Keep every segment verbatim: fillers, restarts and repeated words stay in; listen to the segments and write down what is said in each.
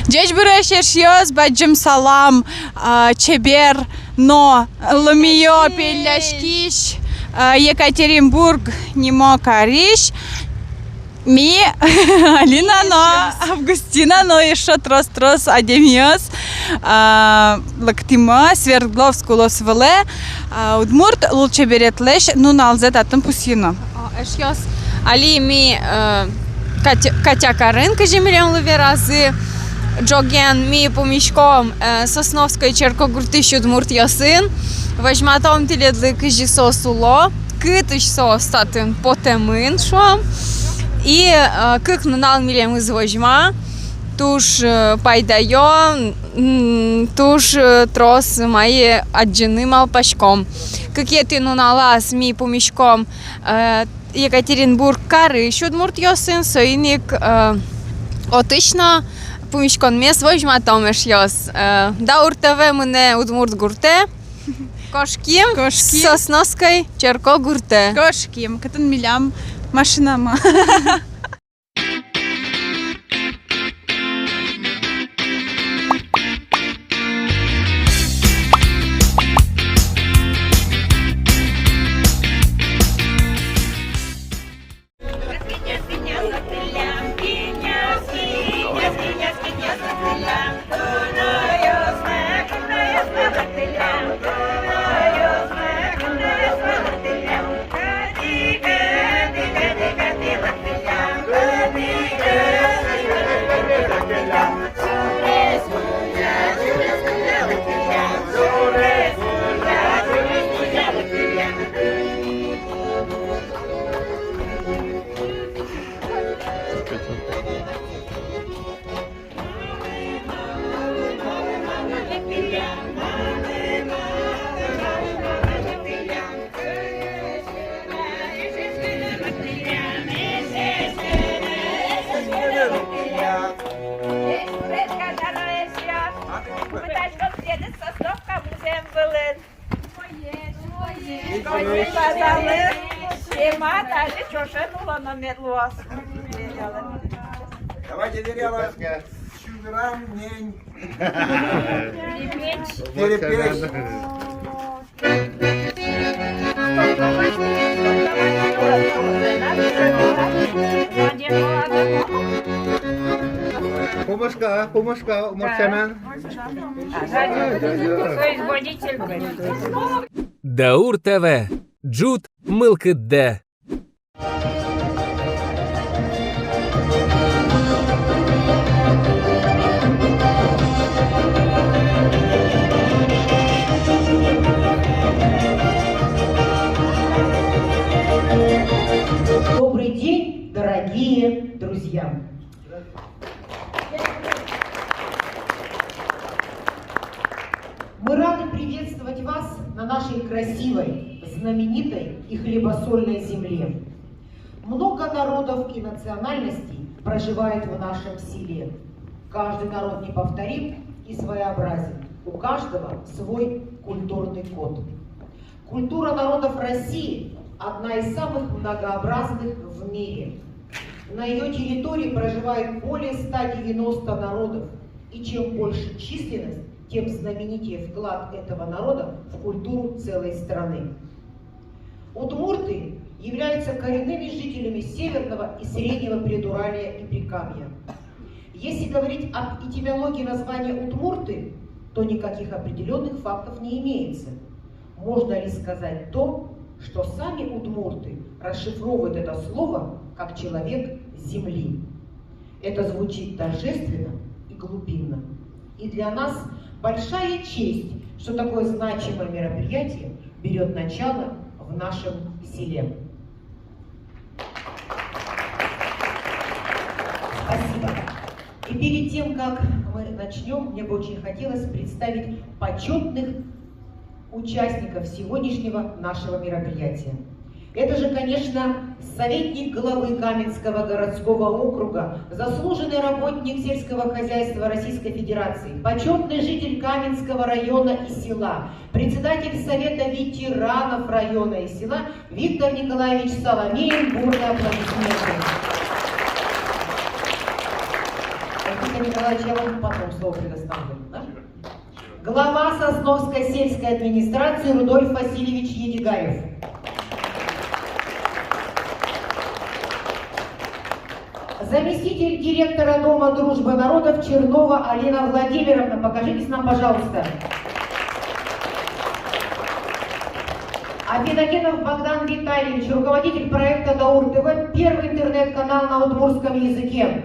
Ӟечбуресь, эшъёс, бадӟым салам, а, чебер но лымыё пелляськись, а, Екатеринбург нимо карысь. Ми, Алина но, Августина но, эшшо трос-трос адямиос, а, лыктӥмы Свердловск улос вылэ, а, удмурт лулчеберетлэсь нуналзэ татын пусйыны. О, эшъёс, али ми, э, Катя-, Катякарын, кызьы милемлы веразы, ӝоген ми пумиськом, э, Сосновской черкогуртысь удмуртъёсын, возьматом тӥледлы, кызьы соос уло, кытысь соос татын потэмын, шуом. И, э, кык нунал милемыз возьма, туж, э, пайдаё, м, туж, э, трос мае адӟыны малпаськом. Кыкетӥ нуналаз ми пумиськом, э, Екатеринбург карысь удмуртъёсын, соин ик, э, отысь но пумиськонмес возьматом, эшъёс. Э, Даур ТВ мынэ удмурт гуртэ. Кошким, кошким. Сосновской черкогуртэ. Кошким, кытын милям машинамы. Давайте верьялом. Сюграм нянь. Перепеч. Перепеч. Пумышка, пумышка, умойсямен. Даур ТВ. Ӝут мылкыддэ. Добрый день, дорогие друзья! Мы рады приветствовать вас на нашей красивой, знаменитой и хлебосольной земле. Много народов и национальностей проживает в нашем селе. Каждый народ неповторим и своеобразен. У каждого свой культурный код. Культура народов России одна из самых многообразных в мире. На её территории проживает более ста девяноста народов, и чем больше численность, тем знаменитее вклад этого народа в культуру целой страны. Удмурты являются коренными жителями Северного и Среднего Предуралья и Прикамья. Если говорить об этимологии названия удмурты, то никаких определённых фактов не имеется. Можно лишь сказать то, что сами удмурты расшифровывают это слово как «человек земли». Это звучит торжественно и глубинно. И для нас большая честь, что такое значимое мероприятие берёт начало в нашем селе. Спасибо. И перед тем, как мы начнём, мне бы очень хотелось представить почётных участников сегодняшнего нашего мероприятия. Это же, конечно, советник главы Каменского городского округа, заслуженный работник сельского хозяйства Российской Федерации, почётный житель Каменского района и села, председатель Совета ветеранов района и села Виктор Николаевич Соломеин. Бурные аплодисменты. Николаевич, я вам потом слово предоставлю, да? Глава Сосновской сельской администрации Рудольф Васильевич Едигарев. Заместитель директора Дома дружбы народов Чернова Алина Владимировна, покажитесь нам, пожалуйста. Афиногенов Богдан Витальевич, руководитель проекта «Даур ТВ», первый интернет-канал на удмуртском языке.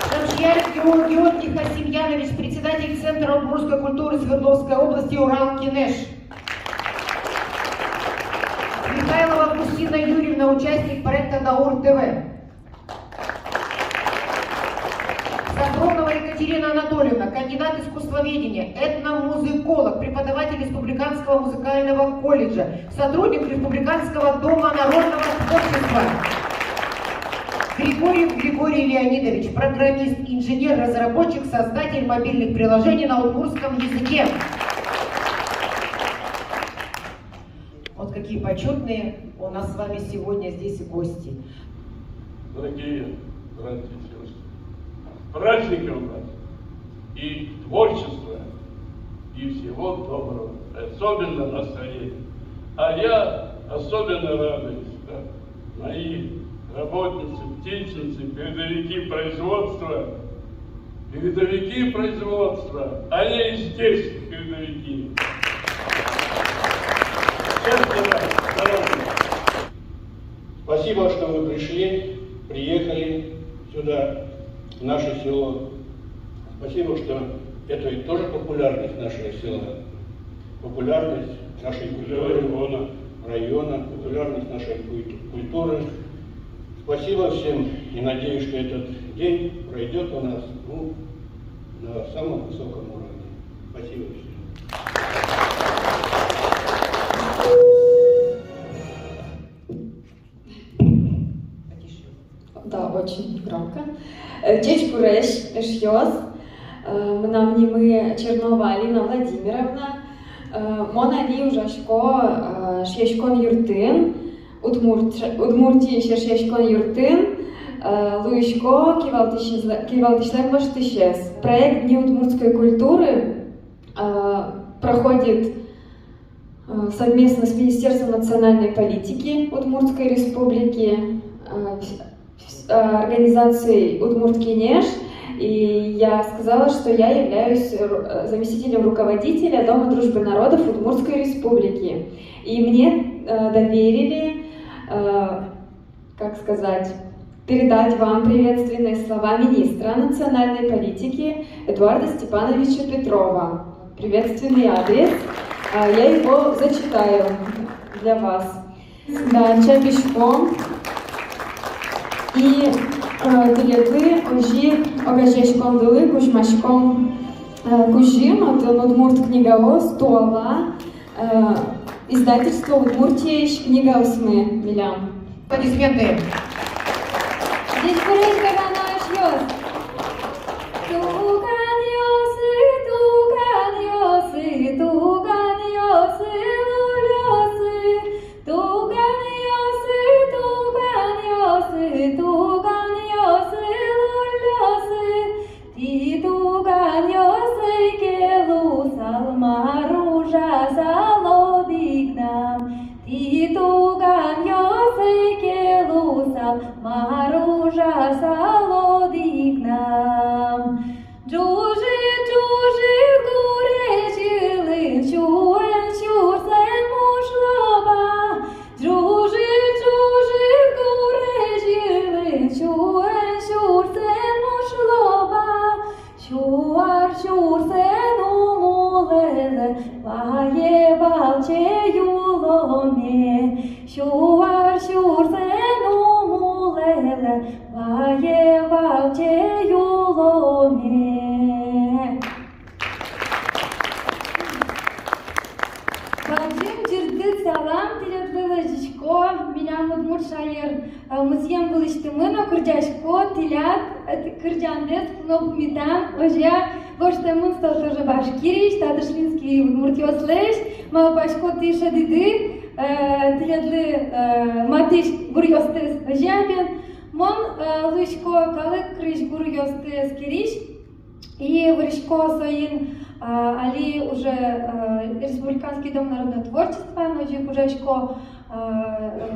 Шамшияров Георгий Хасимьянович, председатель Центра удмуртской культуры Свердловской области «Урал Кенеш». Михайлова Августина Юрьевна, участник проекта «Даур ТВ». Сапронова Екатерина Анатольевна, кандидат искусствоведения, этномузыколог, преподаватель Республиканского музыкального колледжа, сотрудник Республиканского дома народного творчества. Григорьев Григорий Леонидович, программист, инженер, разработчик, создатель мобильных приложений на удмуртском языке. Вот какие почётные у нас с вами сегодня здесь гости. Дорогие братья и сестры, с праздником вас! И творчества, и всего доброго, особенно настроения. А я особенно радуюсь, да, мои работницы, птичницы, передовики производства, передовики производства, они и здесь передовики. Счастья вам, здоровья. Спасибо, что вы пришли, приехали сюда, в наше село. Спасибо, что это ведь тоже популярность нашего села, популярность нашей культуры, района, района, популярность нашей культ-, культуры. Спасибо всем и надеюсь, что этот день пройдёт у нас, ну, на самом высоком уровне. Спасибо всем. Да, очень громко. Э, ӟечбуресь, эшъёс. Э, мынам нимы Чернова Алина Владимировна. Э, мон али ужасько, э, Эшъяськон юртын, Удмурт-, Удмуртиысь Эшъяськон юртын, э, луисько кивалтӥсез-, кивалтӥсьлэн воштӥсез. Проект «Дни удмуртской культуры», э, проходит э, совместно с Министерством национальной политики Удмуртской Республики, э, вс-, вс-, э, организацией «Удмурт Кенеш», и я сказала, что я являюсь ру-, э, заместителем руководителя Дома дружбы народов Удмуртской Республики. И мне, э, доверили, э, как сказать, передать вам приветственные слова министра национальной политики Эдуарда Степановича Петрова. Приветственный адрес. А, я его зачитаю для вас. Да, чаписьком. И, э, тӥледлы озьы ик огазеяськондылы кузьмаськом, э, кузьым, отын удмурт книгаос, туала, э, издательство «Удмуртиысь» книгаосмы милям. Аплодисменты. Ӟечбуресь, Каранаш ёс! Туганъёсы, туганъёсы, туганъёсы, лулёсы, туганъёсы, туганъёсы, туганъёсы, лулёсы. Тӥ, туганъёс, ӧй ке луысал, мар ужасал одӥгнам? Тӥ, туганъёс, ӧй ке луысал, мар ужасал одӥгнам? Ӝужыт, ӝужыт гурезь йылын, сюэн сюрсэн муш лоба. Ӝужыт, ӝужыт гурезь йылын, сюэн сюрсэн муш лоба. Сю ар сюрсэн ум улэлэ, вае валче юломе. Сю ар сюрсэн ум улэлэ, вае валче юломе. Бадӟым ӟырдыт салам тӥледлы лэзисько, милям удмурт шаер, э, музъем вылысьтымы но кырӟасько тӥляд, э, кырӟандэс но пумитам, озьы гожтэмын со тоже Башкириысь, Татышлинский удмуртъёслэсь, малпасько, тӥ шӧдӥды, э, тӥледлы, э, матысь гуръёстэс, озьы бен. Мон, э, луисько калык крезьгуръёсты эскерись и вырисько соин, а, али уже, э, Республиканский дом народного творчества, но озьы ик ужасько, э,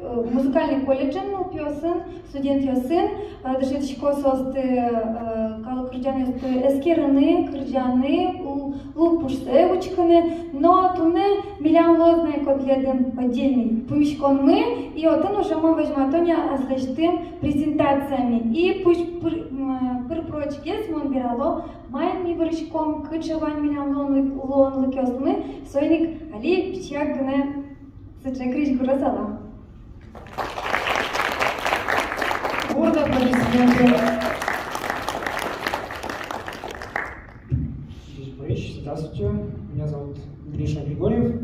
э, музыкальный колледжын нылпиосын, студентъёсын, э, дышетӥсько соосты, э, калык кырӟанъёсты эскерыны, кырӟаны, у-, лулпушсэ учкыны, но туннэ милям луоз на ик тӥледын отдельный пумиськонмы, и отын уже мон возьмато на аслэсьтым презентациямы. И пусть пыр-, м, пыр-почгес мон верало, маин ми выриськом, кыӵе вань милям луонлык-, луонлыкъёсмы, соин ик али пичияк гинэ сыӵе крезьгур ужалам. Бурдо аплодисменты. Здравствуйте, меня зовут Гриша Григорьев.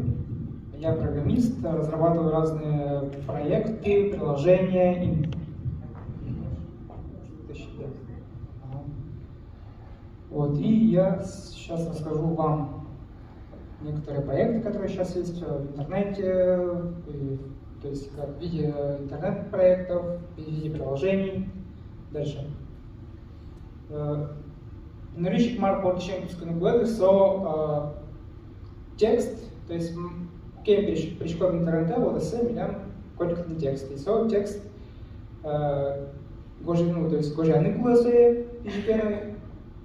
Я программист, разрабатываю разные проекты, приложения. Ин- Ага. Вот, и я сейчас расскажу вам некоторые проекты, которые сейчас есть в интернете, и, то есть как в виде интернет-проектов, в виде приложений. Дальше. Э, нырысь ик мар портысен кутскыны кулэ, со, э, текст, то есть, м, кин пырись-, пыриськоз интернетэ, вот эссе милям котькытын текст. И со текст, э, гожъя-, ну, то есть гожъяны кулэ сое, пичи ке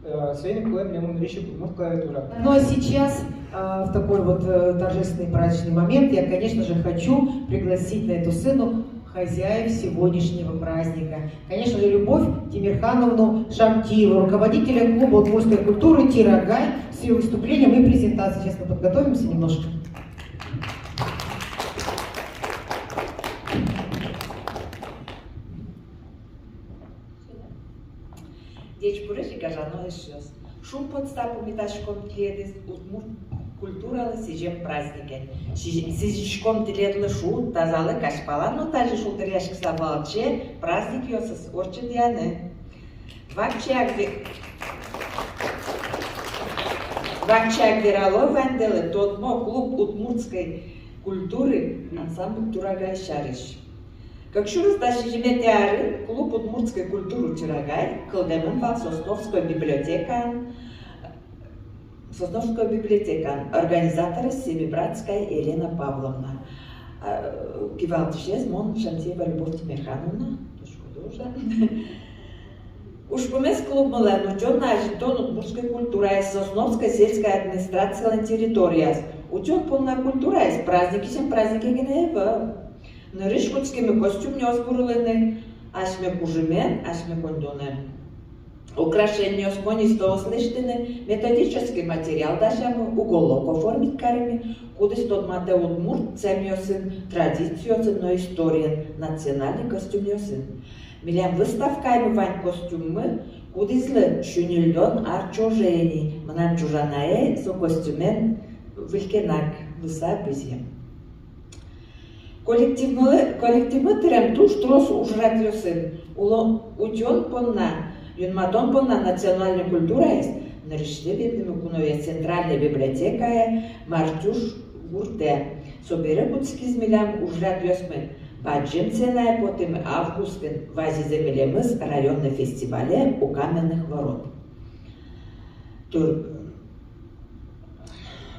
но, э, соин ик кулэ милям нырысь ик удмурт клавиатура. Ну а сейчас, э, в такой вот, э, торжественный праздничный момент я, конечно же, хочу пригласить на эту сцену хозяев сегодняшнего праздника. Конечно же, Любовь Тимерхановну Шамтиеву, руководителя клуба удмуртской культуры «Тирагай», с её выступлением и презентацией. Сейчас мы подготовимся немножко. Ӟечбуресь, гажано эшъёс! Шумпотыса пумитаськом тӥледыз удмурт культуралы сӥзем праздникен. Сӥ-, сӥзиськом тӥледлы шуд, тазалык, азьпала но тазьы шулдыръяськыса валче праздникъёсыз ортчытъяны. Вакчияк ве-, вакчияк верало ваньдылы тодмо клуб удмуртской культуры ансамбль «Тирагай» сярысь. Кык сюрс дас сизьыметӥ арын клуб удмуртской культуры «Тирагай» кылдэмын вал Сосновской библиотекаын, Сосновской библиотекаын, организаторез Семибратская Елена Павловна. А, кивалтӥсез мон, Шамтиева Любовь Тимерхановна, точка, тоже. Ужпумез клубмылэн — утён но азинтон удмуртской культураез Сосновской сельской администрациялэн территорияз. Утён понна культураез праздникысен празднике гинэ ӧвӧл. Нырысь кутскимы костюмъёс вурылыны, асьме кужымен, асьме коньдонэн украшениос, монистос лэсьтыны, методической материал дасямы, уголок оформить каримы, кудӥз тодматэ удмурт сямъёсын, традициосын но историен, национальной костюмъёсын. Милям выставкаямы вань костюммы, кудӥзлы сю ньыльдон ар ӵоже ини. Мынам ӵужанае со костюмен выль кенак луыса бызе. Коллективмы, коллективмы тырем туж трос ужрадъёсын. Улон утён понна, юнматон понна национальной культураез нырысьсэ ветлӥмы куноез центральной библиотекае, Мартюш гуртэ. Собере кутскиз милям ужрадъёсмы. Бадӟым сценае потӥмы августын, вазизы милемыз районной фестивале «У каменных ворот». Тур-,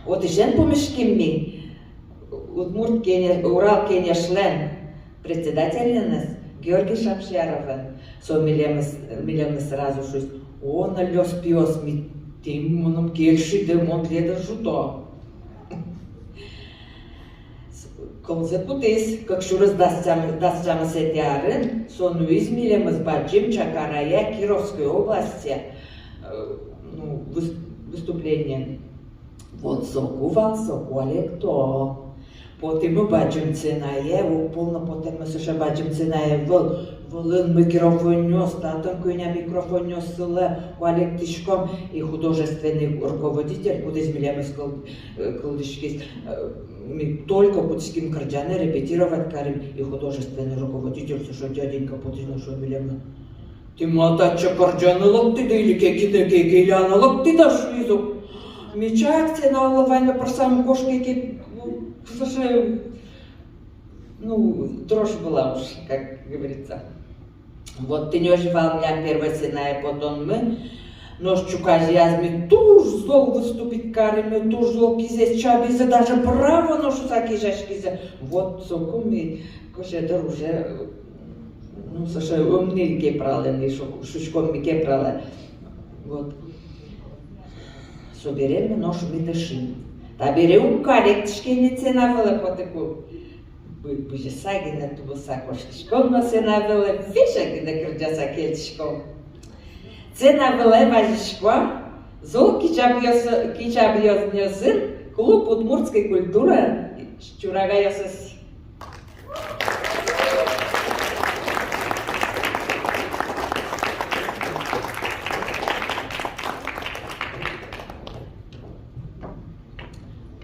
отысен пумиським ми Удмурт кене-, Урал кенешлэн председателеныз Георгий Шамшияровен. Со милемыз, милемыз сразу шуиз: «О, нылъёс, пиос, ми, тӥ мыным кельшиды, мон тӥледыз ӝуто». Кылзэ кутӥз, кык сюрс дас тям-, дас тямысэтӥ арын со нуиз милемыз бадӟым Чакарае, Кировской областе, э, ну, выс-, выступлениен. Вот соку вал, соку али экто. Потӥмы бадӟым сценае, огпол но потэммы сыӵе бадӟым сценае вал. Вылын микрофонъёс, татын кӧня микрофонъёс сылэ, валэктӥськом, и художественный руководитель, кудӥз милемыз кыл-, э, кылзӥськиз, э, ми только кутским кырӟаны, репетировать карим, и художественный руководитель со шуэ: «Дяденька, потӥз но, шуэ, милемлы. Тӥ ма татчы кырӟаны лыктӥды или ке кинэ ке келяны лыктӥды?» — шуиз ук. Ми чак сцена улы ваньмы пырсам, кошке ке, ну, слушай, ну, дрожь была уж, как говорится. Вот тӥни озьы вал милям первой сценае потонмы. Нош ӵуказеязы ми туж зол выступить каримы, туж зол кизэс чабизы, даже браво но шуса кизяськизы. Вот соку ми кызьы дыр уже, ну, сыӵе ӧм ни кепралэ ни, шу-, шуиськом ми кепралэ. Вот. Собере ми нош ми дышим. Табере уг кариське ни сцена вылэ потыку. Бы-, бызьыса гинэ тубыса кошкиськом но сцена вылэ, весь гинэ кырӟаса кельтӥськом. Сцена вылэ вазисько зол кичабъёс-, кичабъёсын клуб удмуртской культуры «Чурагайёсыз».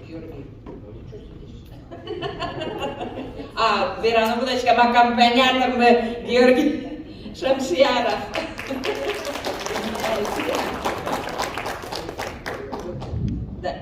Георгий. А, верано кутскиськом, аккомпаниатормы Георгий Шамшияров. Да.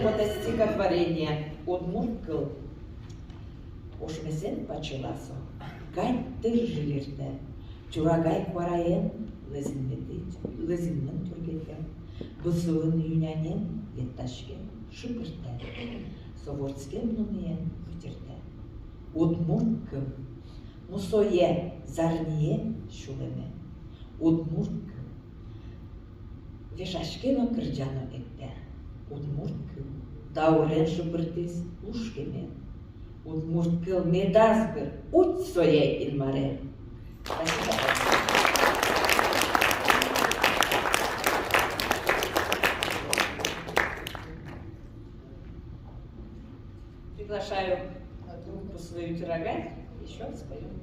Потэ стихотворение «Удмурт кыл». Ошмесэн пачыласа, гань тыр жильыртэ, чурагай куараен лэзинмытӥ, лэзинмын тургетэ, бусыын ю-нянен веттаськем шыпыртэ, со вордскем нуныен утиртэ. Удмурт кыл, мусое, зарние сюлэме. Удмурт кыл вешаське но кырӟа но эктэ. Удмурт кыл даурен шыпыртӥз лушкемен. Удмурт кыл медаз быр, уть сое Инмарен. Спасибо. Приглашаю группу свою «Чурагай», ещё споём.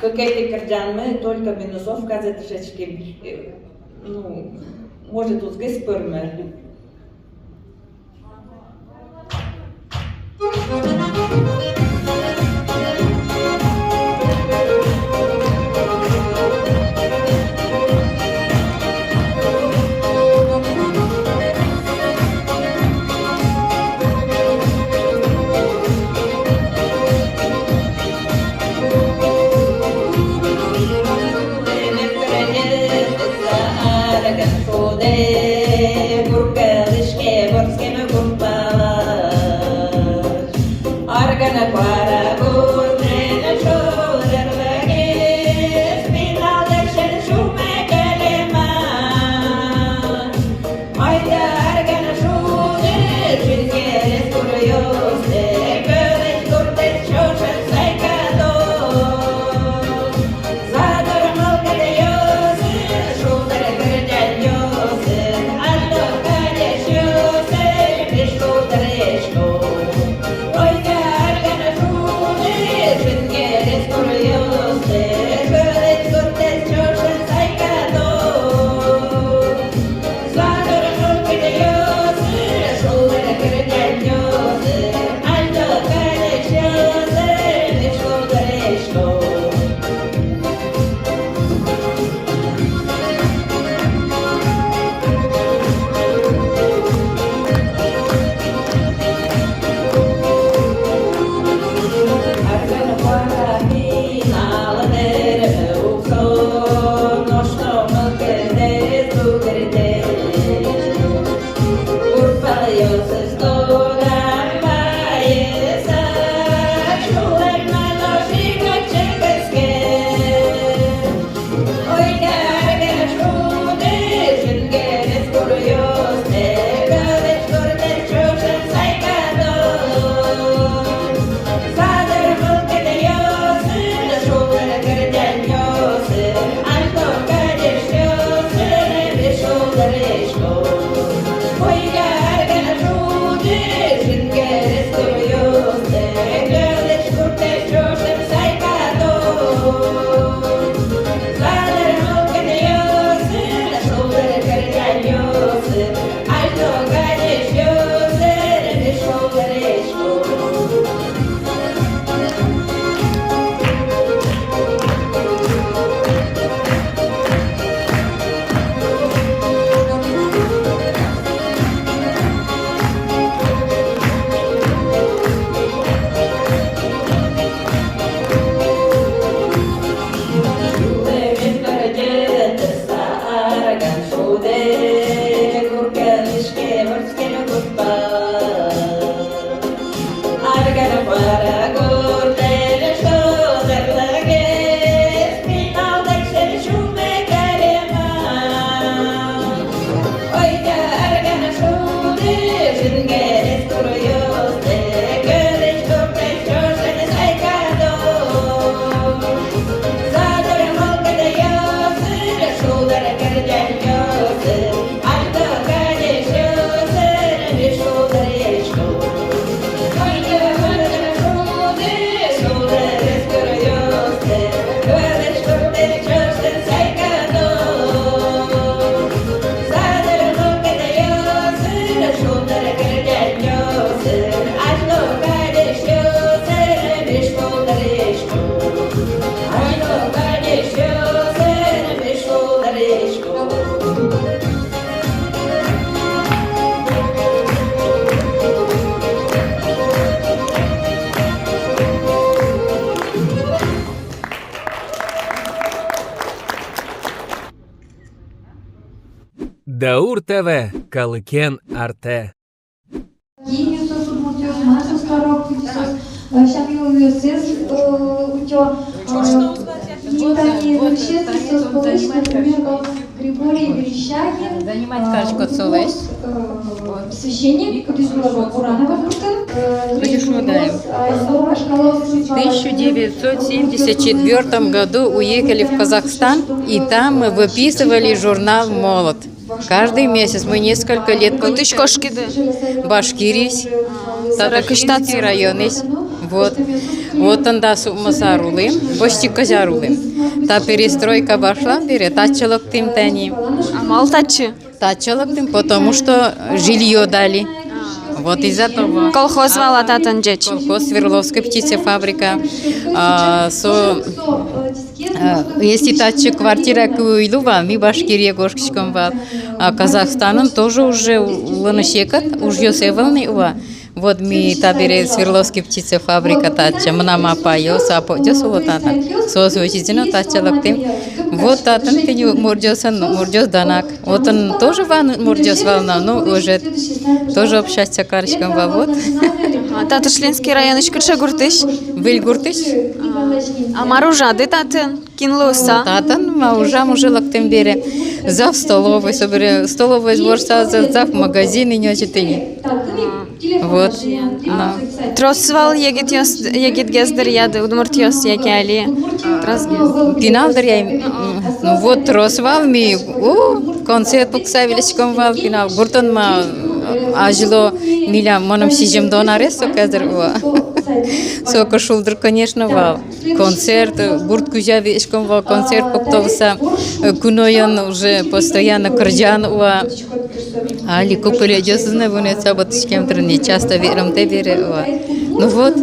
Кыкетӥ кырӟанмы только минусовказэ дышетским. Э, ну, может, узгес пӧрме. Даур ТВ, калыкен артэ. Гениус удмуртъёс, Маркус Корок, Кутисос, э, Шамил Юсес, э, утё, э, Нитани Врачевский, сос полысь, например, как Григорий Верещагин, занимать, э, кажется, удмурт, э, священник, кудӥз вал Буранова гуртын, э, Тысяча девятьсот семьдесят четвёртом году уехали в Казахстан, и там мы выписывали журнал «Молот». Каждый месяц мы несколько лет. Кытысь кошкиды? Башкириысь. Татарстанский районысь. Вот. Вот татын дас укмыс ар улӥм, почти кызь ар улӥм. Та перестройка башлам бере татчы лыктӥм тани. А малы татчы? Татчы лыктӥм, потому что жильё дали. Вот из-за того. Колхоз вал-а татын ӟеч? Колхоз, Свердловская птицефабрика. А, со, а, если татчы квартира ке уйыло вал, ми Башкирие кошкиськом вал. А Казахстанын тоже уже улыны секыт, ужъёс ӧвӧл ни уа. Вот ми табере Свердловский птицефабрика татчы, мынам апайёс, апотъёс уло татын. Соос возьыны но татчы лыктӥм. Вот татын тӥни мурӟосын, мурӟос данак. Отын тоже вань мурӟос вал на, ну, уже тоже общаться кариськом вал, вот. Ага, Татышлинский районысь кыӵе гуртысь? Выль гуртысь. А, а мар ужады татын? Кин луыса? Татын ма ужам уже лыктӥм бере. Зав столовой, собере столовой сборса, за-, зав магазин и нёчи тӥни. Вот. А, трос вал егитъёс, егитгес дыръяды, удмуртъёс яке али тросгес? Пинал дыръя, м, ну вот трос вал, ми, у, концерт пукса выльыськом вал, пинал гуртын ма, азьло милям, мыным сизьымдон арес соку дыр, уа. Соку шулдыр, конечно, вал. Концерт, э, гурт кузя выльыськом вал, концерт пуктылыса, э, куноен уже постоянно кырӟан уа. Али ку кулэ ӟозыны вунэтса потӥськем тырыны, часто верамтэ бере уа. Ну вот.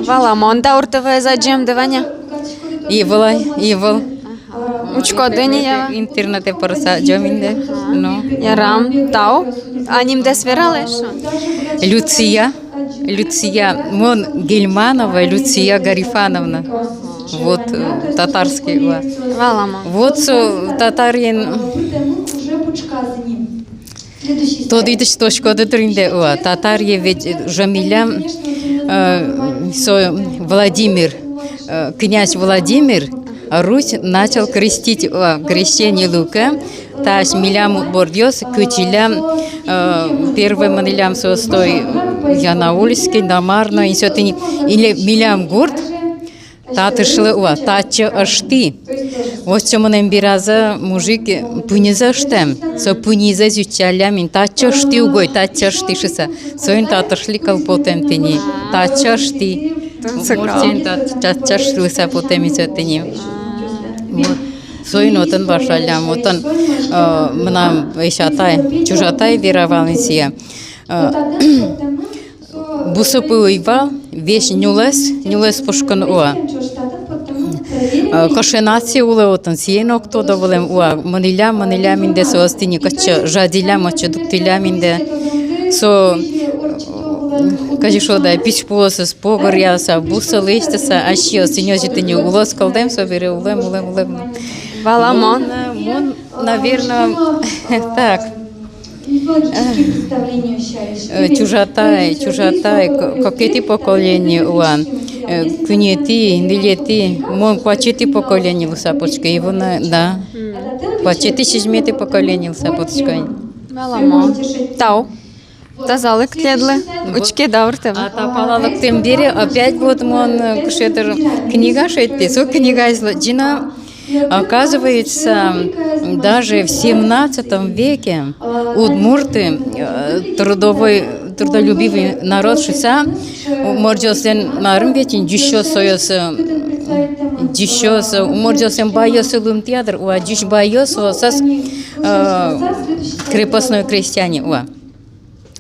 Валамон, Даур ТВ-ез адӟемды вань-а? Ӧвӧл, ӧвӧл. Учкоды ни-а? Интернетэ пырыса адӟом инде. Ну. Ярам, тау. А нимдэс вералэ эшшо? Люция. Люция, мон Гельманова Люция Гарифановна. Вот, э, татарский, ва. Валамон. Вот со татарин. Тодӥды-, тодӥськоды дыр инде, ва. Татарие ведь, э, уже милям, э, со Владимир, э, князь Владимир Русь начал крестить, ва, крещение Лука. Таӵе милям удмуртъёс кытчы лям, э, первой мынӥллям со стой Янаульский, Намар но, и со тӥни, или милям гурт Татышлы, ва, татчы ышты. Отчы мынэм беразы мужик пынизэ ыштэм. Со пынизэ утчаллям ини, татчы ышты угось, татчы ышты шуыса. Соин Татышлы кыл потэм тӥни. Татчы ышты. Тунсыко. Удмуртиын та-, татчы ышты луыса потэм ини со тӥни. Вот. Соин отын башаллям, отын, э, мынам эшатай, чужатай вера вал ини сое. Э, бусы пи уй вал, весь нюлэс, нюлэс пушкын уа. Э, кышен ат сое улэ отын, сое но уг тодо вылэм уа. Мынӥллям, мынӥллям инде соос тӥни кытчы жадиллям, отчы дугдӥллям инде. Со, э, кызьы шуод ай, писпуосыз погыръяса, бусы лэсьтыса, асьсэос тӥни озьы тӥни улоз кылдэм, собере улэм, улэм, улэм. Валамон. Мон, мон, наверно, так. Э, чужатай, чужатай, ко-, кыкетӥ поколение уа. Э, куинетӥ, ньылетӥ, мон куатетӥ поколение луыса потӥсько, ивуна, да. Куатетӥ, сизьыметӥ поколение луыса потӥсько. Валамон. Тау. Тазалык тӥледлы, учке Даур ТВ. А та пала лыктэм бере, опять вот мон, э, кыӵе дыр книга шедьтӥ, со книгаез лыдӟи на. Оказывается, даже в семнадцатом веке удмурты, э, трудовой, трудолюбивый народ шуыса, удмуртъёслэн марым ведь ӟучъёс соос, э, ӟучъёс, э, удмуртъёслэн байёссы луэмтэ дыр, уа, ӟуч байёс, соос, э, крепостной крестьяне, уа.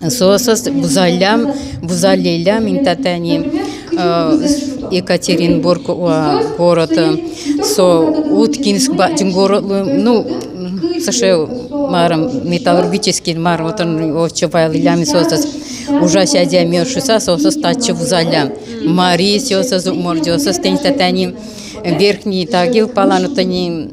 Соосыз вузаллям, вузаллям ини татын, э, Екатеринбург, уа, город, э, со Уткинск, бадӟым город, ну, сыӵе марым, металлургический марым, вот он, отчы вайыллям ини соосыз, ужась адямиос шуыса, соосыз татчы вузаллям. Мариосыз, удмуртъёсыз тӥни татын, Верхний Тагил пала но тӥни,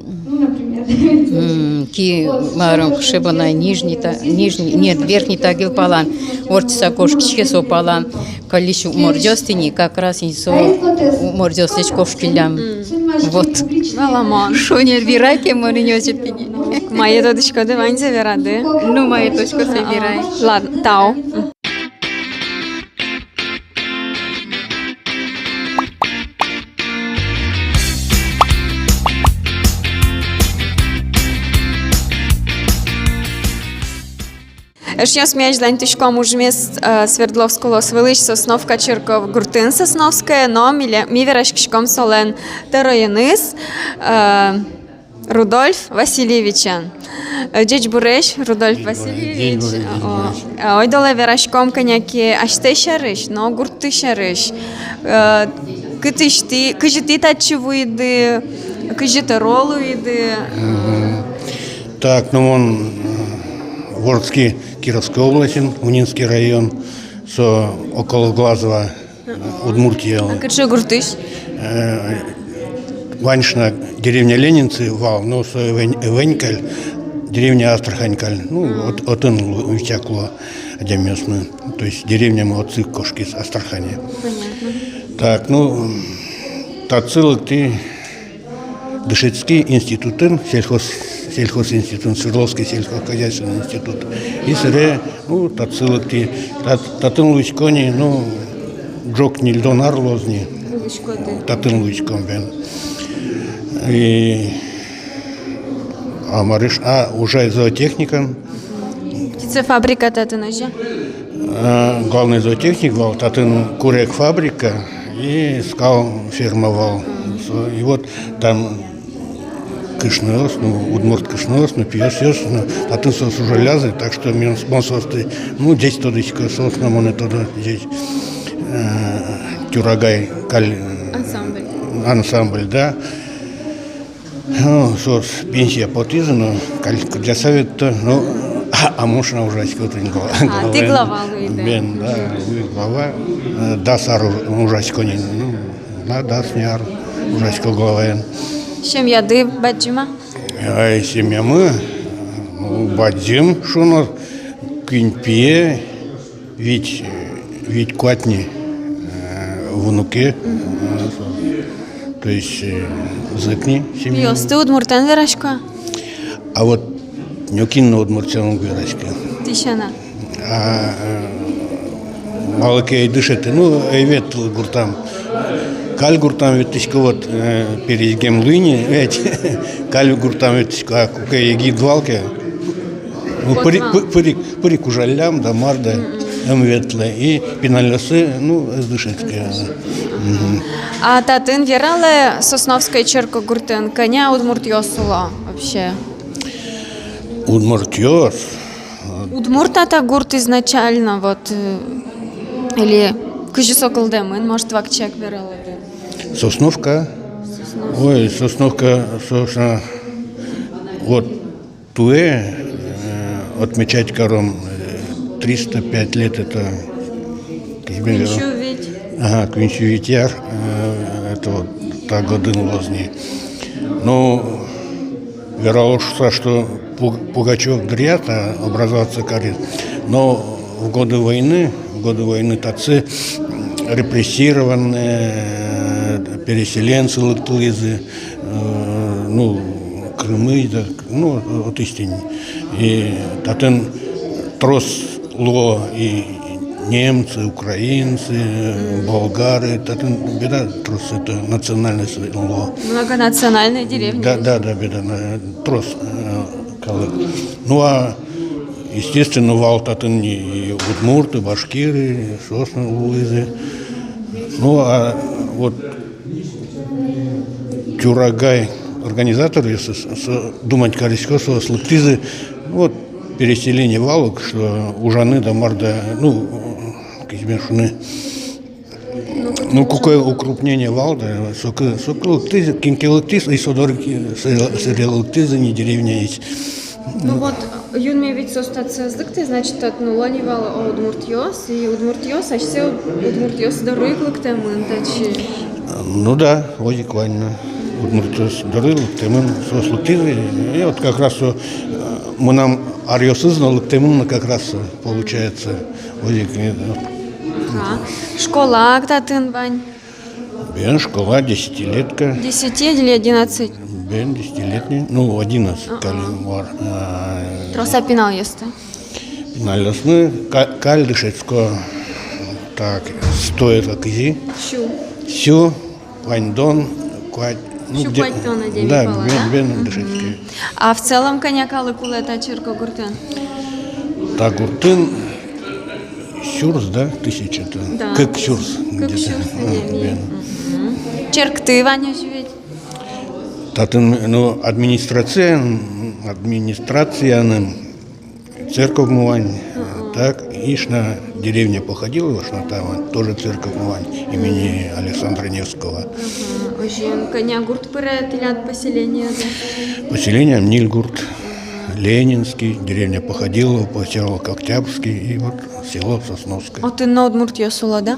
М, ки, мар, кыӵе бон ай, Нижний Та-, Нижний, нет, Верхний Тагил палан ортчыса кошкиське, со палан кыллись удмуртъёс тӥни, как раз ини со удмуртъёслэсь кошкиллям. М. Вот. Валамон. Шонер верай ке, мон ини озьы тӥни. Мае тодӥськоды, ваньзэ верады. Ну, мае тодӥсько, сое верай. Ладно, тау. Эшъёс, ми азьланьтӥськом ужмес, э, Свердловск улос вылысь Сосновка черкогуртын, Сосновское, но миле-, ми вераськиськом солэн тӧроеныз, э, Рудольф Васильевичен. Э, ӟечбуресь, Рудольф Васильевич. Ӟечбуресь, ӟечбуресь. О, э, ойдолэ вераськом кӧня ке асьтэ сярысь, но гуртты сярысь. Э, кытысь тӥ, кызьы тӥ татчы вуиды, кызьы тӧро луиды? Мгм. Так, ну, мон, э, вордски Кировской областьын, Унинский район, со около Глазова. Удмуртия. А кыӵе гуртысь? Э, ваньшна деревня Ленинцы вал, но со вань, вань каль, деревня Астрахань каль. Ну, от-, отын лу-, витяк луо адямиосмы. То есть деревнямы отчы кошкиз, Астрахане. Понятно. Так, ну, татчы лыктӥ, дышетски институтын, сельхоз-, сельхозинститутын, Свердловский сельскохозяйственный институт. И собере, ну, татчы лыктӥ, тат-, татын луисько ни, ну, ӝог ньыльдон ар луоз ни. Луиськоды. Татын луиськом, бен. И, а, марыш, а, ужай зоотехникын. Птицефабрика татын озьы? Э, главный зоотехник вал, татын курегфабрика и скал ферма вал. Со-, и вот там кышноос, ну, удмурт кышноос, ну, пиосъёс, ну, татын соос ужаллязы, так что мон, мон соосты, ну, ӟеч тодӥсько, соос но монэ тодо ӟеч, э, «Тюрагай» каль, э, ансамбль. Ансамбль, да. Ну, соос пенсие потӥзы но, каль кырӟаса ветло, ну, а, а мон шуна ужасько тӥни гла-, главаен. А, тӥ глава луиды, да? Бен, да, луи глава, э, дас ар уж-, ужасько ни, ну, да, дас ни ар ужасько главаен. Семьяды бадӟым-а? Ай, семьямы, ну, бадӟым шуоно, куинь пие, вить, э, вить-куать ни, э, внуке. Э, то есть, э, зӧк ни семья. Пиосты удмуртэн верасько-а? А вот нокин но удмуртэн уг вераськы. Тӥ сяна? А, э, малы ке ӧй дышеты, ну, ӧй ветлы гуртам. Каль гуртам ветлӥсько, вот, э, пересьгем луи ни, ведь, каль гуртам ветлӥсько, а куке егит вал ке, ну, пырик, пы-, пырик, пырик ужаллям да мар да, ӧм ветлэ. И пиналъёсы, ну, ӧз дышетскы. Мгм. А татын, вералэ, Сосновской черкогуртын кӧня удмуртъёс уло вообще? Удмуртъёс? Удмурт-а та гурт изначально, вот, э, или кызьы со кылдэмын, может, вакчияк вералоды? Сосновка? Сосновка. Ой, Сосновка, собственно, вот туэ, э, отмечать каром, э, триста пять лет, это, кызьы бен верало? Куинь сю вить. Ага, куинь сю вить ар, э, это вот та годын луоз ни. Ну, верало шуса, что Пу-, Пугачёв дыръя та образоваться кариз. Но в годы войны, в годы войны татчы, м, репрессированные, э, переселенцы лыктылӥзы, э, ну, Крымысь, да, ну, отысь тӥни. И татын трос луо и немцы, украинцы, болгары, татын беда трос, это, национальность луо. Многонациональная деревня. Да, да, да, беда, на-, трос, э, калык. Ну, а, естественно, вал татын и удмурты, башкиры, соос но луизы. Ну, а вот «Тюрагай» организаторъёс, со, со, думать карисько, соос лыктӥзы, вот, переселение вал ук, что ужаны да мар да, ну, кызьы бен шуны, ну, куке укрупнение вал да, соку, соку лыктӥзы, кин ке лыктӥз, и со доры ке, со, собере лыктӥзы ни деревняысь. Ну вот, юнме ведь соос татчы ӧз лыктэ, значит, татын уло ни вал удмуртъёс, и удмуртъёс асьсэ удмуртъёс доры ик лыктэмын татчы. Ну да, озьы ик вань на. Удмуртъёс доры лыктэмын, соос лыктӥзы, и вот как раз со, э, мынам аръёсыз но лыктэмын но как раз, э, получается. Озьы ик, э, Ага. Школа татын вань? Бен, школа, десятилетка. Десяти или одиннадцать? Бен, десятилетний, ну, одиннадцать, ага, каллен вар, а, трос-а пиналъёсты? Пиналъёсмы ка-, каль дышетско, так, стоит как изи. Сю. Сю, ваньдон, куать, ну, сю где-, куатьтон адями, да, пала, бен, да? Бен, мгм, дышетске. А в целом кӧня калык улэ та Черкогуртын? Та гуртын сюрс, да, тысяча-то? Да. Кык сюрс. Кык сюрс где-то. Сюрс адями. Бен. Мгм. Черкты вань озьы ведь? Татын, ну, администрация, администрацияным церковмы вань, мгм, так, и шуна деревня Походилово, шуна та вань, тоже церковмы вань имени Александра Невского. Мгм. Озьыен, кӧня гурт пыре тӥляд поселениеды? Поселениям ньыль гурт. Ленинский, деревня Походилово, посёлок Октябрьский и вот село Сосновское. Отын но удмуртъёс уло, да?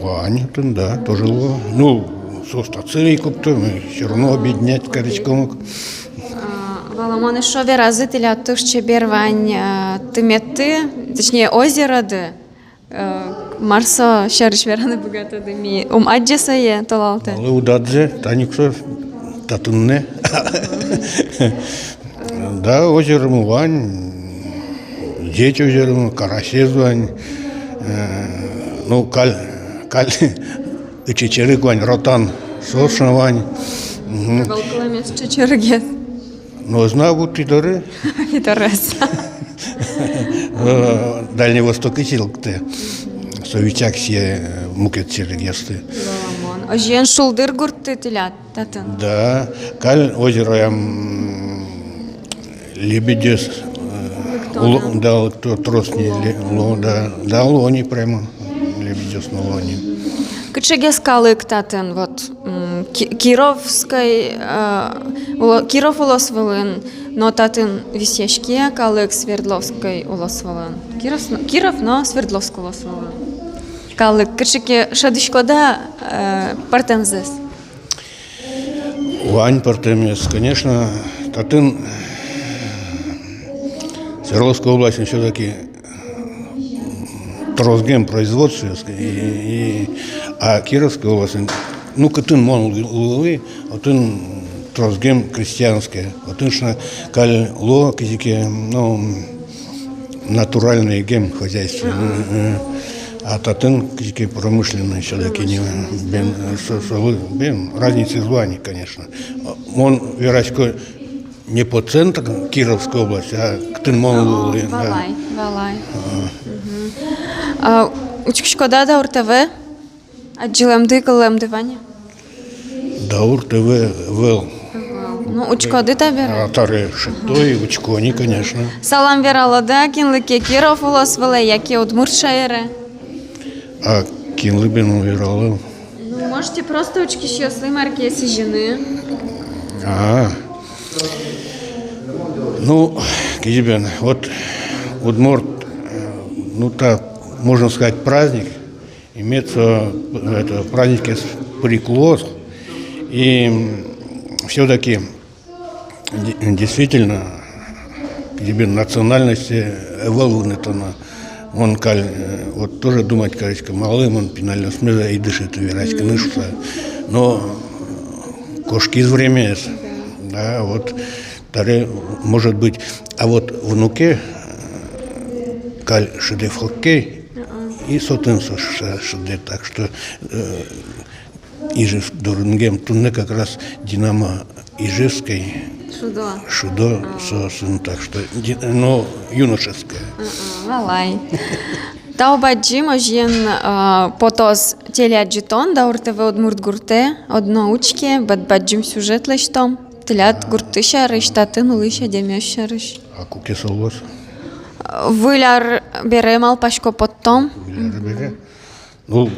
Вань отын, да, тоже уло. Ну, соос татчы ик пукто, мы всё равно объединять кариськом ук. А, валамон, эшшо веразы, тӥляд туж чебер вань, а, тыметты, точнее, озероды. Э, мар со сярысь вераны быгатоды, ми ум адӟе сое толалтэ. Малы уд адӟе, тани ик со татын но. Да, озеромы вань, ӟеч озеромы, карасез вань, э, ну, каль, каль ичи черык вань, ротан, со шуна вань. Мгм. Вал кылэмез ичи черыгез. Но знаю, вот и доры. И доры. Э, Дальний Востокысь лыктэ. Со вичак сие, э, мукет черегъёсты. Валамон. Озьыен, шулдыр гуртты тӥляд татын? Да, каль озероям, м, лебедёс, э, лыкто, уло-, да? Да, лыкто трос ни, уло, ле-, уло, да, да, уло ни прямо. Лебедёс но уло ни. Кыӵегес калык татын, вот, м, Ки-, Кировской, э, уло-, Киров улос вылын, но татын висъяське калык Свердловской улос вылын. Киров но, Киров но Свердловской улос вылын. Калык, кыӵе ке шӧдӥськоды-а, э, пӧртэмзэс? Вань пӧртэмез, конечно, татын Свердловской областьын всё-таки тросгем производствоез, и, и, а Кировской областьын, ну, кытын мон лу-, луылӥ, отын тросгем крестьянское, отын шуна каль луо кызьы ке, ну, натуральное гем хозяйство. Мгм. Э, э. А татын кызьы ке промышленное всё-таки. Промышленное. Бен, э, со-, солы, бен, разницаез вань, конечно. Мон верасько не по центру Кировской области, а кытын мон луылӥ, да. Валай, валай. Ага. Мгм. А, учкиськоды-а Даур ТВ? Адӟылэмды, кылэмды вань-а? Даур ТВ ӧвӧл. Ӧвӧл. Ну, учкоды табере? А, табере шедьто и учко ни, конечно. Салам вералоды-а кинлы ке Киров улос вылэ яке Удмурт шаере? А кинлы бен верало? Ну, можете просто учкисьёслы мар ке сӥзьыны. А. Ну, кызьы бен, вот удмурт, э, ну, так, можно сказать, праздник, имеется, это, праздникез пыриклоз, и, м, всё-таки де-, действительно, кызьы бен, национальностез ӧвӧл вунэтоно. Мон каль, э, вот тоже думать карисько, малы мон пиналъёсме ӧй дышеты вераськыны шуса. Но кошкиз времяез, да, вот, табере, может быть, а вот внуке, э, каль шудэ в хоккей, и со отын со ш-, шудэ, так что, э, Ижевск дорынгем, туннэ как раз Динамо Ижевской шудо. Шудо, а, соосын, так что, ди-, ну, юношеское. А, а, валай. Тау бадӟым, озьыен, а, потоз телеадӟытон «Даур ТВ удмурт гуртэ», одно учке, бад-, бадӟым сюжет лэсьтом тӥляд гуртты сярысь, татын улӥсь адямиос сярысь. А куке со луоз? Выль ар бере, малпасько, поттом. Выль ар бере. Ну,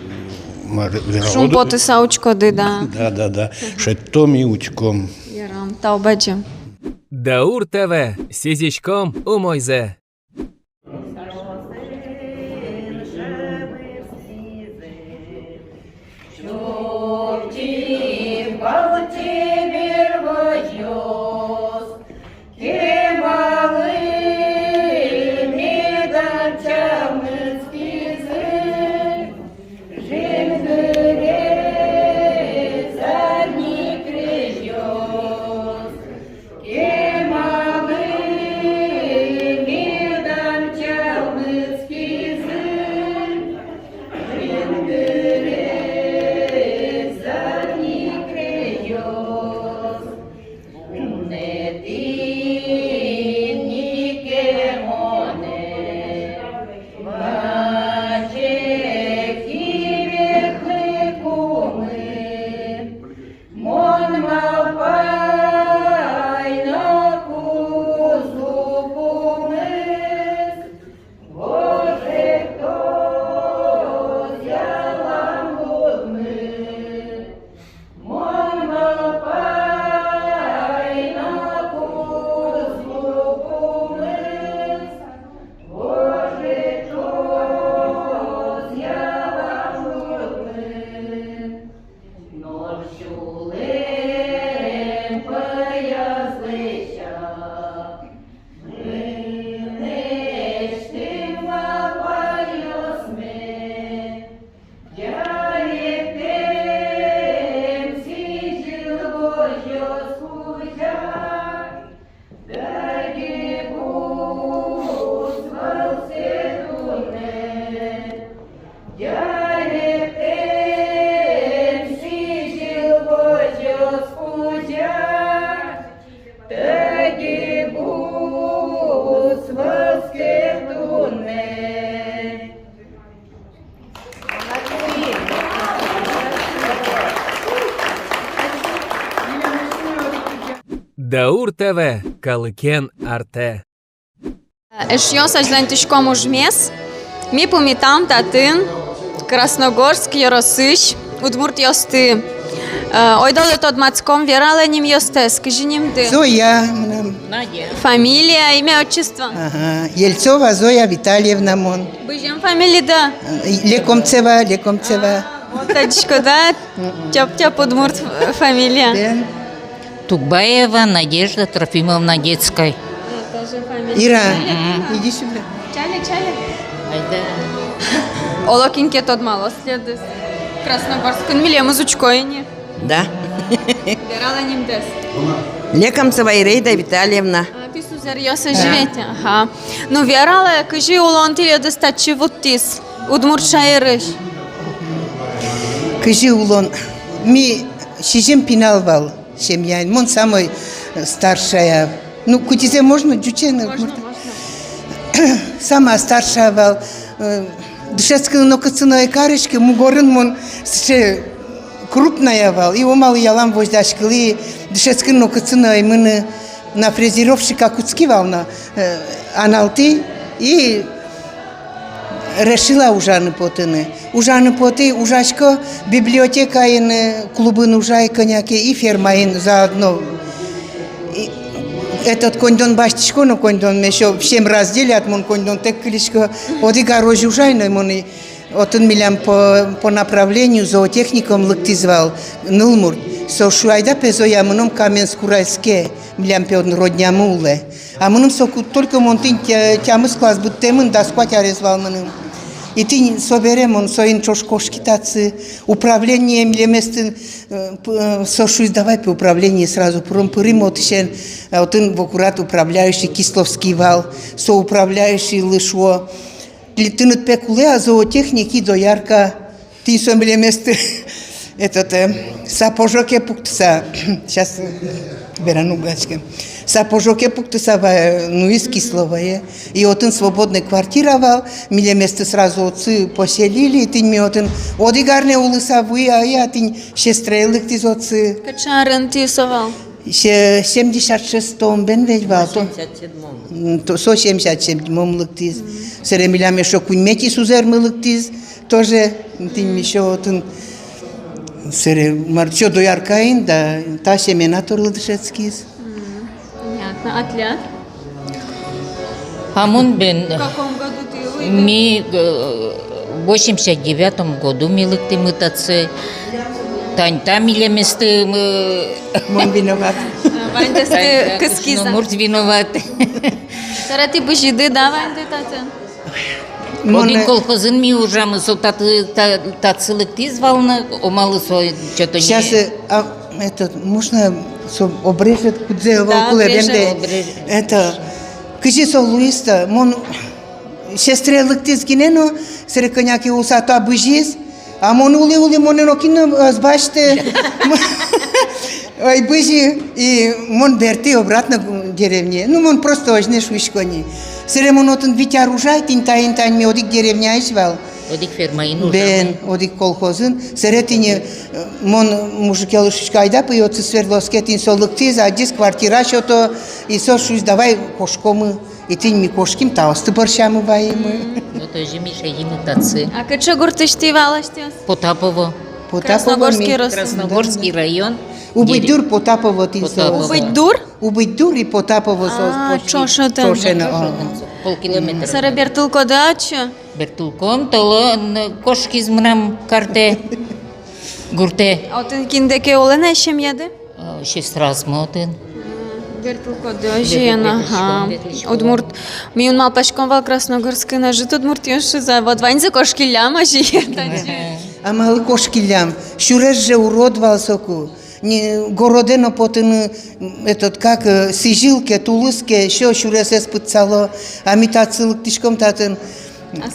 ма-, вералоды. Шумпотыса учкоды, да. Да, да, да. Шедьтом и учком. Ярам, тау бадӟым. Даур ТВ, сӥзиськом умойзэ. Даур ТВ, калыкен артэ. Эшъёс, азьланьтӥськом ужмес. Ми пумитам татын Красногорск ёросысь удмуртъёсты. Э, ойдолэ тодматском, вералэ нимъёстэс, кызьы нимды? Зоя мынам. Надя. Фамилия, имя, отчество? Ага, Ельцова Зоя Витальевна мон. Бызем фамилиды? Э, Лекомцева, Лекомцева. А, вот, адӟиськод-а, тяп-тяп удмурт фамилия. Бен. Тугбаева Надежда Трофимовна Детская. Э, тоже фамилия. Ира, мгм, иди сюда. Чале, чале. Айда. Оло кин ке тодмалоз тӥледыз. Красногорскын милемыз учко ини. Да. Вералэ нимдэс. Лекомцева Ираида Витальевна. А, тӥ сузэръёсы живете? Ага. Ну, вералэ, кызьы улон тӥледыз татчы вуттӥз, удмурт шаерысь? Кызьы улон? Ми сизьым пинал вал семьяын. Мон самой, э, старшая. Ну, кудӥзэ можно ӟучен? Можно, можно. Самая старшая вал. Э, дышетскыны нокытчы но ӧй кариськы, мугорын мон сыӵе крупная вал. И омалы ялан возьдаськылӥ, дышетскыны нокытчы но ӧй мыны, на фрезеровщика кутски вал но, э, аналтӥ и решила ужаны потыны. Ужаны потӥ, ужасько, библиотекаын, э, клубын ужай кӧня ке и фермаын заодно. И этот коньдон басьтӥсько но, коньдонме ещё всем разделят, мон коньдонтэк кылисько. Одӥг ар озьы ужай но мон и отын милям по, по направлению зоотехникум лыктӥз вал нылмурт. Со шуэ: «Айда пе, Зоя, мыном Каменск-Уральске, милям пе отын роднямы улэ». А мыным соку только мон тӥни тя-, тямыс класс быдтэмын, дас куать арес вал мыным. И тӥни собере мон соин ӵош кошки татчы, управление милеместы, э, п-, э, со шуиз: «Давай пе управление сразу пыром». Пырим отысен, э, отын вокурат управляющий Кисловский вал, со управляющийлы шуо: «Тӥ-, тыныд пе кулэ-а зоотехник и доярка?» Тӥни со милеместы, этот, э, сапожоке пуктыса, сейчас, э, вераны уг адӟиськы. Сапожоке пуктыса ва-, э, нуиз Кисловое. И отын свободной квартира вал, милеместы сразу отчы поселили, тӥни ми отын одӥг арня улыса вуи, а, и тӥни сестрае лыктӥз отчы. Кыӵе арын тӥ со вал? Се-, семьдесят шестом бен ведь вал, то. Семьдесят седьмом. М, то, со семьдесят седьмом лыктӥз. Мгм. Сэре милям ещё куиньметӥ сузэрмы лыктӥз, тоже, тӥни ми ещё отын, сэре, мар, ещё дояркаын, да, та семена торлы дышетскиз. Мгм. Понятно. А тӥляд? А мон бен, в каком году тӥ лыктӥды? Ми, э, восемьдесят девятом году ми лыктӥмы татчы. Тани та милеместы, э, мон виноват. Ваньдэсты кыскиз-а? Удмурт виноват. Сэре тӥ бызиды, да, ваньды татын? Мон, э, одӥг колхозын ми ужамы, со таты-, та-, татчы лыктӥз вал но, омалы со чё-то не. Сейчас, э, а, этот, можно со обрежет, кудзэ вал кулэ, обрежет. Да, бен дэ. Обрежет. Это, кызьы со луиз-то, мон сестре лыктӥз гинэ но, сэре кӧня ке улыса та бызиз, а мон улӥ-улӥ, монэ нокин но ӧз басьты. Ой, бызи, и мон бертӥ обратно деревне. Ну, мон просто озьы но шуисько ни. Сэре мон отын вить ар ужай, тӥни таин, тани ми одӥг деревняысь вал. Одӥг фермаын ужай. Бен, одӥг колхозын. Сэре тӥни, э, мон мужикелы шуисько: «Айда пе отчы Свердловске». Тӥни со лыктӥз, адӟиз, квартира сёто, и со шуиз: «Давай кошкомы». И тӥни ми кошким, таосты бӧрсямы ваимы. Мгм. Вот озьы ми шедимы татчы. А кыӵе гуртысь тӥ вал асьтэос? Потапово. Потапово. Красногорский ми рос-, Красногорский район. Убыдьдур, Потапово тӥни со. Потапово. Убыдьдур? Убыдьдур и Потапово со. А, ӵош отын. Ӵош но, ага. Полкилометра. Сэре бертылӥськоды-а отчы? Бертылӥськом, толон кошкиз мынам картэ. Гуртэ. А отын кинлы ке улэ на семьяды? Э, сестраз ма отын. Бертылӥськоды озьыен, ага. Бертылӥськом, бертылӥськом. Удмурт. Ми ум малпаськом вал Красногорскын ӧжыт удмуртъёс шуса, вот ваньзы кошкиллям озьыен татчы. А малы кошкиллям? Сюрес же урод вал соку. Не, городэ но потыны, м, этот, как, э, сӥзьыл ке, тулыс ке, всё, сюресэз пытсало, а ми татчы лыктӥськом, татын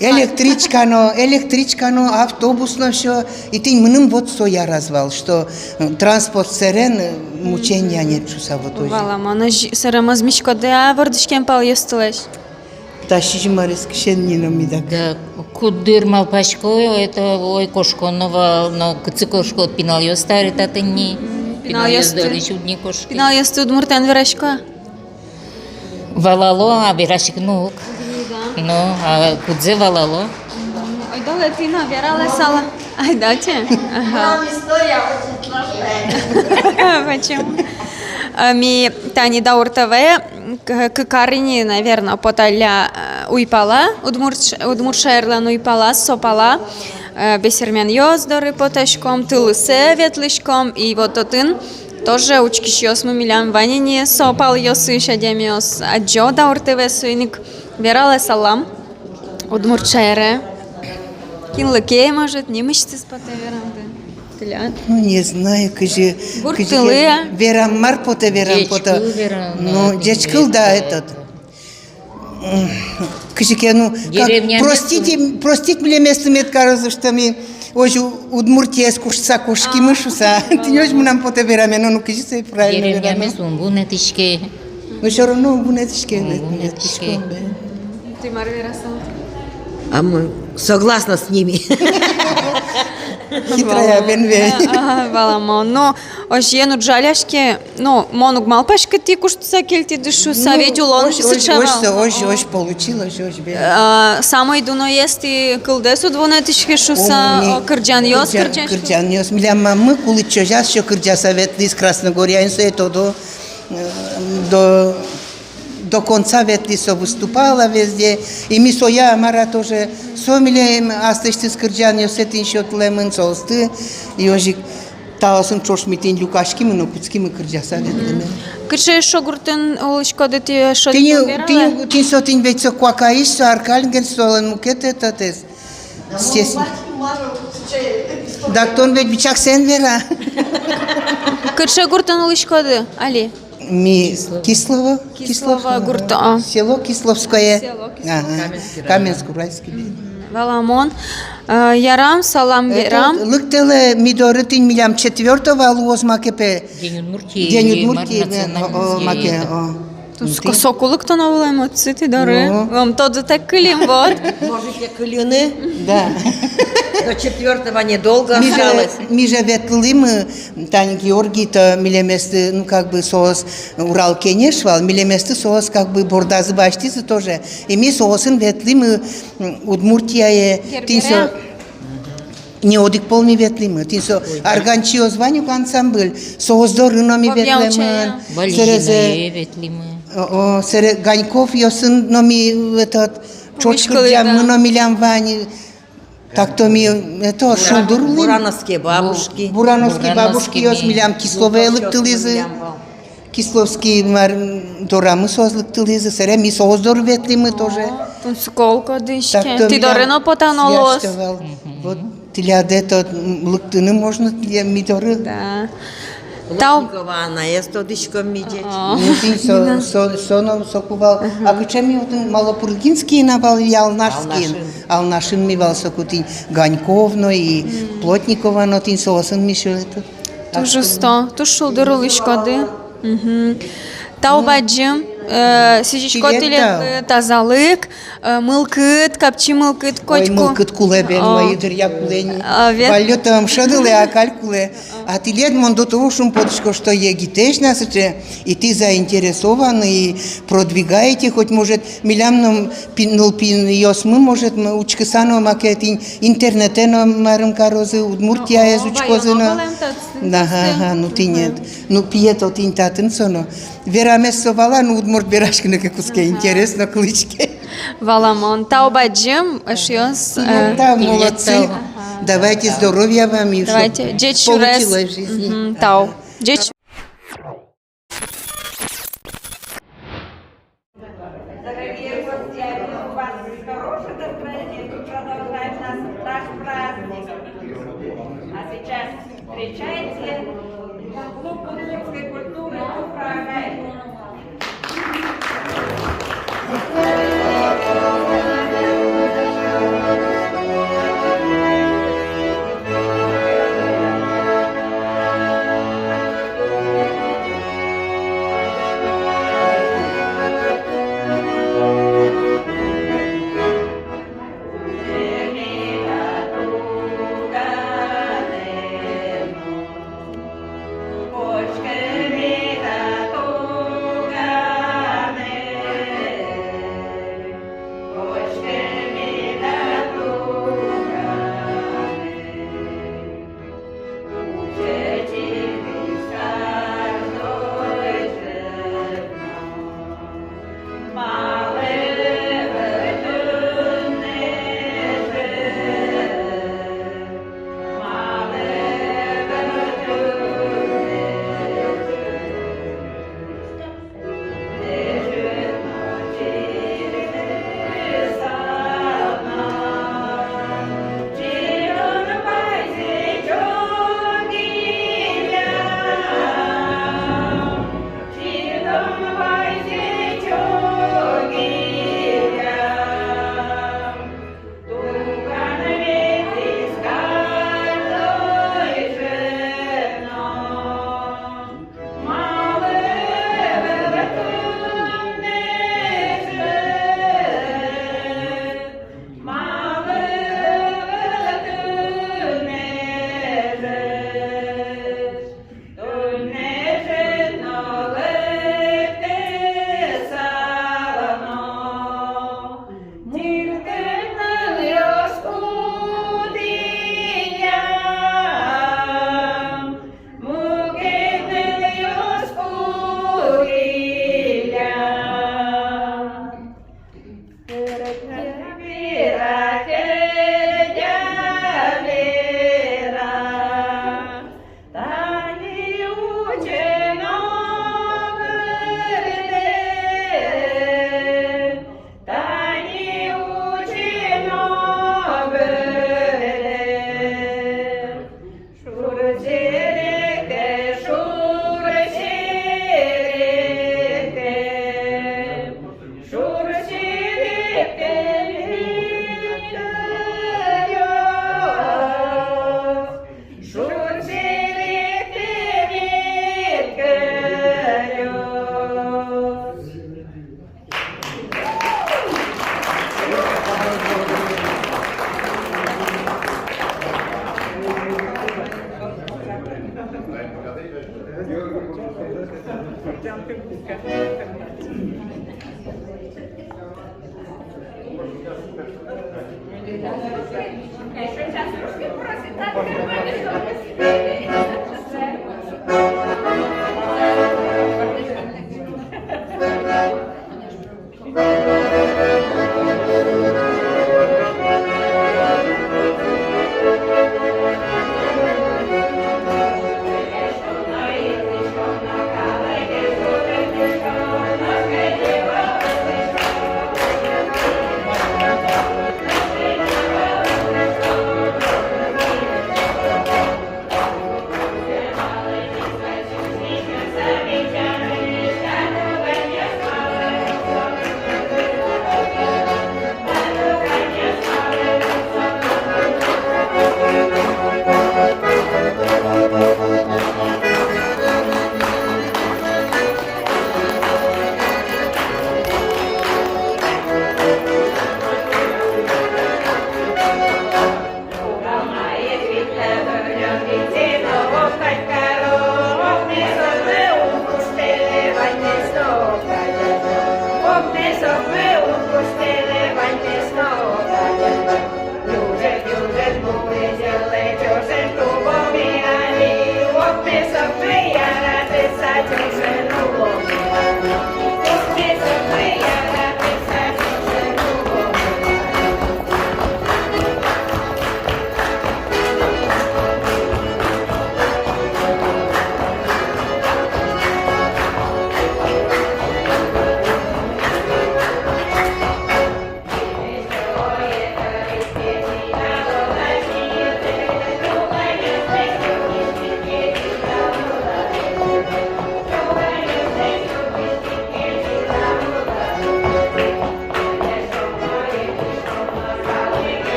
электричка но, электричка но, автобус но, всё. И тӥни мыным вот со яраз вал, что, э, транспорт сэрен, э, мучения нет шуса, вот озьы. Валамон, озьы, сэре мӧзмиськоды-а вордӥськем палъёстылэсь? Та сизьым арескысен ни но медак. Да, куддыр малпасько, это, ой, кошконо вал, но кытчы кошкод, пиналъёс табере татын ни. Пиналъёсты, пиналъёсты дорысь уд ни кошкы. Пиналъёсты удмуртэн верасько-а? Валало, а вераськыны уг. Уг ни, да? Ну, а кудзэ валало? Ойдолэ, тӥ но вералэ, Сала. Айда, че. Ага. Там история очень страшная. Почему? А, ми тани Даур ТВ к-, кык ар ини, наверно, поталля, э, уйпала, удмурт ш-, удмурт шаерлэн уйпала, со пала, э, бесерменъёс доры потаськом, тылысэ ветлӥськом, и вот отын тоже учкисьёсмы милям вань ини, со палъёсысь адямиос. Адӟо Даур ТВ, соин ик вералэ салам удмурт шаере. Кинлы ке, может, нимысьтыз потэ верамды. Тӥляд? Ну, не знаю, кызьы, гурт кызьы тылы-а? Верам, мар потэ, верам потэ. Ӟечкыл верам, ну, да, ӟечкыл, да, этот. М, кызьы ке, ну, как, деревня, простите, простить милеместы мед карозы, что ми озьы Удмуртиез куштыса кошкимы шуса. Тӥни озьы мынам потэ вераме, ну, кызьы сое правильно вераме. Деревнямес ум вунэтӥське. Ну, всё равно ум вунэтӥське, ум вунэтӥське. Тӥ мар верасал? А мы согласны с ними. Хитрая бен ве. А, а, валамон. Но озьыен уд жаляське, ну, мон уг малпаськы, тӥ куштыса кельтӥды шуса, ну, ведь улон озь, озь, сыӵе вал. Озь, озь, озь получилось, озь бен. А, самой дуноез тӥ кылдэс уд вунэтӥське шуса, о, кырӟанъёс, кырӟа-, кырӟанъёс. Кырӟанъёс. Милям мамы кулӥд ӵоже ещё кырӟаса ветлӥз Красногорьяын, сое тодо, э, до до конца ветлӥз, со выступала везде. И ми соя мар-а тоже, со милем аслэсьтыз кырӟанъёссэ тӥни сётылэмын соосты. И озьы ик таосын ӵош ми тӥни люкаськимы но кутскимы кырӟаса ветлыны. Кыӵе эшшо гуртын улӥськоды тӥ, эшшо? Тӥни, тӥни, тӥни со, тӥни ведь со Куакаысь, со Аркалин ген, солэн мукет этатэз. Здесь. Дак тон ведь бичаксэн вера. Кыӵе гуртын улӥськоды али? Ми Кислово. Кислово. Кислово гурт, а. Село Кисловское. Село Кисловское. Ага. Каменск-Уральский. Мгм. Валамон. Э, ярам, салам верам. Лыктэлэ ми доры тӥни, милям четвёртого луоз маке пе. День Удмуртии. День Удмуртии, о, о, маке, о. Тунсыко, соку лыктоно вылэм отчы тӥ доры. Ну. Ом тодытэк кылим, вот. Можете кыльыны. Да. До четвёртого недолго осталось. Ми же, ми же ветлылӥмы, тани Георгий-то милеместы, ну, как бы, соос Урал кенеш вал, милеместы соос, как бы, бордазы басьтӥзы тоже. И ми соосын ветлӥмы, м, Удмуртияе. Гербере. Тӥни со. Не одӥг пол ми ветлӥмы. Тӥни со «Арганчиос» вань ук ансамбль, соос доры но ми ветлӥмы. Бабьял чая. Сэрезэ. Валииное ветлӥмы. О, о, сэре Ганьковъёсын но ми, этот, ӵош кырӟаммы но милям вань. Так-то ми, это, шулдыр улӥм. Бурановские бабушки. Бурановские бабушкиос милям Кисловое лыктылӥзы. Кисловский мар, дорамы соос лыктылӥзы, сэре ми соос доры ветлӥмы тоже. О, тунсыко луиз ке. Так-то тӥ доры но потано луоз. Мгм. Вот тӥляд это, м, лыктыны можно тӥляд ми доры. Да. Тау. Плотникова Аннаез тодӥськом ми ӟеч. О. Ну, тӥни со, со, со но соку вал. Ага. А кыӵе ми отын, Малопургинский на вал, Алнашский. Алнашын. Алнашын ми вал соку тӥни Ганьков но и Плотникова но, тӥни соосын ми ещё это. Туж усто, туж шулдыр улӥськоды. Мгм. Тау бадӟым, э, сӥзисько тӥледлы тазалык, э, мылкыд, капчи мылкыд котьку. Ой, мылкыд кулэ бен, ой, дыръя кулэ ни. А, вет. Валлё там шӧдылэ, а каль кулэ. А тӥлед мон до того шумпотӥсько, что егитэсь на сыӵе, и тӥ заинтересованы, и продвигаете, хоть, может, милям но пи-, нылпиосмы, может, м, учкыса но маке тӥни интернетэ но марым карозы, Удмуртияез учкозы но. Ага, ага, ну тӥни. Ну, пие-то тӥни татын со но. Верамез со вала, ну, удмурт вераськыны ке кутске, интересно кылӥське. Валамон. Тау бадӟым, эшъёс. Тау, молодцы. Давайте здоровья вам и чтоб получилось в жизни. Давайте. Ӟеч сюрес. Мгм, тау. Ӟеч. Дорогие гости, я вижу, у вас хорошее настроение, мы продолжаем наш, наш праздник. А сейчас встречайте клуб удмуртской культуры «Уфра-Агай».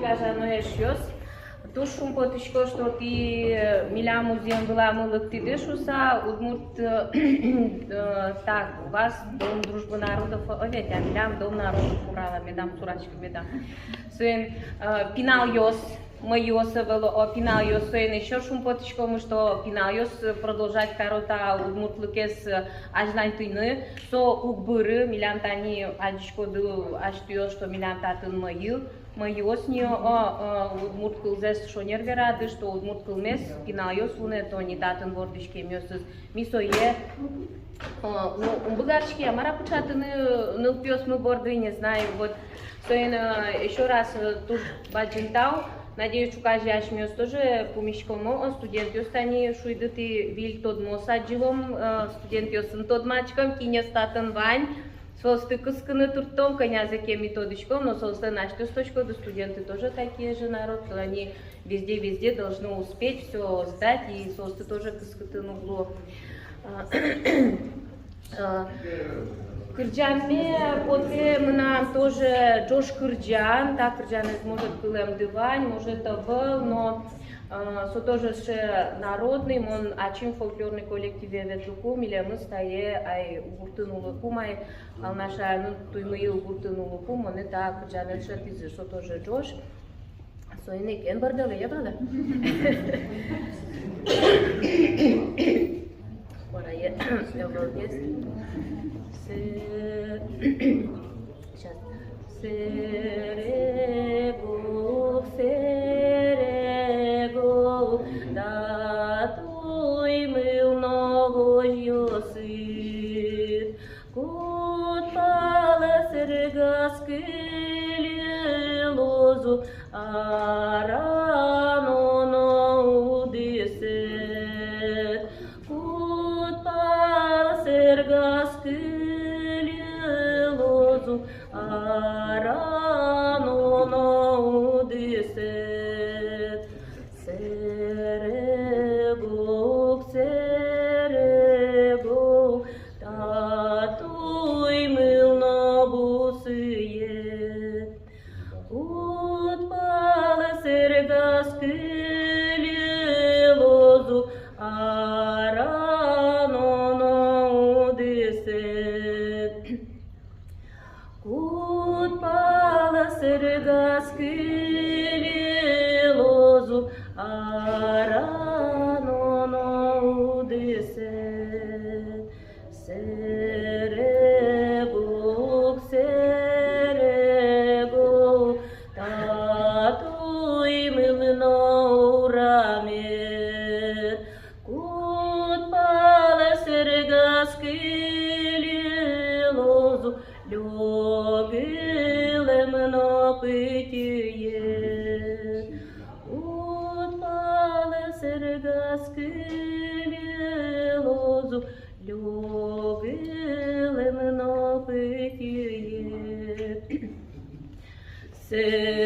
Гажано эшъёс, туж шумпотӥсько, что тӥ милям музъем выламы лыктӥды шуыса. Удмурт, э, так, у вас Дом дружбы народов, о, ведь, а милям Дом народов Урала, медам сураськы, медам. Соин, э, пиналъёс, мӧйыос ӧвӧл, о, пиналъёс, соин ещё шумпотӥськомы, что пиналъёс, э, продолжать каро та удмуртлыкез, э, азьланьтыны. Со уг быры, милям тани адӟиськоды, асьтэос, что милям татын мӧйы, мӧйыос ни, о, э, удмурт кылзэс шонер верады, что удмурт кылмес пиналъёс вунэто ни татын вордӥськемъёсыз. Ми сое, э, ну, ум быгатӥське-а, мар-а, пыӵатыны нылпиосмы борды, не знаю, вот. Соин, э, ещё раз, э, туж бадӟым тау. Надеюсь, ӵуказе асьмеос тоже пумиськомы, о, студентъёс тани шуиды, тӥ выль тодмоос адӟылом, э, студентъёсын тодматском, кинъёс татын вань. Соосты кыскыны турттом, кӧнязэ ке ми тодӥськом, но соослэн асьтэос тодӥськоды, студенты тоже такие же народ, они везде, везде должны успеть всё сдать, и соосты тоже кыскытыны уг луы. А, а, кырӟанме потэ мынам тоже ӝож кырӟан, та кырӟанэз, может, кылэмды вань, может, ӧвӧл, но, а, со тоже сыӵе народный, мон ачим фольклорный коллективе ветлыку, милемыз тае ай уг гуртын улыку, ай Алнашаын, Туймыйы уг гуртын улыку, монэ та кырӟанэ дышетӥзы, со тоже ӝож. Соин ик эн бӧрдылы, я, бала. Куарае, я, балгес. Сэ-, сейчас. Сэрегук, сэрегук, да Туймыл но возьёсыд. Куд пала сэргаз кыльы луоз ук, арано но удысэд. Куд пала сэргаз кыльы луоз ук, арано Кудпалэ сэргаз кылӥлоз ук, арано но удысэ. Сэрегок, сэрегок, татӥ мылно урамед. Кудпалэ сэргаз кылӥлоз ук, лёгылэм но пытьыед. Кудпалэ сэргаз кылӥлоз ук, лёгылэм но пытьыед. Сэрегок,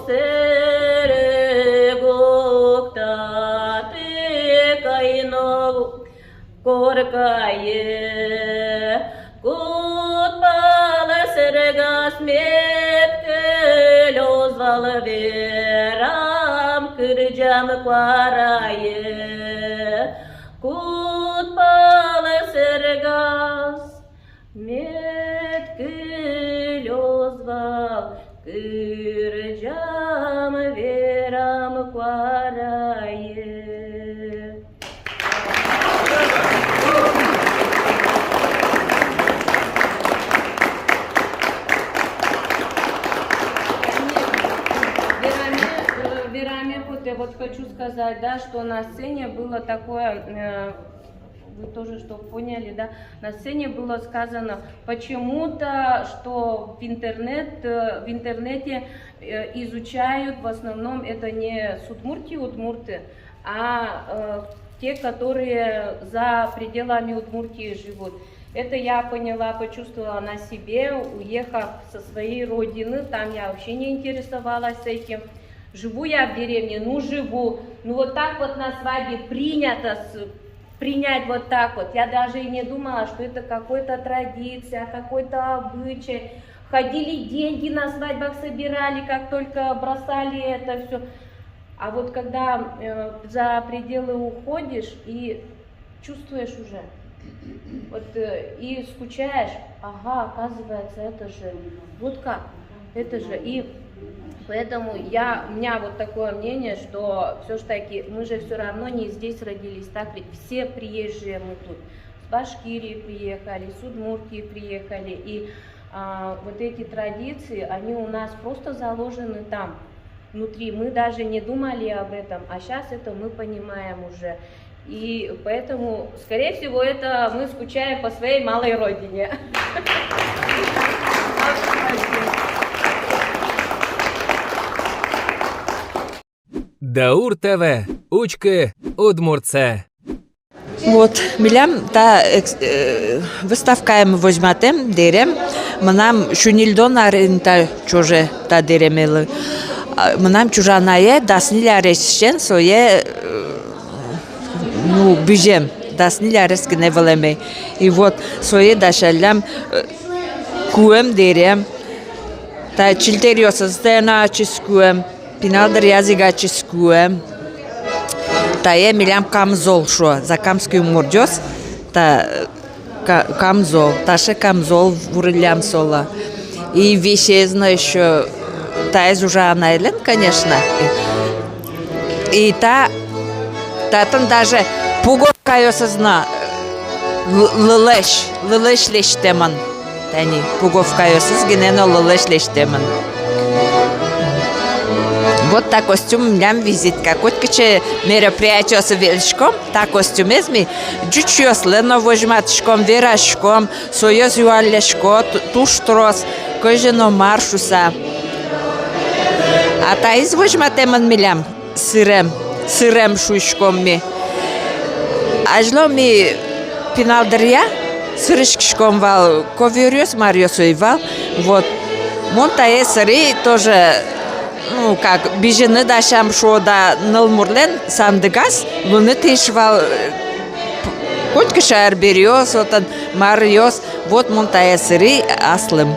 сэрегок, татӥ кайно коркае. Кудпалэ сэргаз мед кылёз вал, верам кырӟам куарае. Кудпалэ сэргаз мед кылёз вал, кырӟам, верам куарае. Вераме, э, вераме потэ, вот хочу сказать, да, что на сцене было такое, э, вы тоже что поняли, да? На сцене было сказано почему-то, что в интернет, э, в интернете, э, изучают в основном это не с Удмуртии удмурты, а, э, те, которые за пределами Удмуртии живут. Это я поняла, почувствовала на себе, уехав со своей родины, там я вообще не интересовалась этим. Живу я в деревне, ну, живу. Ну, вот так вот на свадьбе принято с-, принять вот так вот. Я даже и не думала, что это какая-то традиция, какой-то обычай. Ходили, деньги на свадьбах собирали, как только бросали это всё. А вот когда, э, за пределы уходишь и чувствуешь уже, вот, э, и скучаешь, ага, оказывается, это же, вот как, это же. И поэтому я, у меня вот такое мнение, что всё ж таки мы же всё равно не здесь родились, так ведь? Все приезжие мы тут. С Башкирии приехали, с Удмуртии приехали, и, а, вот эти традиции, они у нас просто заложены там внутри. Мы даже не думали об этом, а щас это мы понимаем уже. И поэтому, скорее всего, это мы скучаем по своей малой родине. Даур ТВ. Учкы удмуртсэ. Вот, милям та экс-, э, выставкаямы возьматэм дэрем, мынам сю ньыльдон арын та ӵоже та дэремелы. А, мынам ӵужанае дас ньыль аресысен сое, э, ну, бызем, дас ньыль арес гинэ вылэме. И вот сое дасяллям, э, куэм дэрем, та чильтэръёсыз тае но ачиз куэм. Пинал дыръяз ик ачиз куэм. Тае милям камзол шуо, закамский удмуртъёс, та, ка-, камзол, таӵе камзол вуриллям солы. И весез но ещё, таиз ужа анаелэн, конечно. И та, татын даже пуговкаосыз но лы-, лылэсь, лылэсь лэсьтэмын. Тани пуговкаосыз гинэ но лылэсь лэсьтэмын. Вот та костюм милям визитка. Котькыӵе мероприятиосы ветлӥськом, та костюмез ми ӟучъёслы но возьматӥськом, вераськом, соос юаллясько ту-, туж трос, кызьы но мар шуса. А таиз возьматэмын милям. Сырем, сырем шуиськом ми. Азьло ми пинал дыръя сырыськиськом вал, ковёръёс, маръёс ӧй вал. Вот. Мон тае сырӥ тоже, ну, как, бызьыны дасям шуо да, нылмурлэн сандыгаз луыны тӥни вал, э, котькыӵе арбериос, отын маръёс. Вот мон тае сырӥ аслым.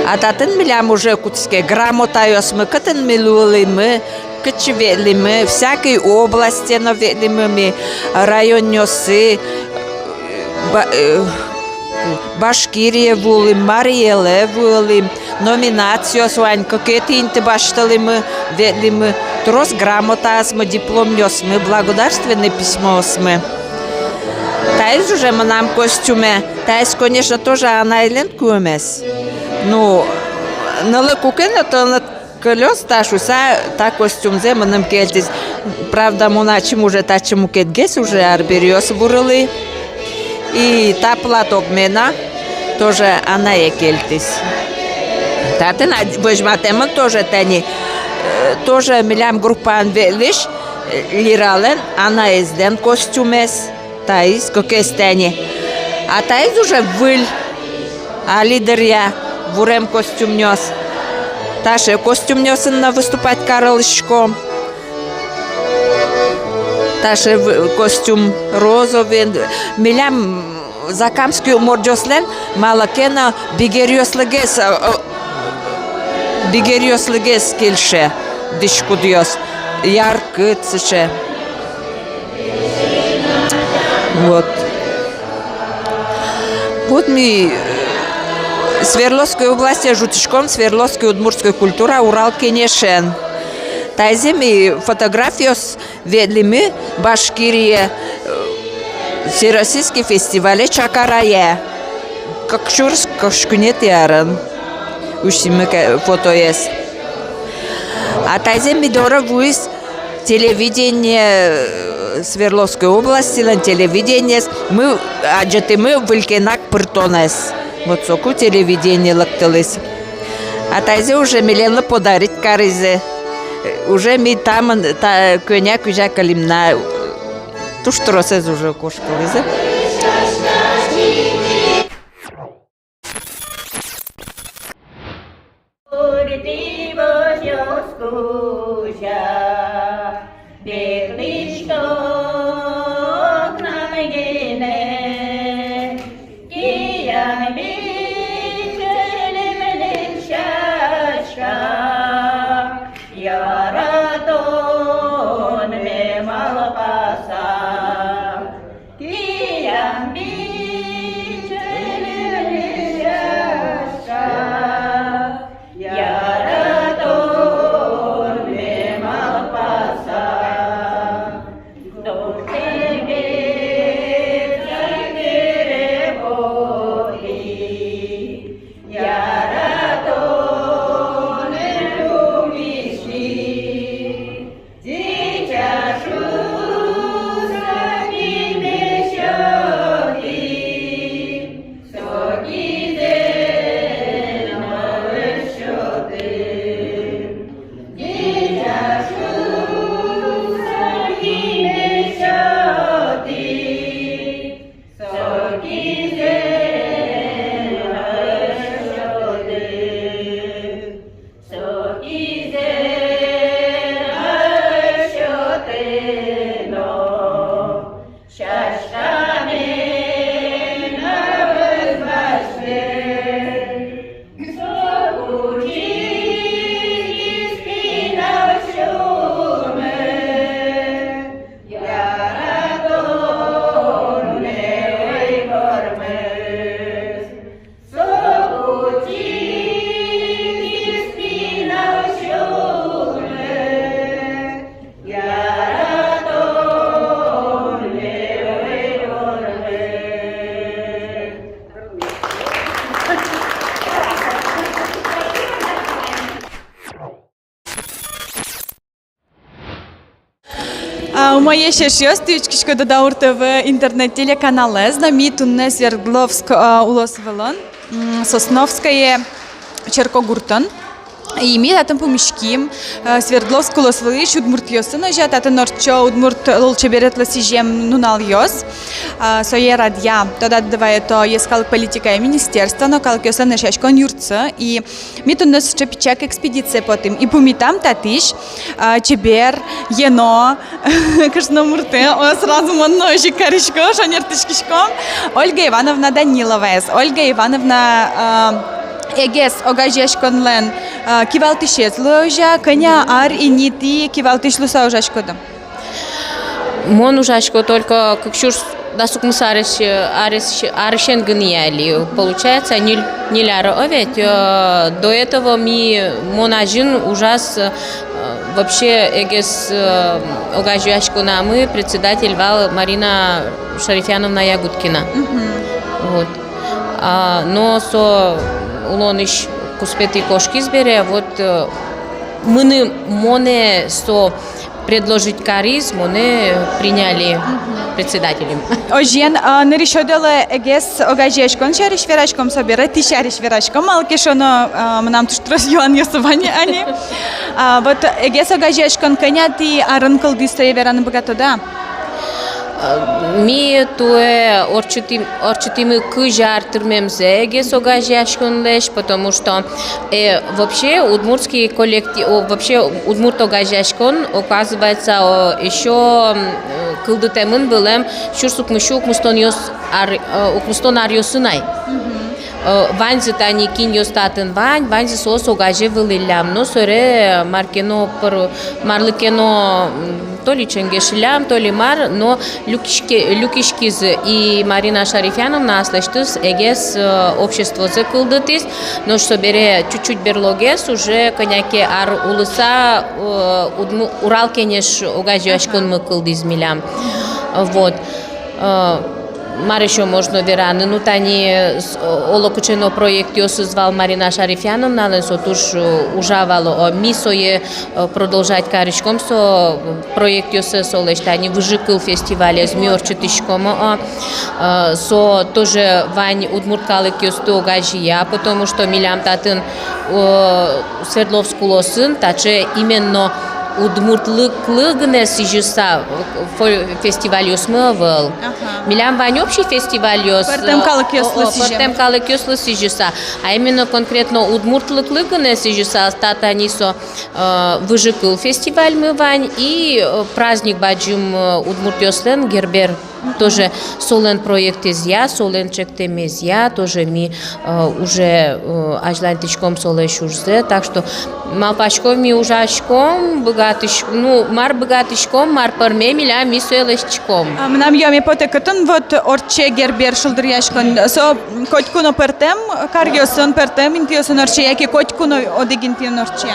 А татын милям уже кутске грамотаосмы, кытын ми луылӥмы, кытчы ветлӥмы, всякой областе но ветлӥмы ми, районъёсы, Ба-, э, Башкирие вуылӥм, Марий Эле вуылӥм, номинациос вань, кыкетӥ инты басьтылӥмы, ветлӥмы, трос грамотаосмы, дипломъёсмы, благодарственной письмоосмы. Таиз уже мынам костюме, таиз, конечно, тоже анайлэн куэмез. Ну, нылы куке но тыныд кылёз та шуыса, та костюмзэ мыным кельтӥз. Правда, мон ачим уже татчы мукетгес уже арбериос вурылӥ. И та платокме но тоже анае кельтӥз. Татын ад-, возьматэмын тоже тани, э, тоже милям группаын ветлӥсь, э, Лиралэн анаезлэн костюмез. Таиз кыкез тани. А таиз уже выль, али дыръя вурем костюмъёс. Таӵе костюмъёсын но выступать карылӥськом. Таӵе в-, костюм розовый. Милям закамский удмуртъёслэн малы ке но бигеръёслыгес, э, э, бигеръёслыгес кельше дӥськутъёс. Яркыт сыӵе. Вот. Вот ми, э, Свердловской областе ӝутӥськом, Свердловской удмуртской культура Урал кенешен. Таизэ ми фотографиос ветлӥмы Башкирие, э, всероссийский фестивале Чакарае. Кык сюрс кызь куинетӥ арын усьтӥмы ке-, фотоез. А таизэ ми доры вуиз телевидение, э, Свердловской областьлэн телевидениез, ми адӟытӥмы выль кенак пыртонэз. Вот соку телевидение лыктылӥз. А таизэ уже милемлы подарить каризы. Уже ми тамын, та, кӧня кузя кылим на, туж тросэз уже кошкылӥзы. Гуртъёс кузя берлишко окна гинэ, киян бичылемлэн сяська, яратонме малпаса. Киян бичылемлэн сяська, яратонме малпаса. Дуртэмез сяке потӥ, яратонме пумиськи. Дитя шуса киме сётӥ, со кизэ но ӧз сёты. Дитя шуса киме сётӥ, со кизэ но ӧз сёты. Со кизэ но ӧз сёты но, сяськаме но ӧз басьты. Соку чигиз пинал сюлмы, яратонме ӧй вормы. А, умоесь эшъёс, тӥ учкиськоды «Даур ТВ» интернет-телеканалэз, но ми туннэ Свердловск, а, улосвылын, м, Сосновское черкогуртын. И ми татын пумиським, а, Свердловск улосвылысь удмуртъёсын, озьы татын ортчо удмурт лулчеберетлы сӥзем нуналъёс. А, сое радъя, тодады вае, то йӧскалык политикая министерство но калыкъёслэн эшъяськон юртсы. И ми туннэ сыӵе пичи экспедицие потӥм. И пумитам татысь, а, чебер, ено, кышномуртэ, о, сразу мон но озьы ик карисько, шонертӥськиськом. Ольга Ивановна Даниловаез. Ольга Ивановна, а, «Эгес» огазеяськонлэн, а, кивалтӥсез луэ, озьы-а? Кӧня ар ини тӥ кивалтӥсь луыса ужаськоды? Мон ужасько только кык сюрс Дас укмыс арысь-, арысь-, арысен гинэ али, получается, ньыль, ньыль ар, о, ведь, э, до этого ми, мон азьын ужаз, э, вообще эгес, э, огазеяськонамы председатель вал Марина Шарифьяновна Ягудкина. Мгм. Вот. А, но со улонысь куспетӥ кошкиз бере, вот, э, мыным, монэ со предложить кариз, монэ приняли председателем. Озьыен, а, нырысь одолэ эгес огазеяськон сярысь вераськом, собере тӥ сярысь вераськом, малы ке шуоно, а, мынам туж трос юанъёсы вань ини. А, вот эгес огазеяськон кӧня тӥ арын кылдӥз, сое вераны быгатоды-а? Ми туэ ортчытӥм-, ортчытӥмы кызь ар тырмемзэ эгес огазеяськонлэсь, потому что, э, вообще удмуртский коллекти-, о, вообще удмурт огазеяськон, оказывается, о, ещё, м, э, кылдытэмын вылэм сюрс укмыссю укмыстонъёс ар-, э, укмыстон аръёсын ай. Мгм. Э, ваньзы тани, кинъёс татын вань, ваньзы соос огазе вылӥллям. Но собере мар ке но пыр-, марлы ке но, м, то ли ченгешиллям, то ли мар, но люкиське-, люкиськизы. И Марина Шарифьяновна аслэсьтыз эгес, э, обществозэ кылдытӥз. Нош собере чуть-чуть берлогес уже кӧня ке ар улыса, э, удму-, Урал кенеш огазеяськонмы кылдӥз милям. Вот. Э, мар ещё можно вераны? Ну, тани, с-, оло кыӵе но проектъёсыз вал Марина Шарифьяновналэн, со туж, э, ужа вал, о, ми сое, э, продолжать кариськом, со проектъёссэ солэсь. Тани «Выжыкыл» фестивалез ми ортчытӥськом, о, э, со тоже вань удмурт калыкъёсты огазея, потому что милям татын, э, Свердловск улосын таӵе именно удмуртлыклы гинэ сӥзьыса, э, фо-, фестивальёсмы ӧвӧл. Ага. Милям вань общий фестивальёс, пӧртэм, э, калыкъёслы, о, о, сӥзем, пӧртэм калыкъёслы сӥзьыса. А именно конкретно удмуртлыклы гинэ сӥзьыса, та тани со, э, «Выжыкыл» фестивальмы вань и, э, праздник бадӟым, э, удмуртъёслэн, Гербер. Тоже солэн проектэзъя, солэн чектэмезъя, тоже ми, э, уже, э, азьланьтӥськом солэсь ужзэ. Так что малпаськом, ми ужаськом, быгатӥсь-, ну, мар быгатӥськом, мар пӧрме милям, ми сое лэсьтӥськом. А мынам юаме потэ, кытын вот ортче Гербер шулдыръяськон, со котьку но пӧртэм каръёсын, пӧртэм интыосын ортче, яке котьку но одӥг интыын ортче?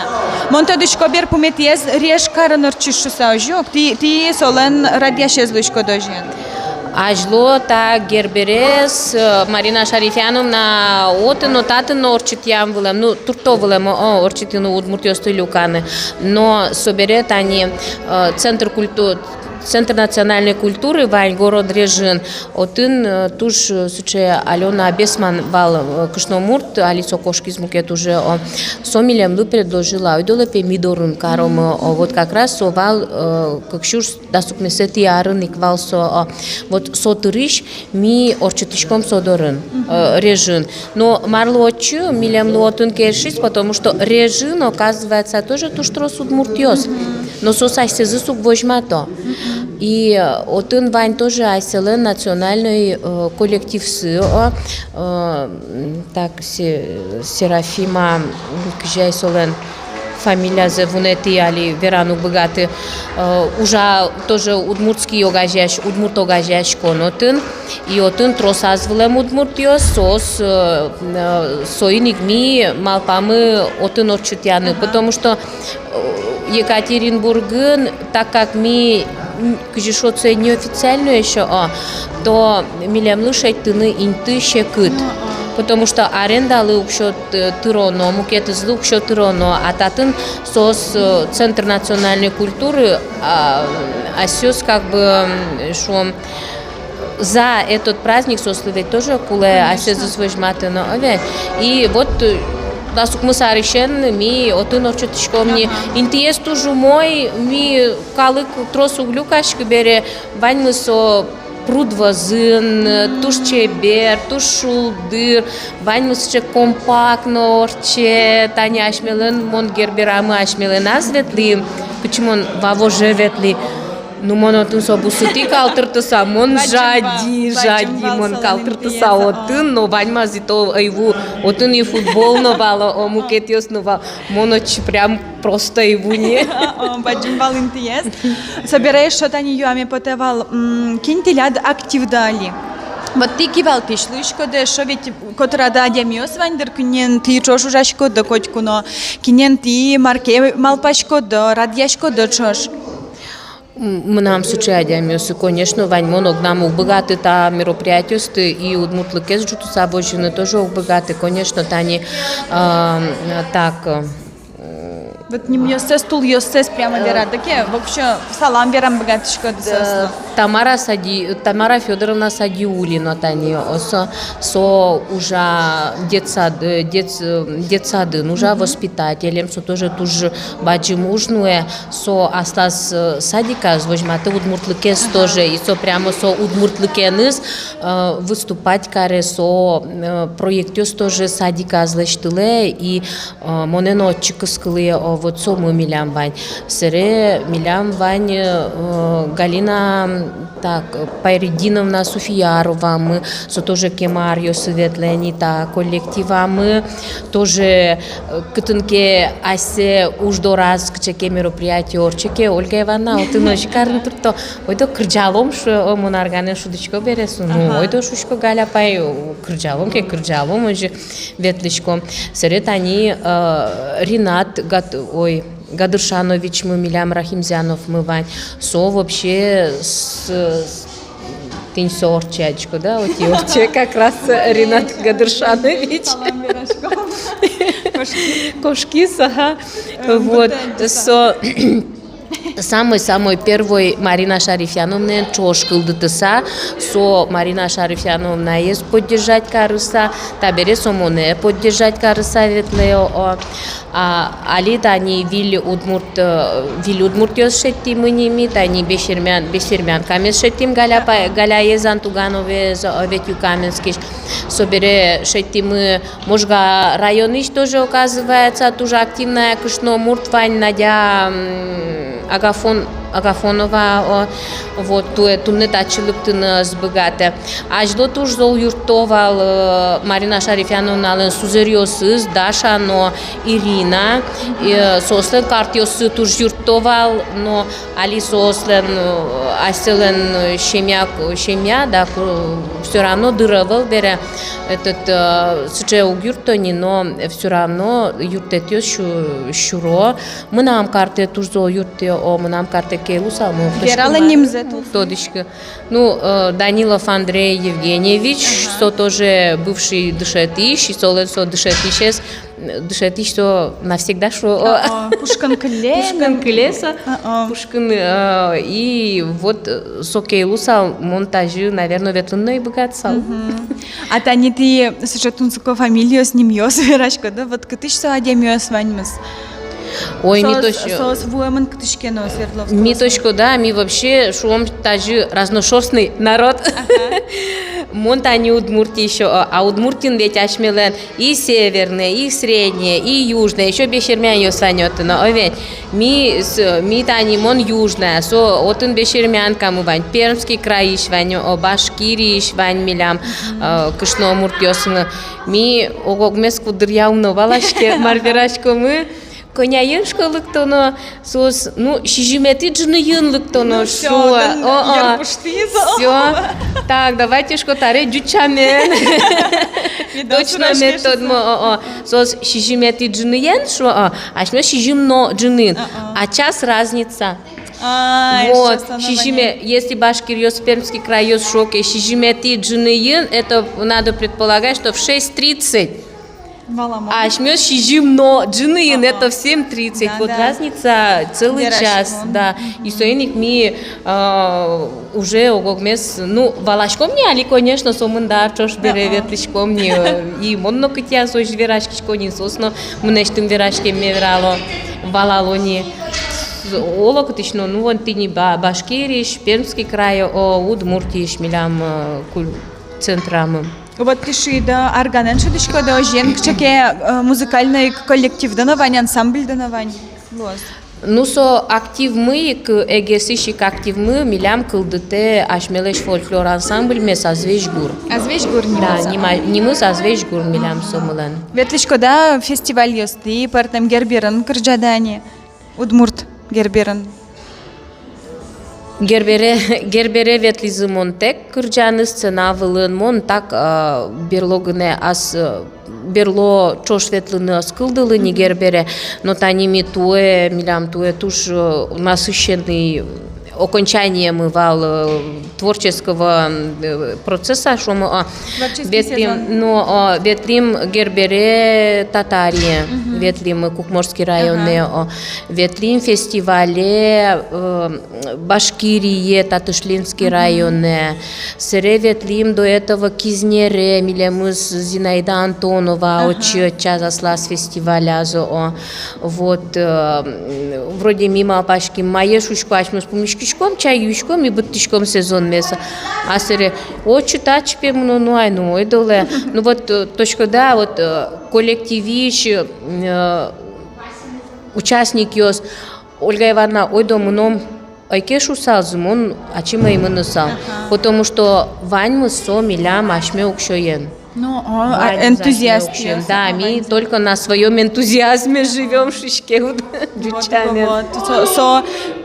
Мон тодӥсько, берпуметӥез Реж карын ортчиз шуса, озьы-а? Тӥ, тӥ солэн радъясез луиськоды, озьы-а? Азьло та Герберез, э, Марина Шарифьяновна отын но, татын но ортчытъям вылэм, ну, туртто вылэм, о, ортчытыны, удмуртъёсты люканы. Но собере тани, э, центр культу-, Центр национальной культуры вань город Режын. Отын, э, туж, э, сыӵе Алёна Бесман вал, э, кышномурт, али со кошкиз мукет уже, о. Со милемлы предложила: ойдолэ пе ми дорын каромы, о. Вот как раз со вал, э, кык сюрс дас укмысэтӥ арын ик вал со, о. Вот со дырысь ми ортчытӥськом со дорын, э, Режын. Но марлы отчы, милемлы отын кельшиз, потому что Режын, оказывается, тоже туж трос удмуртъёс. Но соос асьсэзыз уг возьмато. И, э, отын вань тоже асьсэлэн национальной, э, коллективсы, о, э, м, так, Се-, Серафима, м, кызьы ай солэн фамилиязэ, вунэтӥ, али вераны уг быгаты, э, ужа тоже удмуртский огазеясь-, удмурт огазеяськон отын. И отын тросаз вылэм удмуртъёс, соос, э, э, соин ик ми малпамы отын ортчытъяны, потому что, э, Екатеринбургын, так как ми, м, кызьы шуод сое, неофициально ещё, а, то милемлы шедьтыны инты секыт, потому что арендалы уксё, э, тыроно, мукетызлы уксё тыроно, а татын соос, э, Центр национальной культуры, а, асьсэос как бы, м, шуом, за этот праздник соослы ведь тоже кулэ асьсэзыз возьматыны, о ведь. И вот, э, дас укмыс арысен ми отын ортчытӥськом ни. Ага. Интыез туж умой, ми калык трос уг люкаськы бере, ваньмыз со пруд вӧзын, э, туж чебер, туж шулдыр, ваньмыз сыӵе компактно ортче, тани асьмелэн, мон Герберамы асьмелэн ӧз ветлӥ, кытчы мон Вавоже ветлӥ. Ну, мон отын со бусыетӥ калтыртыса, мон жади, жади, мон калтыртыса отын, но ваньмаз ик то ӧй ву, отын и футбол но вал, о, мукетъёс но вал, мон отчы прям просто ӧй ву ни. О, бадӟым вал интыез. Собере эшшо тани юаме потэ вал, м, кин тӥляд активды али? Вот тӥ кивалтӥсь луиськоды, эшшо ведь котырады адямиос вань дыр, кинэн тӥ ӵош ужаськоды котьку но, кинэн тӥ мар ке малпаськоды, радъяськоды ӵош. М, мынам сыӵе адямиосы, конечно, вань, мон огнам уг быгаты та мероприятиосты, и удмуртлыкез ӝутыса возьыны тоже уг быгаты, конечно, тани, а, так, э, вот нимъёссэс, тулъёссэс прямо, э, верады ке, вообще салам верам быгатӥськоды соослы. Тамара Сади-, Тамара Фёдоровна Садиуллина тани, о, со, со ужа детсад-, э, детс-, э, детсадын ужа, мгм, воспитателем, со тоже туж бадӟым уж нуэ, со аслаз, э, садиказ возьматэ удмуртлыкез, ага, тоже, и со прямо со удмуртлыкеныз, э, выступать каре, со, э, проектъёс тоже садиказ лэсьтылэ, и Э, монэ но отчы кыскылӥ, о, вот сомы милям вань. Сэре милям вань, э, Галина, м, так, Пайретдиновна Суфияровамы, со тоже кема аръёсы ветлэ ни та коллективамы, тоже, э, кытын ке асьсэ уж дораз кыӵе ке мероприятие ортче ке, Ольга Ивановна, отын озьы карны туртто, ойдо кырӟалом, шуэ, о, мон арганэн шудӥсько бере со, ну, ага, ойдо, шуисько, Галя апай, кырӟалом ке, кырӟалом, озьы ветлӥськом. Сэре тани, э, Ринат Гад-, ой, Гадыршановичмы, милям Рахимзяновмы вань. Со вообще с-, с-, тӥни со ортче, адӟиськод-а, отӥ ортче как раз Ринат Гадыршанович. Кошкиз, ага. Вот, со Самой-самой первой Марина Шарифьяновнаен ӵош кылдытыса, со Марина Шарифьяновнаез поддержать карыса, табере со монэ поддержать карыса ветлэ, о. А али тани виль удмурт, э, виль удмуртъёс шедьтӥмы ни ми, тани бесермян, бесермянкамес шедьтӥм, Галя па-, Галяез Антугановаез, э, Ветлюкаменскысь. Собере шедьтӥмы Можга районысь тоже, оказывается, туж активная кышномурт вань, Надя, м, Агафон-, Агафонова, о, вот, туэ, туннэ татчы лыктыны ӧз быгатэ. Азьло туж зол юртто вал, э, Марина Шарифьяновналэн сузэръёсыз, Даша но Ирина, э, соослэн картъёссы туж юртто вал, но али соослэн, э, асьсэлэн, э, семья, семья, да, ку-, всё равно дыр ӧвӧл бере, этот, э, сыӵе уг юртто ни, но всё равно юрттэтъёс сю-, сюро. Мынам картэ туж зол юрттэ, о, мынам картэ ке луысал, мон вералэ нимзэ, тодӥськы. Ну, э, Данилов Андрей Евгеньевич, ага, со тоже бывший дышетӥсь, и солэн со дышетӥсез, дышетӥсь со навсегда, шуо. О, о, пушкын кылле. Пушкын кылле со. О, о. Пушкын, э, и вот, э, со ке луысал, мон тазьы, наверно, ветлыны но ӧй быгатысал. Мгм. А тани тӥ сыӵе тунсыко фамилиос, нимъёс вераськоды, вот кытысь со адямиос ваньмыз? Ой, ми соос, точно, соос вуэмын кытысь ке но Свердловского. Ми точно, да, ми вообще, шуом, тазьы разношёрстный народ. Ага. Мон тани Удмуртиысь, а, а Удмуртиын ведь асьмелэн и северное, и среднее, и южное, ещё бесермянъёс вань отын, о, ведь. Ми с-, ми тани, мон южная, со отын бесермянкамы вань, Пермский крайысь вань, о, Башкириысь вань милям, э, кышномуртъёсмы. Ми ог-огмес куддыръя ум но валаське, мар вераськомы. Кӧняен, шуисько, лыктоно, соос, ну, сизьыметӥ ӝыныен лыктоно, ну, всё, шуо. О, о. Всё. Так, давайте, шуисько, табере ӟуч сямен. Точно мед тодмо, о, о. Соос сизьыметӥ ӝыныен, шуо, о, асьмеос сизьым но ӝыныен. А, а. А час разница. А, вот, сизьыме-, если башкиръёс, Пермский крайёс, шуо ке, сизьыметӥ ӝыныен, это надо предполагать, что в шесть тридцать. Валамон. А асьмеос сизьым но ӝыныен, ага, это в семь тридцать. Да, вот да. Разница целый час, да. Мгм. И соин ик ми, э, уже ог-огмес, ну, валаськом ни али, конечно, сомында ӵош бере, ага, ветлӥськом ни, э, и мон но кытӥяз озьы вераськисько ни, соос но мынэсьтым вераськемме верало, валало ни. Оло кытысь но, ну, вот тӥни Ба-, Башкириысь, Пермский край, о, Удмуртиысь милям, э, куль-, центрамы. Вот тӥ шуиды, арганэн шудӥськоды, озьыен, кыӵе ке, э, музыкальной коллективды но вань, ансамбльды но вань. Луоз. Ну, со активмы ик, эгесысь ик активмы милям кылдытэ асьмелэсь фольклор ансамбльмес «Азвесь гур». «Азвесь гур» нимыз. Да, нима-, нимыз «Азвесь гур» милям сомылэн. Ветлӥськоды-а фестивальёстӥ, пӧртэм Герберын кырӟады-а ни? Удмурт Герберын. Гербере, Гербере ветлӥзы мон тэк кырӟаны сцена вылын, мон так, а, берло гинэ ас, берло ӵош ветлыны ӧз кылдылы ни Гербере, но тани ми туэ, милям туэ туж, э, насыщенный окончаниемы вал, э, творческого, э, процесса, шуом, а, творческий сезон. Ветлӥм, но, а, ветлӥм Гербере Татарие, ветлӥм Кукморский районе, а, ветлӥм фестивале, э, Башкирие, Татышлинский районе. Сэре ветлӥм до этого Кизнере, милемыз Зинаида Антонова, ага, отчы ӧтьчаз аслаз фестивалязо, о. Вот, э, вроде ми малпаським, мае шуисько, асьмеос пумиськиськом, чай юиськом и быдтӥськом сезонмес. А сэре, отчы-татчы пе мыноно ай, ну, ойдолэ. Ну вот, э, точкода, вот, э, коллективысь, э, участникъёс, Ольга Ивановна, ойдо мыном ӧй ке шусалзы, мон ачим ӧй мынысал. Ага. Потому что ваньмыз со милям асьме уксёен. Ну, о, а, ваньмыз асьме энтузиаст уксёен. Да, ми только на своём энтузиазме живём, шуиське уд. Вот, ӟучамен. Вот, со, со,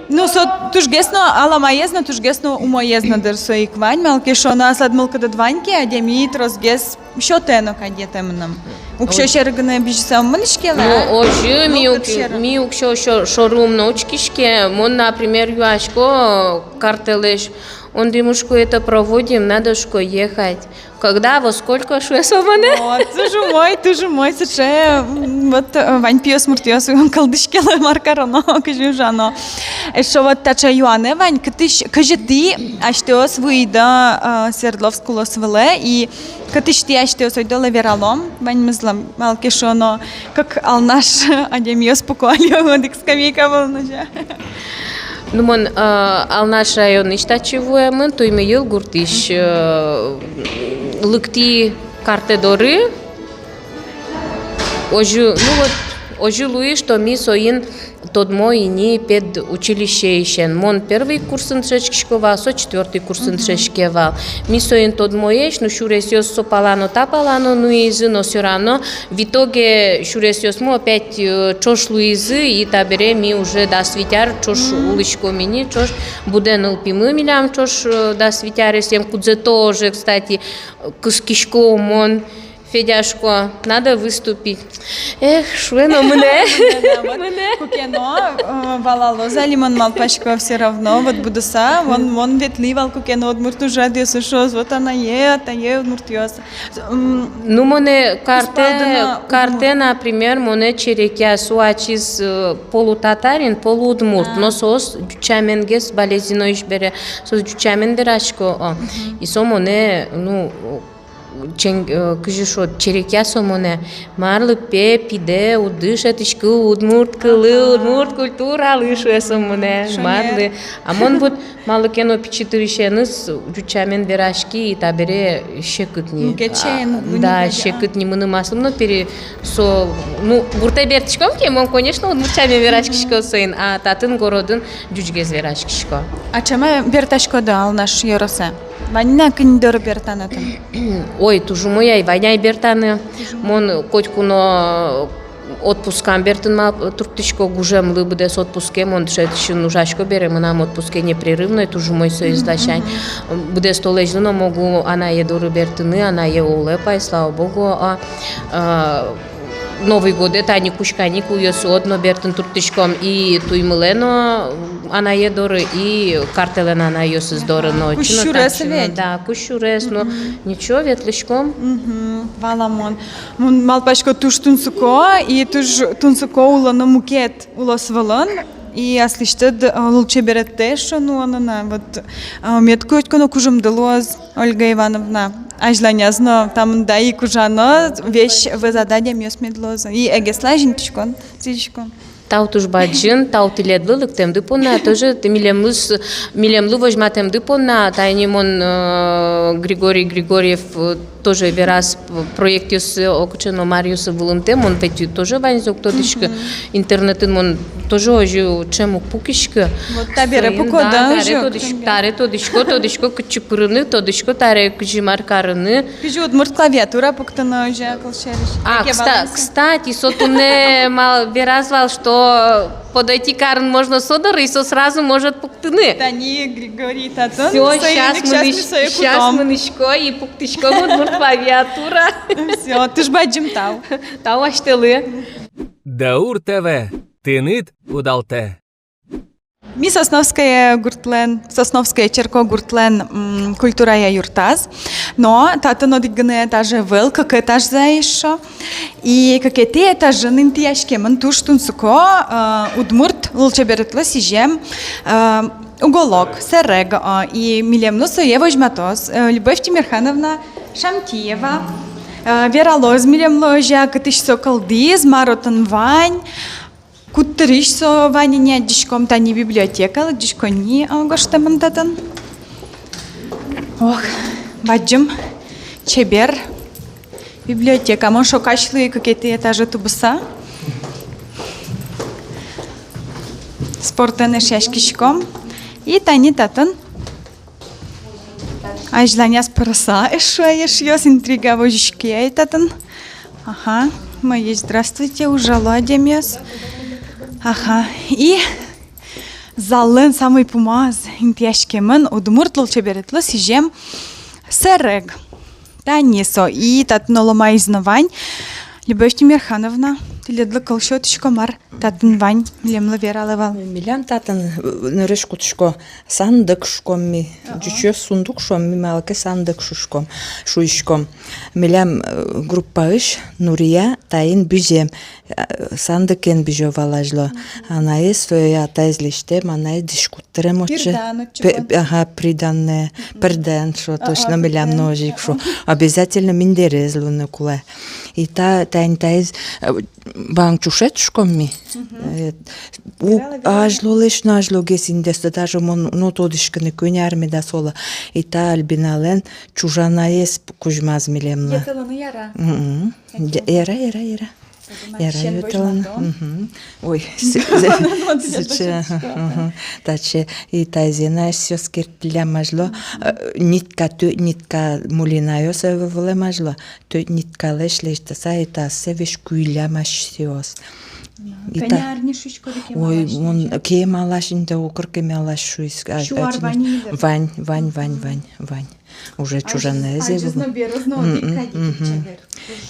ну, со тужгес но, аламаез но, тужгес но, умоез но, дыр, со ик вань, малы ке шуоно, аслад мылкыдыд вань ке, адями тросгес сётэ но кадь, тае мыным. Уксё сьӧры гинэ бызьыса ум мынӥське ла. Ну, озьы, ми ук-, ми уксё сё-, шоры ум но учкиське. Мон, например, юасько картэлэсь: «Ондрим, — шуисько, — это проводим, надо, — шуисько, — ехать». «Когда, во сколько?» — шуэ со монэ. Вот, туж умой, туж умой, сыӵе, м, вот, э, вань пиосмуртъёс кылзӥське ла, мар кароно, кызьы ужано. Эшшо вот таӵе юанэ вань, кытысь, кызьы тӥ асьтэос вуиды, э, Свердловск улос вылэ, и кытысь тӥ асьтэос, ойдолэ вералом ваньмызлы, малы ке шуоно, кык Алнаш адямиос пуко али одӥг скамейка вылын, озьы. Ну, мон, э, Алнаш районысь татчы вуэмын, Туймыйыл гуртысь, э, лыктӥ картэ доры. Озьы, ну вот, озьы луиз, что ми соин тодмо ини педучилищеысен. Мон первый курсын дышетскисько вал, со четвёртый курсын дышетске вал. Ми соин тодмоесь, ну, сюресъёс со пала но, та пала но нуизы, но всё равно в итоге сюресъёсмы опять, э, ӵош луизы, и табере ми уже дас вить ар ӵош улӥськом ини, ӵош будэ нылпимы милям ӵош, э, дас вить аресъем, кудзэ тоже, кстати, кыскисько мон. Федя, — шуисько, — надо выступить. Эх, — шуэ но мынэ. Мынэ, да, вот. Мынэ. Куке но, э, валалоз али, мон малпасько, всё равно, вот будыса, мон, мон ветлӥ вал куке но удмурт ужрадъёсы, шуоз, вот анае, атае удмуртъёс. М, ну, монэ картэ, картэ, например, монэ черекъя, со ачиз, э, полутатарин, полуудмурт, но соос ӟуч сяменгес, Балезиноысь бере, соос ӟуч сямен верасько, о. И со монэ, ну, чен-, э, кызьы шуод, черекъя со монэ, марлы пе пидэ уд дышетӥськы удмурт кылы, удмурт культуралы, шуэ со монэ, марлы. А мон вот малы ке но пичи дырысеныз ӟуч сямен вераськи, и табере секыт ни. Ну, кечен, а, да, секыт ни мыным аслым но пере-, со, ну, гуртэ бертӥськом ке, мон, конечно, удмурт сямен вераськисько соин, а татын городын ӟучгес вераськисько. А ӵем-а бертаськоды Алнаш ёросэ? Вань на кин доры бертаны тын? Ой, туж умой ай, вань ай бертаны. Мон котьку но отпускам бертыны мал-, турттӥсько, гужемлы быдэс отпуске, мон дышетӥсьын ужасько бере, мынам отпуске непрерывной, туж умой соиз ласянь. Быдэс толэзьлы но могу анае доры бертыны, анае улэ пай, слава богу, а, а, Новый годэ, тани кузь каникулъёсы, одно бертыны турттӥськом и Туймылэ но анае доры, и картэлэн анайёсыз доры но. Ага. Кузь сюрес ведь? Да, кузь сюрес, но ничего, ветлӥськом. Мгм. Валамон. Мон малпасько, туж тунсыко, и туж тунсыко улоно мукет улос вылын, и аслэсьтыд, э, лулчебереттэс шуоно на, вот, э, мед котьку но кужымды луоз, Ольга Ивановна. Азьланяз но та мында ик ужано, весь вӧзады адямиос мед луозы. И эгеслы азинтӥськон сӥзиськом. Тау туж бадӟым, тау тӥледлы лыктэмды понна, тоже ты милемлы с-, милемлы возьматэмды понна, тани мон, э, Григорий Григорьев, э, тоже вераз п-, проектъёсы, э, кыӵе но маръёсы вылымтэ, мон ведь тоже ваньзэ уг тодӥськы, интернетын мон Тоже озьы ӵем уг пукиськы. Вот табере пукод, да, таре озьы, тодӥсько, таре тодӥсько, тодӥсько, кытчы пырыны, тодӥсько, таре кызьы мар карыны. Кызьы удмурт клавиатура пуктыны, озьы, кылсярысь. А, кста-, кстати, со туннэ мал вераз вал, что подойти карыны можно со доры, и со сразу может пуктыны. Тани Григорий татын. Всё, сейчас мынысь-, сейчас мынысько и пуктӥсько удмурт клавиатура. Всё, туж бадӟым тау. Тау асьтэлы. Даур ТВ, тыныд удалтэ. Ми Сосновское гуртлэн, Сосновское черкогуртлэн, м, культурая юртаз. Но татын одӥг гинэ этаж ӧвӧл, кык этажзэ эшшо. И кыкетӥ этажын интыяськемын туж тунсыко, э, удмурт лулчеберетлы сӥзем, э, уголок, сэрег, э, и милемлы сое возьматоз, э, Любовь Тимерхановна Шамтиева, э, вералоз милемлы, озьы, кытысь со кылдӥз, мар отын вань. Куддырысь со вань ини, адӟиськом, тани библиотека, адӟисько ни, а, гожтэмын татын. Ох, бадӟым, чебер библиотека. Мон шокась луи кыкетӥ этаже тубыса. Спортэн эшъяськиськом. И тани татын азьланяз пырыса эшшо, эшъёс, интрига возиське ай татын. Ага, мае, здравствуйте, ужало адямиос. Ага, и заллэн самой пумаз интыяськемын удмурт лулчеберетлы сӥзем сэрег. Тани со, и татын оломаез но вань. Любовь Тимерхановна, тӥледлы кыл сётӥсько, мар татын вань, милемлы вералэ вал. Милям татын, э, нырысь кутӥсько, сандык шуиськом ми. Ага. Ӟучъёс сундук шуом, ми малы ке сандык шуиськом, шуиськом. Милям, э, группаысь Нурия таин бызем, э, сандыкен бызё вал азьло. Анаез, сое атаез лэсьтэм, анаез дӥськут тырем отчы. Приданое. Пе-, ага, приданое. Мгм. Приданое, шуо, а, точно, а, милям но озьы ик шуо. Обязательно миндэрез луыны кулэ. И та, тани таиз, э, бан ӵушед шуиськом ми. Мгм. Э, уг, вералэ, вералэ. Азьлолэсь но азьлогес интыосты, даже мон но уг тодӥськы ни, кӧня ар меда солы. И та Альбиналэн чужанаез кузьмаз милемлы. Йӧтылыны яра? Мгм. Яра, яра, яра. Яра, йӧтылыны. Мгм. Ой, сыӵе, мгм. Таӵе, и таизэ но асьсэос керттӥллям азьло, э, нитка, тӧ-, нитка мулинаос ӧвӧл вылэм азьло, тӧ-, ниткалэсь лэсьтыса, и тассэ весь куиллям асьсэос. И та-, кӧня ар ни шуиськоды, кемалась, ой, мон, кемалась, инде укыр кемалась шуисько, а, сю ар вань ни дыр. Вань, вань, вань, вань, вань. Уже чужанаез ӧвӧл. Азьыз но берыз но одӥг кадь ик чебер.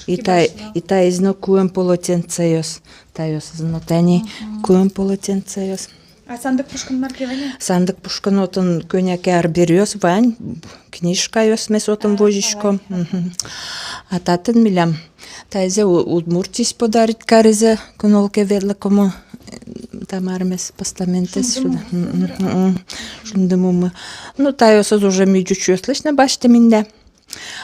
И та, и таиз но куэм полотенцеос. Таосыз но тани куэм полотенцеос. А сандык пушкын мар ке вань-а? Сандык пушкын отын кӧня ке арбериос вань, книжкаосмес отын возиськом. Мгм. А татын милям таизэ у-, Удмуртиысь подарить каризы, куноыл ке ветлыкумы, э, та мармес, постаментэз. Шунды мумы. Мгм, мгм, мгм. Шунды мумы. Ну, таосыз уже ми ӟучъёслэсь но басьтӥм инде.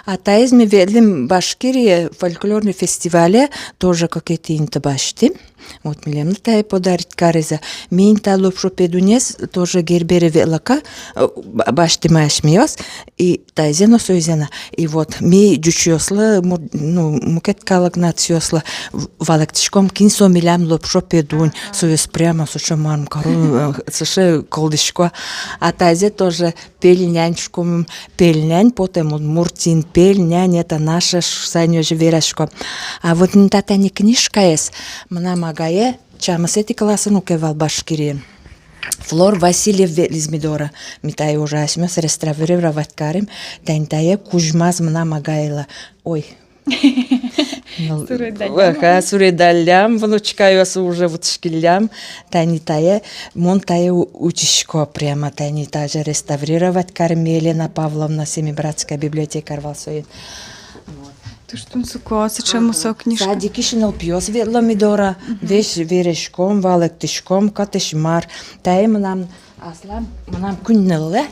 А таиз ми ветлӥм Башкирие, фольклорный фестивале, тоже кыкетӥ инты басьтӥм. Вот милемлы тае подарить каризы. Ми инта Лопшо Педунез тоже Гербере ветлыку, э, ба-, басьтӥм асьмеос. И таизэ но, соизэ но. И вот ми ӟучъёслы, мур-, ну, мукет калык нациослы в-, валэктӥськом, кин со милям Лопшо Педунь. Соос прямо сыӵе марым каро, э, сыӵе кылзӥсько. А таизэ тоже пельнянь шуиськом, пельнянь потэм Удмуртиын, пельнянь это наше, шуса ини озьы вераськом. А вот инта тани книжкаез, мынам агае, тямысэтӥ классын ук ӧвӧл Башкириын. Флор Васильев ветлӥз ми доры. Ми тае уже асьмеос реставрировать карим, тани тае кузьмаз мынам агаелы. Ой, ну, суредаллям. Ага, суредаллям, внучкаёс уже вутскиллям. Тани тае, мон тае у-, утисько прямо, тани тазьы реставрировать карим, Елена Павловна Семибратская, библиотекарь вал соин. Вот. Туж тунсыко, сыӵе мусо книжка. Садикысь нылпиос ветло ми доры, мгм, весь вераськом, валэктӥськом, кытысь мар. Тае мынам аслам, мынам куинь ныллы,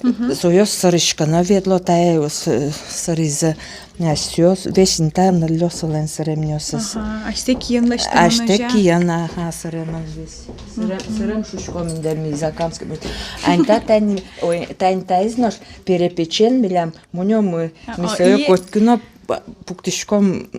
мгм, соос сырыськыны ветло, тае с-, сыризы асьсэос, весь инта ныллёсылэн сыремъёсыз. Ага, асьсэ киын лэсьтэмын. Асьсэ киын, ага, сыремын весь. Сырем, мгм, сырем шуиськом инде ми закамскыйын. Ань та тани, ой, тани таиз нош перепечен милям мунёмы. А, ми, о, сое и котьку но па-, пуктӥськом,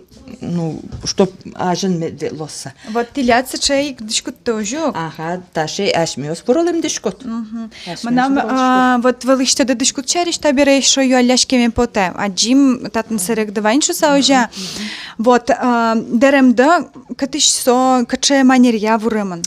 ну, чтоб азьын мед ветлоз шуса. Вот тӥляд сыӵе ик дӥськутты, озьы-а? Ага, таӵе асьмеос вурылӥм дӥськут. Мгм. Асьмеос вурылӥськом. Мынам, а, вот вылысьтыды дӥськут сярысь табере ещё юалляськеме потэ. Адӟим, татын сэрегды вань шуса, озьы-а? Мгм, мгм. Вот, а, дэремды кытысь со, кыӵе манеръя вуремын?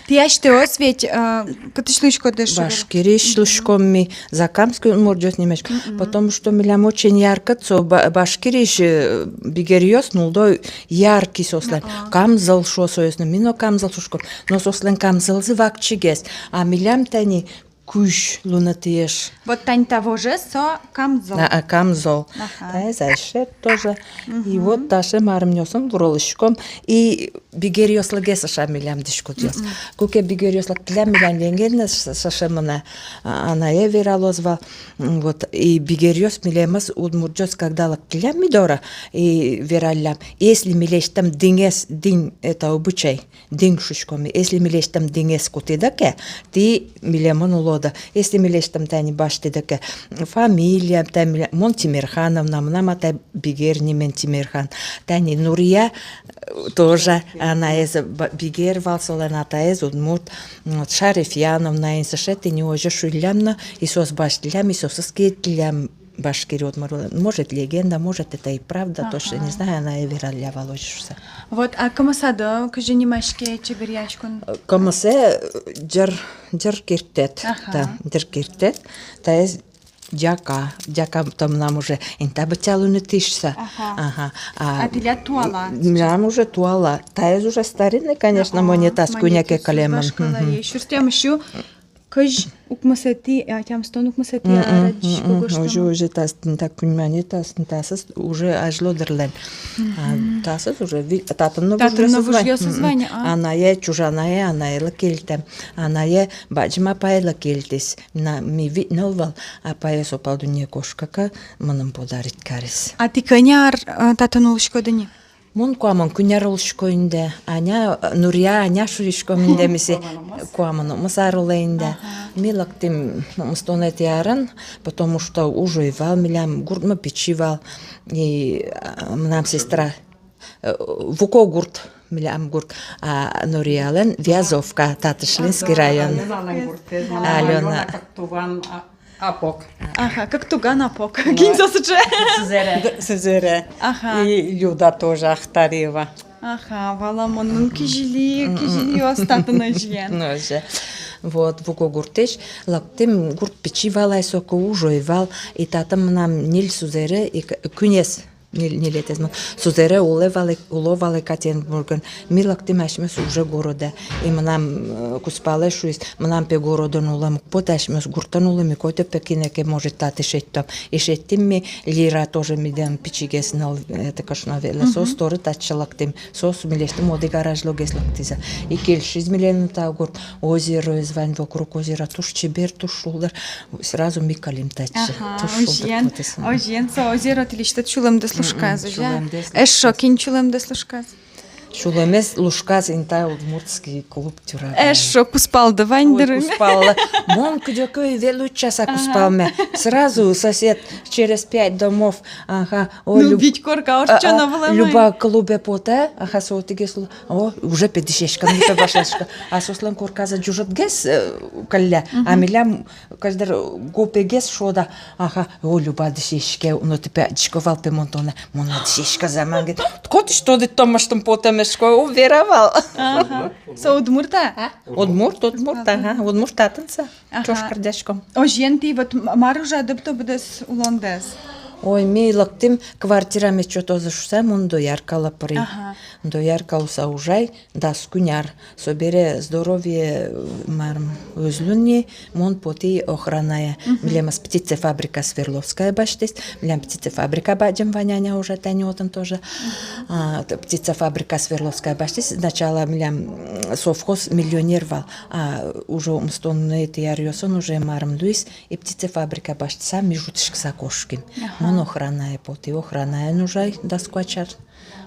Тӥ асьтэос ведь, а, кытысь луиськоды, шугар? Башкириысь луиськом ми, закамский удмуртъёс нимаськом. Мгм. Потому что милям очень яркыт со Ба-, Башкириысь, э, бигеръёс нулло яркий соослэн. Ага. Камзол шуо соос но, ми но камзол шуиськом. Но соослэн камзолзы вакчигес. А милям тани кузь луонэтӥез. Вот тани та вожез со камзол. А, а, камзол. Ага. Таиз айшет тоже. И вот таӵе марымъёсын вурылӥськом. И бигеръёслыкгес ышем милям дӥськутъёс. Мгм. Куке бигеръёс лыктӥллям, милям легенда ш-, сыӵе мынэ, а, анае вералоз вал. М, вот, и бигеръёс милемыз, удмуртъёс, когда лыктӥллям ми доры, и вераллям, если милесьтым дӥнез, дӥнь, это обычай, дӥнь шуиськом ми, если милесьтым дӥнез кутӥды ке, тӥ милемын улоды. Если милесьтым тани басьтӥды ке, фамилия, тани миле-, мон Тимерхановна, мынам атай бигер нимен Тимерхан. Тани Нурия, э, тоже, анаез ба-, бигер вал солэн, атаез удмурт, м, вот, Шарифьяновна, ин сыӵе тӥни, озьы шуиллям но, и соос басьтӥллям, и соосыз кельтӥллям. Башкир удмурт, может, легенда, может, это и правда, точно не знаю, анае вералля вал озьы шуса. Вот, а кымысады кызьы нимаське чеберъяськон? Кымысэ, э, ӟыр, ӟыр кирттэт. Ага. Да, ӟыр кирттэт. Таиз дяка, дяка то мынам уже интыяз быттьэ луыны тӥни шуса. Ага. Ага. А, а тӥляд туала? Мынам уже туала. Таиз уже старинный, конечно, монетаос, монетаос куинь ке кылемын. Башкалае. Мгм. Сюрс тямыс сю кызь укмысэтӥ, а, тямыстон укмысэтӥ ар адӟисько гожтэмын. Озьы, озьы, тас, та куинь монетаос, тасыз уже азьло дырлэн. А, мгм, тасыз уже ви-, татын но, татын но выжъёсыз вань. Выжъёсыз вань, а. Анае, чужанае, анаелы кельтэм. Анае бадӟым апайлы кельтӥз. Мынам ми вить ныл вал, апае со пал дуннее кошка ке, мыным подарить кариз. А тӥ кӧня ар, э, татын улӥськоды ни? Мон куамын куинь ар улӥсько инде, Аня, Нурия, Аня шуиськом инде ми сое, куамын укмыс ар улэ инде. Ага. Ми лыктӥм укмыстонэтӥ арын, потому что уж ӧй вал, милям гуртмы пичи вал, и, а, мынам сестра, э, Вуко гурт, милям гурт, а Нуриялэн Вязовка, Татышлинский район. Алёна. Алёна, как туган, а, Апок. Ага, как туган апок. Ну, кин со сыӵе? Сузэре. Д-, сузэре. Ага. И Люда тоже Ахтариева. Ага, валамон, ну, кизили, кизилиос татын озьыен. Ну, озьы. Вот, Вуко гуртысь лыктӥм, гурт пичи вал ай соку, уж ӧй вал, и татын мынам ньыль сузэре, и к-, куинез Ньыль-, ньылетӥез мон. Сузэре улэ вал Ек-, уло вал Екатеринбургын. Ми лыктӥм асьмеос уже городэ. И мынам, э, кузпалэ шуиз, мынам пе городын улэм уг поты, асьмеос гуртын улӥм, и котьку пе кинэ ке, может, татчы шедьтом. И шедьтӥм ми, Лира тоже милям пичигес ныл, это, кышно ветлэ. Мгм. Соос доры татчы лыктӥм. Соос милесьтым одӥг ар азьлогес лыктӥзы. И кельшиз милемлы та гурт. Озероез вань, вокруг озера, туж чебер, туж шулдыр. Сразу ми кылим татчы. Ага, туж шулдыр потэ. Озьыен, озьыен со озеро тӥлесьтыд сюлэмдэс лушказ, озьы-а? Сюлэмдэс лушказ. Эшшо кин сюлэмдэс лушказ? Сюлэмез лушказ инта удмуртский клуб «Тюрагай». Эшшо кузпалды вань дыр. Ой, кузпаллы. Мон кыдёке ӧвӧл утчаса кузпалме. Ага. Сразу сосед через пять домов. Ага. О, ну, Люб-, вить корка ортчоно вылэм ай. Люба клубе потэ. Ага, со отӥгес лу-, о, уже пе дӥсяськыны пе башлясько. А соослэн корказы ӝужытгес, э, кылля. Мгм. А милям Кадь дыр гопегес шуод-а, ага, о, Люба дӥсяське, но тӥ пе адӟиськоды вал пе мон тонэ, мон но дӥсясько заман гинэ. Котысь тодӥд, тон мыштым потэмед шуко, о, вера вал. Ага. Со удмурт-а? А? Удмурт, удмурт, ага, удмурт татын со. Ага. Ӵош кырӟаськом. Озьыен, тӥ вот м-, мар ужады быдэ быдэс улондэс? Ой, ми лыктӥм, квартира мед сётозы шуса, мон дояркалы пыри. Ага. Доярка луса ужай. Дас куинь ар. Собере здоровье, э, марым, уз луы ни, мон потӥ охранае. Мгм. Милемыз птицефабрика Свердловская басьтӥз. Милям птицефабрика бадӟым вань, Аня ужа тани отын тоже. Мгм. А, т-, птицефабрика Свердловская басьтӥз. Сначала милям, м, совхоз «Миллионер» вал. А уже укмыстонэтӥ аръёсын уже марым луиз. И птицефабрика басьтыса, ми ӝутӥськыса кошким. Ага. Мон Охранае потӥ, охранаен ужай дас куать ар.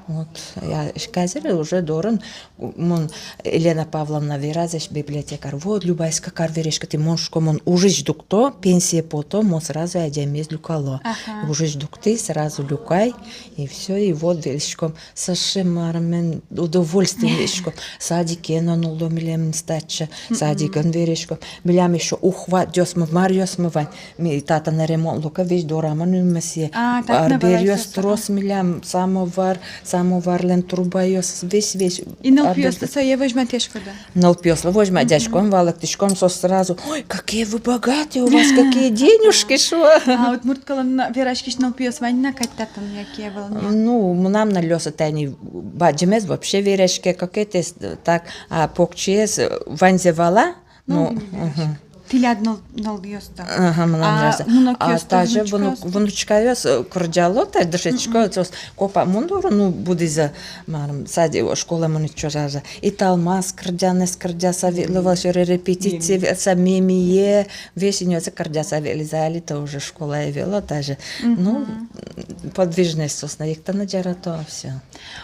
Вот, я, ишказель уже дорын, мон, Елена Павловна веразэсь библиотекарь. Вот, Любаська, кар вераськод, и мон, шуисько, мон ужысь дугто, пенсие пото, мон сразу адямиез люкало. Ага. Ужысь дугтӥ, сразу люкай, и всё, и вот, вераськом, сыӵе мармен удовольствие, вераськом. Садике но нулло милемыз татчы, садикын вераськом. Милям ещё ухватъёсмы, маръёсмы вань. Ми татын ремонт луэ ке, весь дорамы нуимы сое. А, татын арбериос валай трос милям, самовар, самоварлэн трубаосыз, весь, весь. И нылпиослы арбериос. Сое возьматӥськоды? Нылпиослы возьматӥськом, валэктӥськом, соос сразу: «Ой, какие вы богатые, у вас какие денежки», — шуо. А удмурт кылын вераськись нылпиос вань на кадь татын, яке ӧвӧл ни? Ну, мынам нылъёсы тани бадӟымез вообще вераське, кыкетӥез так, а покчиез ваньзэ вала. Ну, ну, мгм. Тӥляд ныл-, нылъёсты. Ага, мынам нылъёсты. А внукъёсты, а таӵе внук-, внучкаосты? Внучкаос, э, кырӟало та дышетско, соос копа мон доры, ну, будӥзы, марым, садик, школае мыныт ӵоже. И талмас кырӟанэз кырӟаса ветло вал, сьӧры репетицие ветлыса, мемие, весь инъёсыз кырӟаса ветлӥзы, али-то уже школае ветло таӵе. Ну, подвижность соос но, эктыны но ярато, всё.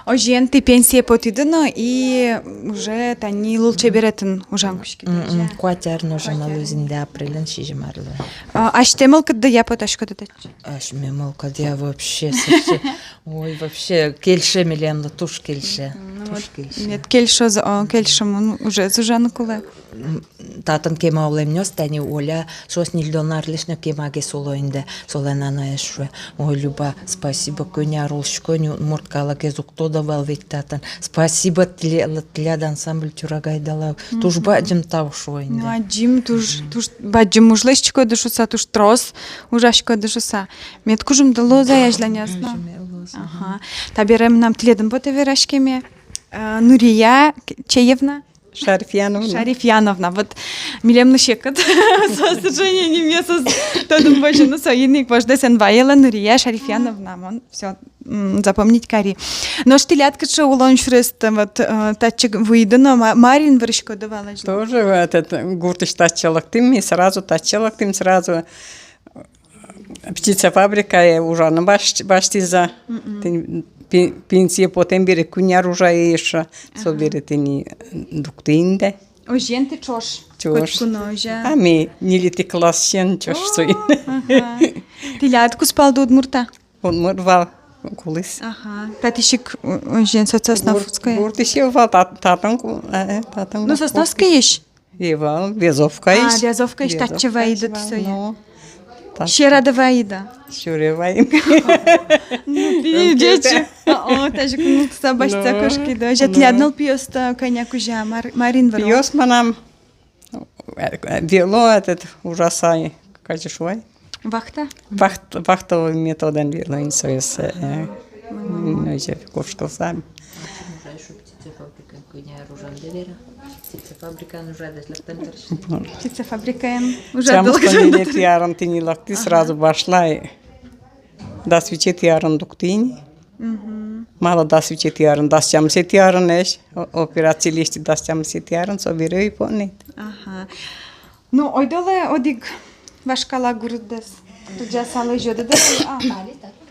Озьыен, тӥ пенсие потӥды но, и уже тани лулчеберетын ужан кутскиды. Мгм. Куать ар но уже малы луиз инде, апрельын сизьым ар луэ. А, асьтэ мылкыддыя потаськоды татчы? Асьме мылкыдъя вообще, совсем. Ой, вообще, кельше милемлы, туж кельше. Мгм, ну туж вот кельше. Мед кельшоз, о, кельшымон ужез ужаны кулэ. М, татын кема улэмъёс, тани Оля, соос ньыльдон арлэсь но кемагес уло инде, солэн анаез шуэ: «Ой, Люба, спасибо, кӧня ар улӥсько ни, удмурт калыкез уг тодо вал ведь татын. Спасибо тӥледлы, тӥляд ансамбль «Тюрагай» дала. Туж бадӟым тау», — шуо инде. Ну, адӟим, туж, туж бадӟым уж лэсьтӥськоды шуса, туж трос ужаськоды шуса. Мед кужымды луоз ай азьланяз но. Кужымды луоз, ага. Ага. Табере мынам тӥледын потэ вераськеме. Э, Нурия К-, Чеевна? Шарифьяновна. Шарифьяновна. Вот милемлы секыт. Со сыӵе ини, ме соос тодын возьыны, соин ик вождэс эн ваелэ, Нурия Шарифьяновна. Мон всё, м, запомнить кари. Нош тӥляд кыӵе улон сюресты, вот, э, татчы вуиды но, ма-, марин выриськоды вал азьло? Тоже вот этот, гуртысь татчы лыктӥм, и сразу татчы лыктӥм, сразу птицефабрикае ужаны басьт-, басьтӥзы. Мгм. Тӥни пе-, пенсие потэм бере куинь ар ужай ещё. Ага. Со бере тӥни дугтӥ инде. Озьыен, тӥ ӵош. Ӵош. Котьку но, озьы-а? А ми ньылетӥ классысен ӵош. О, соин. Ага. Тӥляд кузпалды удмурт-а? Удмурт вал, кулӥз. Ага. Татысь ик, о-, озьыен, Сосновское. Гурт-, гуртысь ӧй вал, та-, татын ку-, э, э, татын. Ну, Сосновскоесь? Ӧй вал, Вязовкаысь. А, Вязовкаысь. Вязовкаысь татчы ваиды, вал, со-а? Ну, татын. Сьӧрады ваиды? Сьӧре ваим. Ну, тӥни ӟеч. О, о, тазьы кунгылтыса басьтыса кошкиды. Озьы, ну. Тӥляд нылпиосты кӧня кузя, мар-, марин выро? Пиос мынам, э, вело этот, ужаса, как же шуо ай? Вахта? Вахт-, вахтовой методэн вело ини соос, э, ну, озьы кошкылыса. Птицефабрикаын кӧня ар ужады бере? Птицефабрикаын ужадэс лыктэм тыршиды. Птицефабрикаын ужады лыктэм тыршиды. Тямыстон ньылетӥ арын тӥни лыктӥ, ага, сразу башлай. Дас витетӥ арын дугтӥ ини. Мгм. Малы дас витетӥ арын, дас тямысэтӥ арынэсь, о-, операция лэсьтӥ дас тямысэтӥ арын, собере уйпо ни. Ага. Ну, ойдолэ одӥг вашкала гуртдэс. Тудӟаса лэзёды да, а,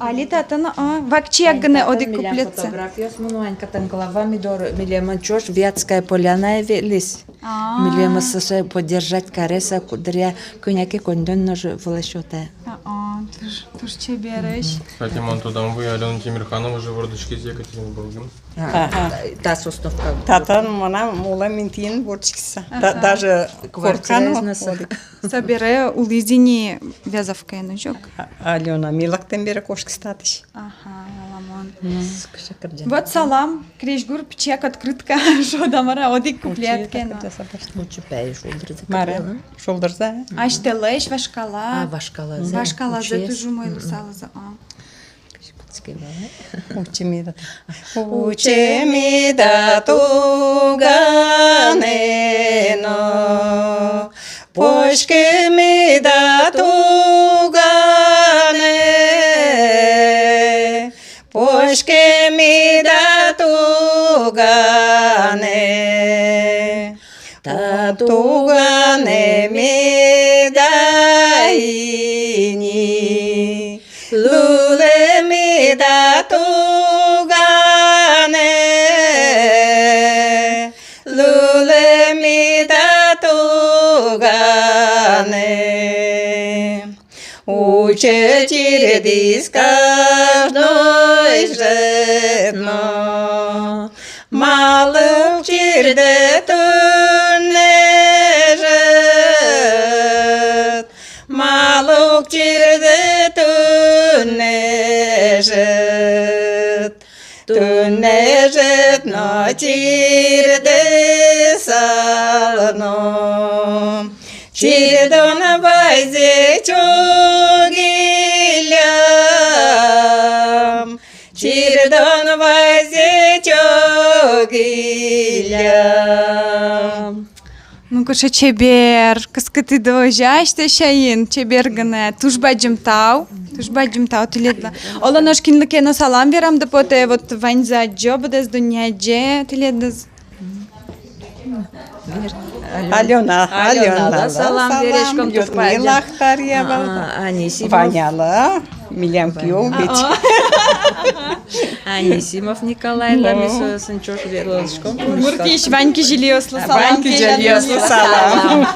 али татын, а, вакчияк гинэ одӥг куплетсэ. Фотографиос мон вань, кытын глава ми доры, милемын ӵош Вятская Полянае ветлӥз. А. Милемыз сыӵе поддержать каре со, куддыръя кӧня ке коньдон но ӧжыт вылэ сётэ. А, а, туж, туж чебересь. Кстати, мон тодам вуи, Алёна Тимирханова же вордӥськиз Екатеринбургын. Ага. Та Сосновка. Татын мынам улэм интыын вордӥськиз. Ага. Да-, даже квартираез но одӥг. Собере улӥз ини Вязовкаын, озьы-а? А-, Алёна, ми лыктэм бере кошкиз татысь. Ага, валамон. М. Вот салам, крезьгур, пичияк открытка, шуод-а, мар-а, одӥг куплет ке но. Учы, пе, шулдырзэ. Мар-а? Шулдырзэ. Асьтэлэсь вашкала. А, вашкалазэ. Вашкалазэ туж умой луысалзы, а. Учы меда. Учы меда туганэ но, пошкы меда туганэ, пошкы меда туганэ. Та туганэ меда ини, лу- Чечырдӥз каждой ӝыт но. Малы уг чырдэ туннэ ӝыт? Малы уг чырдэ туннэ ӝыт? Туннэ ӝыт но чырдысал но. Чырдон вайзэ чогыллям, чырдон вайзэ чогыллям. Ну, кыӵе чебер, кыскытӥды озьы асьтэос сямен, чебер гинэ. Туж бадӟым тау, туж бадӟым тау тӥледлы. Оло нош кинлы ке но салам верамды потэ, вот ваньзэ адӟо, быдэс дунне адӟе тӥледыз. Алёна, Алёна, Алёна, да, салам, салам вераськом, Людмила тупа. Ахтарьева, а, а, Анисимов. Ванялы. Милям кио ведь. О. Анисимов Николай, да, ну, ми соосын ӵош вераськом. Гуртысь вань кизилиослы салам. Вань кизилиослы салам.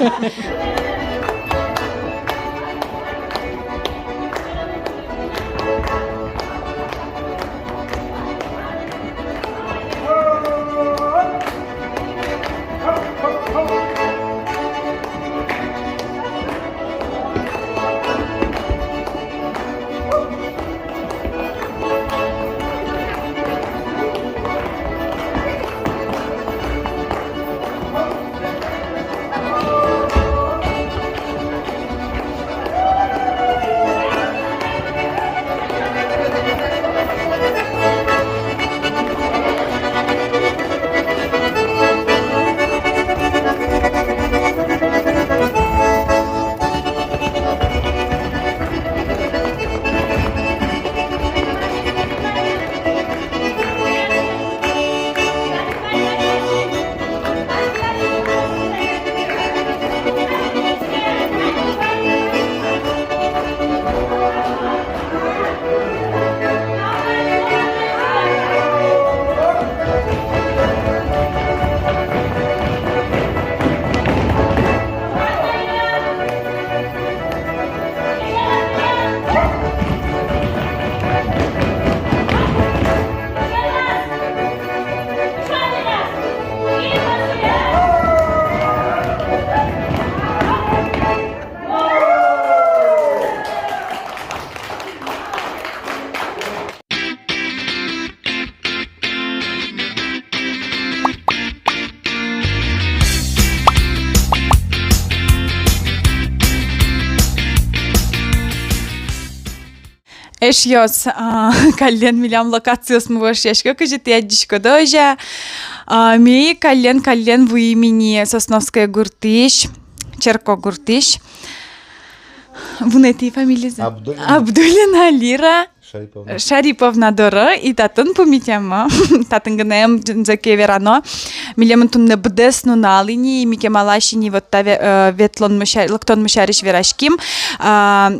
Эшъёс, а, каллен милям локациосмы вошъясько, кызьы тӥ адӟиськоды озьы. А, ми каллен, каллен вуим ини Сосновское гуртысь, Черкогуртысь. Вунэтӥ фамилизэ? Абдуллина. Абдуллина Лира Шариповна. Шариповна доры, и татын пумитэммы. Татын гинэ ӧм, ӟ-, ӟеке верано. Милемын туннэ быдэс нунал ини, ми кемалась ини вот та ве-, э, ветлонмы ся-, лыктонмы сярысь вераським. А,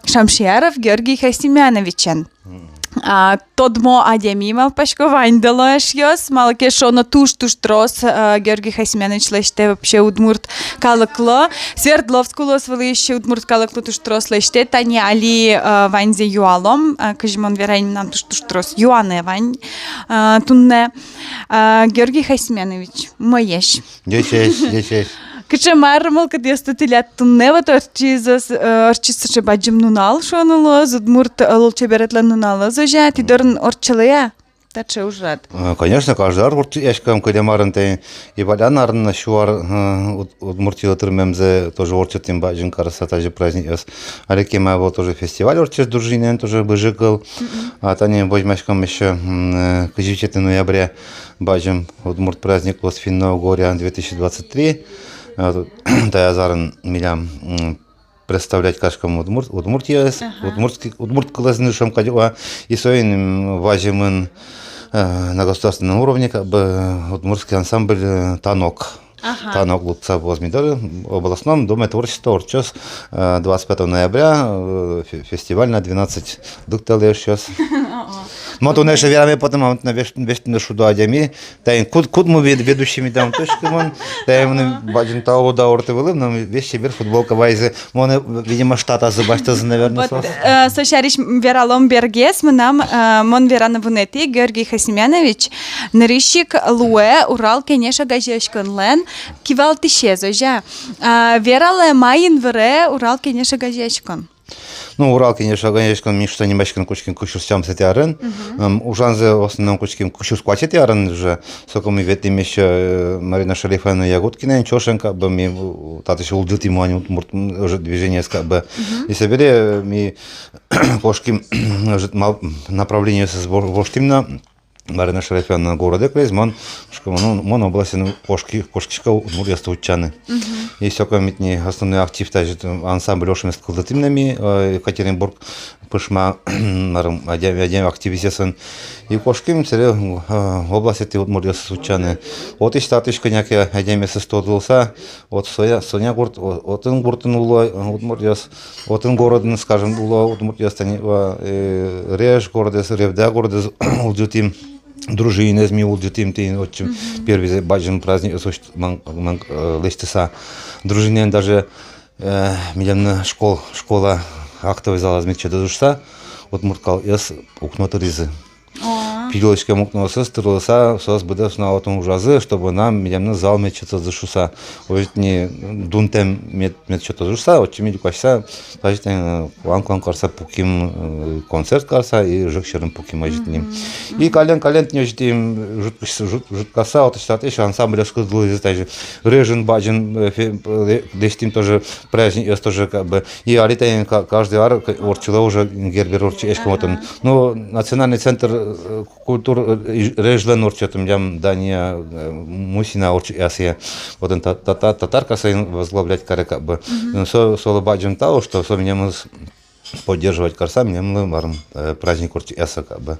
Шамшияров Георгий Хасимяновичен. Мгм. А, тодмо адями, малпасько, ваньдылы, эшъёс, малы ке шуоно туж-туж трос, а, Георгий Хасимянович лэсьтэ вообще удмурт калыклы. Свердловск улосвылысь удмурт калыклы туж трос лэсьтэ. Тани али, а, ваньзэ юалом, а, кызьы мон верай, мынам туж-туж трос юанэ вань, а, туннэ. А, Георгий Хасимянович, мӧйысь. Ӟечесь, ӟечесь. Кыӵе мар мылкыдъёсты тӥляд туннэ, вот ортчиз, э, ортчиз сыӵе бадӟым нунал, шуоно луоз, удмурт, э, лулчеберетлэн нуналыз, озьы-а, тӥ дорын ортчылэ-а таӵе ужрад? Э, конечно, каждый ар ортчытъяськом, кылем арын тӥни, и валлян арын но сю ар, э, уд-, Удмуртилы тырмемзэ тоже ортчытӥм бадӟым карыса тазьы праздникъёс. Али кема ӧвӧл, тоже фестиваль ортчиз Дружинин, тоже выжыкыл. Мгм. А тани возьмаськом ещё, м, э, кызь витетӥ ноября бадӟым удмурт праздник луоз, Финно-Угория две тысячи двадцать три. Э, таяз арын милям, м, представлять кариськом Удмурт-, Удмуртиез, ага, удмуртский, удмурт кылэз но, шуом кадь, уа, и соин, м, ваземын, э, на государственном уровне, как бы, удмуртский ансамбль, э, «Танок». Ага. «Танок» луыса возьматэ, в областном доме творчества ортчоз, э, двадцать пятого ноября, э, фе-, фестиваль на двенадцать. Лыктэлэ, эшъёс. О-о. Мон туннэ эшшо вераме потэ, мон туннэ весь, весь туннэ шудо адями. Таин куд-, кудму вед-, ведущий медам тышкы мон. Таин мыным бадӟым тау Даурты вылын, но весь чебер футболка вайизы. Мон, видимо, штатазы басьтозы, наверное, вот, со. Э, со сярысь вералом бергес, мынам, э, мон вераны вунэтӥ, Георгий Хасимянович нырысь ик луэ Урал Кенеш огазеяськонлэн кивалтӥсез, озьы-а? А, вералэ, маин выре Урал Кенеш огазеяськон? Ну, Урал Кенеш огазеяськон ми шуса нимаськыны кутским кык сюрс тямысэтӥ арын. Мгм. М, ужанзэ в основном кутским кык сюрс куатетӥ арын уже. Соку ми ветлӥм ещё, э, Марина Шалифаевна Ягодкинаен ӵошен, как бы, ми, э, татысь улӟытӥм вань удмурт, м, уже движениез, как бы. Мгм. И собере, э, ми кошким, уже мал-, направлениосыз вор-, воштӥм на. Марина Шалифаевна городэ кылиз, мон, шуисько, мон, мон областьын кошки-, кошкисько удмуртъёсты утчаны. Мгм. И соку ми тӥни основной актив тазьы, ансамбль «Ошмес» кылдытӥм на ми, э, Екатеринбург пышма, марым, адями, адями активистъёсын. И кошким сэре, э, областьтӥ удмуртъёсты утчаны. Отысь-татысь кӧня ке адямиосыз тодылыса, вот Соня, Соня гурт, о-, отын гуртын уло, э, удмуртъёс. Отын городын, скажем, уло удмуртъёс, тани, э, Реж городысь, Ревда городысь улӟытӥм, Дружининэз ми улӟытӥм, тӥни отчы. Мгм. Первый бадӟым праздник, э, со ш-, ман-, ман-, э, лэсьтыса. Дружининаен даже, э, милемлы школ-, школа актовой залаз мед сётозы шуса, удмурт калыкез укно тыризы. О. Пилёлочкаен укноосыз тырылыса, соос быдэс нунал отын ужазы, чтобы нам, милемлы зал мед сётозы шуса. Озьы тӥни дунтэм мед, мед сётозы шуса, отчы ми люкаськыса, тазьы тӥни, э, куан-куан карыса пуким, э, концерт карыса, и ӝӧк сьӧрын пуким озьы тӥни. Мгм. И каллен, каллен тӥни озьы тӥни, ӝут-, ӝут-, ӝуткаса, отысь-татысь ансамбльёс кылдылӥзы тазьы. Режын бадӟым, э, фе-, э, лэсьтӥм тоже праздникъёс тоже, как бы. И али тани ка-, каждый ар к-, ортчылэ уже, Гербер ортче эшком отын. Ага. Ну, национальный центр, э, культур, э, Режлэн ортче отын, милям Дания, э, Мусина ортчытъясъя. Отын та-, та-, та-, татар касаен возглавлять каре, как бы. Мгм. Ну, со-, солы бадӟым тау, что со милемыз поддерживать карыса, милемлы марым, э, праздник ортчытъяса, как бы.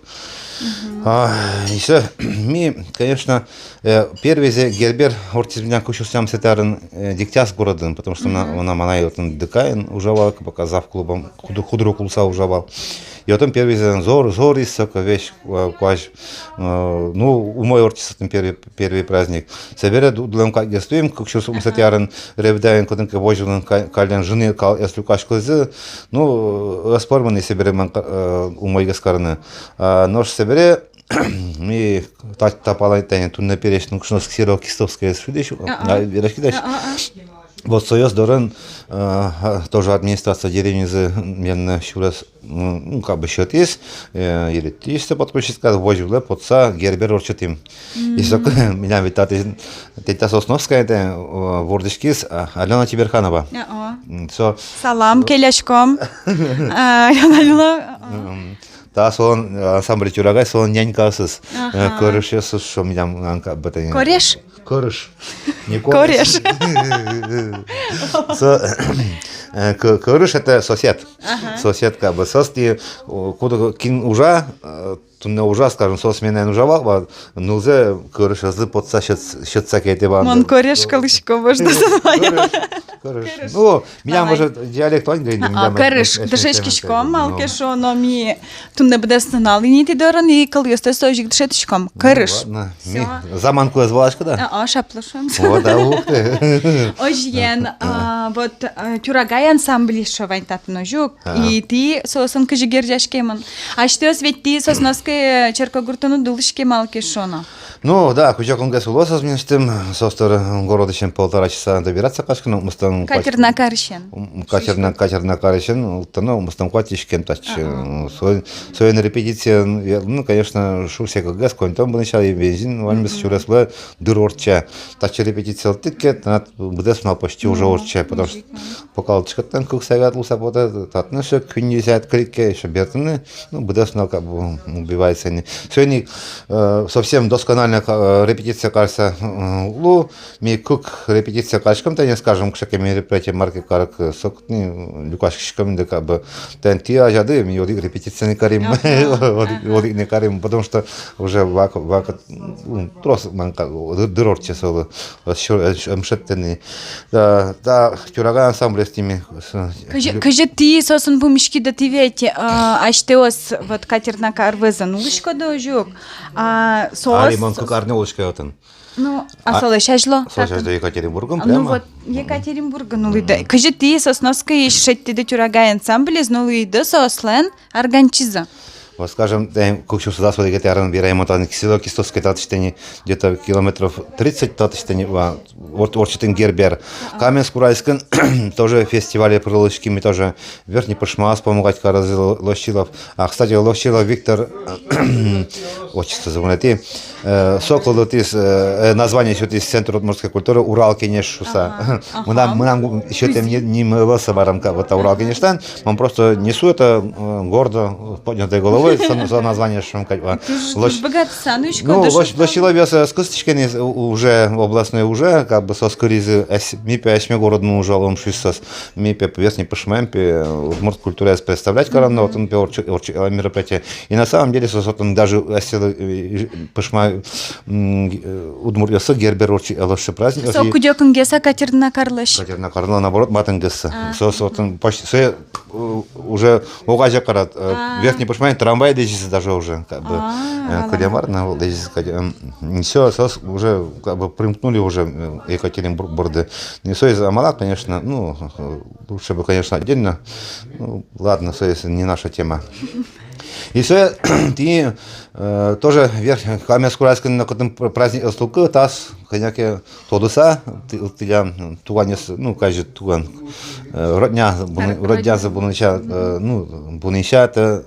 Мгм. А, ещё ми, конечно, э, первыйзэ Гербер ортчиз милям кык сюрс тямысэтӥ арын, э, Дегтярск городын, потому что мынам, мгм, мынам анай отын ДК-ын ужа вал, пока завклубом, худ-, худрук луыса ужа вал. И отын первыйзэ зор, зор ик соку весь, э, куазь, э, ну, умой ортчиз отын первый, первый праздник. Собере ду-, дулем кадьгес луим, кык сюрс укмысэтӥ арын Ревдаын кытын ке возьманы ка-, каллен жыны калыкез люкаськылӥзы, ну, ӧз пӧрмы ни собере мон ка-, э, умойгес карыны. А, нош собере ми та-, та пала тани туннэ пересь нылкышноос ксерокистовскоез шуиды, а, а, вераськиды. А, а, а. Вот соос дорын, э, тоже администрация деревнизы милемлы сюрес, м, ну, как бы сётӥз, э, илетӥз со подписчикъёсты, возьылэ потса Гербер ортчытӥм. И соку, мгм, милям ведь татысь, тетя Сосновская, это, э, вордӥськиз, а, Алёна Тимерханова. А, а. М, со, салам, э, келяськом. А, Алёна, а, а. М, та солэн, э, ансамбль «Тюрагай», солэн нянькаосыз, э, ага, Кӧрышъёсыз, шуом, милям, а, как бы, тани. Кореш? Кӧрыш. Не кореш. Кореш. Со-, э, кӧ-, кӧрыш — это сосед. Ага. Сосед, как бы, соос тӥ, о, кудӥз кин ужа, э, туннэ ужа, скажем, со сменаен ужа вал, ва-, нылзэ кӧрышезлы потса сёт-, сётса кельтэ вал. Мон кореш кылӥсько, можно. Кӧрыш, кӧрыш. Кӧрыш. Ну, милям, давай, уже диалект вань, говорит, а, милям, кӧрыш. Эш-, эш-, дышетскиськом, эш-, малы ке шуоно, ми туннэ быдэс нунал ини тӥ дорын, и кылъёстэс озьы ик дышетӥськом. Кӧрыш. Ну, ладно. Всё. Ми заман кулэ ӧз валаськы, да? А, а, шаплы шуом. Вот, да, ух ты. Озьыен, а, вот, а, «Тюрагай» ансамбль эшшо вань татын, озьы ук. Ага. И тӥ соосын кызьы герӟаськемын? Асьтэос ведь тӥ Сосновской черкогуртын уд улӥське, малы ке шуоно. Ну, да, куать-куатьгес улосыз мынэсьтым, соос доры городысен полтора часа добираться кариськыны, укмыстон куать-, катерна карысен. М, катерна, катерна карысен, лыктоно, укмыстон куать иськем татчы. Ага. Соин, соин репетиция, ну, конечно, шуг-секытгес, коньдон быдэ сяна, и бензин ваньмыз, мгм, сюрес вылэ дыр ортче. Татчы репетиция лыктӥд ке, тынад быдэс нунал почти уже ортче, потому что пока лыктӥськод, тани кык сягаед луыса потэ, татын ещё куинь сягаед кылиз ке, ещё бертыны, ну, быдэс нунал как бы убивается ини. Соин ик, э, совсем досконально ка-, э, репетиция карыса, э, луэ, ми кык репетиция кариськом, тани, скажем, кыӵе ке мероприятие мар ке карыку, э, сокытын люкаськиськом инде, как бы, тӥни тӥ азяды, ми одӥг репетиция но карим, ага, одӥг, ага, одӥг но карим, потому что уже вак, вак, м, трос мар ке, дыр, дыр ортче солы, ӧм шедьтэ ни. Да, да, «Тюрагай» ансамблез тӥни ми, с-, кызьы, лю- кызьы тӥ соосын пумиськиды, тӥ ведь, а, асьтэос, вот, Катерина кар вӧзын улӥськоды, озьы ук, а, соос... Али мон кык арня улӥсько отын. Ну, а, а солэсь азьло? Солэсь азьло Екатеринбургын, ну прямо. Вот, Екатеринбургын улӥды. Мгм. Кызьы тӥ соосын оскиськиды, «Тюрагай» ансамблез но луиды соослэн арганчизы? Вот, скажем, тӥни кык сюрс дас одӥгетӥ арын верай мон татын село Кистовское татысь тӥни, где-то километров тридцать татысь тӥни, ва, ор-, ортчытӥм Гербер. Ага. Каменск-Уральскын тоже фестивале пыриським ми тоже. Верхний Пышмаос помогать каризы Ло-, Лощилов. А, кстати, Лощилов Виктор, отчество забыл найти, э, со кылдытӥз, э, э, название сётӥз Центр удмуртской культуры «Урал кенеш» шуыса. Ага, ага. Мынам, мынам сётэм ни-, ним ӧвӧл со, мар ке, вот, та «Урал кенешлэн». Мон просто несу это, э, гордо, поднятой головой, со, со название, шуом, как бы. Туж, Лощ-, туж быгатыса, ну, ещё, ну, дышетса. Лощ-, Лощиловъёс, э, кыстӥське ни, у-, уже областной уже, как бы, соос кыризы, эс-, ми пе асьме городын ужалом шуыса соос. Ми пе Верхний Пышмаын пе удмурт культураез представлять каром но, отын пе ортчы-, ортчытӥллям мероприятие. И на самом деле соос отын даже, э, силы, э, Пышма, м, э, удмуртъёслы Гербер ортчытӥллям праздник. Со кыдёкынгес-а Катерина карлэсь? Катерина карлэсь, наоборот, матынгес. А. Соос отын почти, сое, э, уже огазе карад, э, а, Верхний Пышмаын трамвай лэзизы даже уже, как бы, а, э, валам. Кылем ар но лэзизы, кадь-, м, всё, соос уже, как бы, примкнули уже, э, Екатеринбург борды. Не, соос амалак, конечно, ну, э, лучше бы, конечно, отдельно. Ну, ладно, соос не наша тема. И сое, тӥни, э, тоже Верх-, Каменск-Уральскын но кытын пр-, праздник ӧз луы ке, тас, кӧня ке тодыса, тӥ-, тӥляд туганъёс, ну, каждый туган, э, родня, буны-, роднязы буныся, э, ну, буныся, это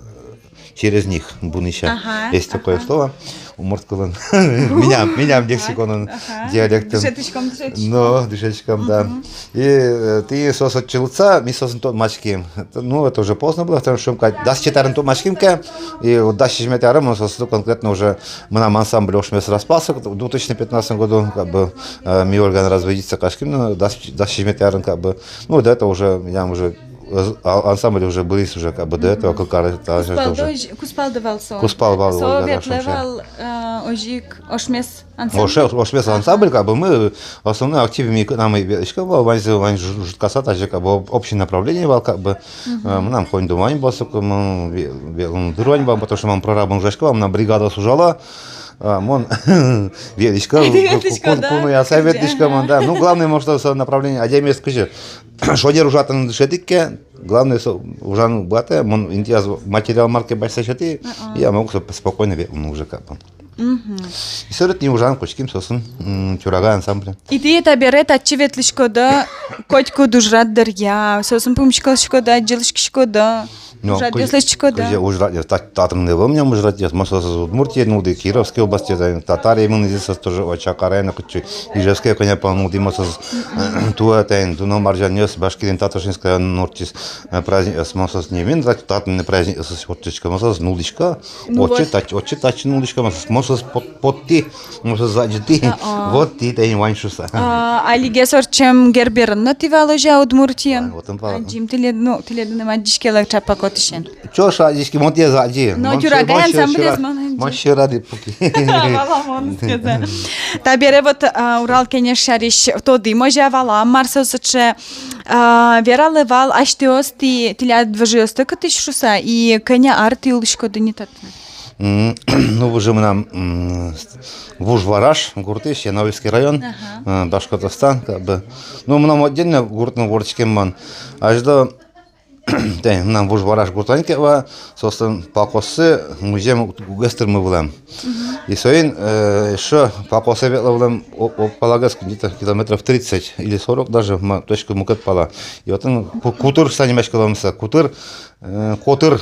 через них, буныся. Ага, есть такое слово. Удмурт кылын. Милям, милям лексиконын, ага, диалектын. Дышетӥськом, дышетӥськом. Но, дышетӥськом, да. Мгм. И, э, тӥни соос отчы лыктыса, ми соосын тодматским. Это, ну, это уже поздно было, потому что кадь дас сизьыметӥ арын тодматским ке, и вот дас сизьыметӥ арын мон соослы конкретно уже, мынам ансамбль «Ошмес» распался в две тысячи пятнадцатом году, как бы, э, ми Ольгаен разводиться кариським, но дас, дас сизьыметӥ арын, как бы, ну, до этого уже, я уже Э, а-, ансамбль уже быриз уже, как бы, до этого, кык ар, та, кузпалды, уже озь-, кузпалды вал со. Кузпал вал, со Ольга, ветлэ вал, э, озьы ик «Ошмес» ансамбль. Оше-, «Ошмес» ансамбль, как бы, мы, основной актив ми к-, нам и ве-, ещё вал, ваньзы, вань жу-, жуткаса, даже, как бы, об-, общее направление вал, как бы, э, мынам коньдон вань вал соку, мон ве-, ве-, м, дыр вань вал, потому что мон прорабын ужасько вал, мынам бригада ужало, а, мон ветлӥсько, ку-, ку-, кунояса ветлӥсько мон, да. Ну, главное, может, со направление, адямиез кызьы шонер ужатыны дышетӥд ке, главное, со ужан быгатэ, мон интыяз материал мар ке басьтӥ, сётӥ, я могу со спокойно ветлыны уже, как бы. Мгм. И со ретни ужан кутским соосын, м, «Тюрагай» ансамблен. И тӥ табере татчы ветлӥськоды, котькуд ужрад дыръя, соосын пумиськылӥськоды, адӟылӥськиськоды. Но ужрадъёс лэсьтӥськоды. Кызьы ужрадъёс, та-, татын ӧвӧл милям ужрадъёс, мон соосыз Удмуртие нуллӥ, Кировские области, тани, Татарие мынӥзы соос тоже, вот, Чакарае но кытчы, Ижевское, кӧня пала нуллӥ мон соосыз, туэ, тани, дуно марӟанъёс, Башкириын Татышинская нортчиз, э, праздникъёс, мон соосыз не вань, та-, татын но праздникъёс ортчисько, мон соосыз нуллӥсько, ну вот, отчы, тат-, отчы, татчы нуллӥсько, мон соосыз, мон соосыз пот-, поттӥ, мон соосыз адӟытӥ, а-а, вот тӥ, тани, вань шуыса. А, алигес ортчем Герберын но тӥ вал, озьы-а, Удмуртиын? Вань, отын вал. Адӟим, тӥлед-, ну, тӥледыным адӟиське лек ӵапак отысен. Чё шадиськи, мон тӥледыз адӟи. Но «Тюрагай» ансамблез мон адӟи. Мон сьӧрады пуки. Валамон, скезэ. Табере вот, а, «Урал кенеш» сярысь тодӥм, озьы-а, валам, мар со сыӵе, а, вералэ вал асьтэос, тӥ, тӥляд выжыосты кытысь шуыса, и кӧня ар тӥ улӥськоды ни татын? М, ну, выжы мынам, м, Вуж Вараш гуртысь, Янаульский район, ага, э, Башкортостан, как бы. Ну, мынам отдельно гуртын вордӥськем мон. Азьло Тӥни, мынам Вуж Вараш гуртын ке ва, соослэн Пакоссы музъем уг-, угось тырмы вылэм. Мгм. И соин, э, эшшо Пакосэ ветло вылэм, о-, о-, палагес где-то километров тридцать или сорок даже, ма-, точка мукет пала. И отын Ку-, Кутыр шуыса нимаськылэмзы, Кутыр, э, Котыр.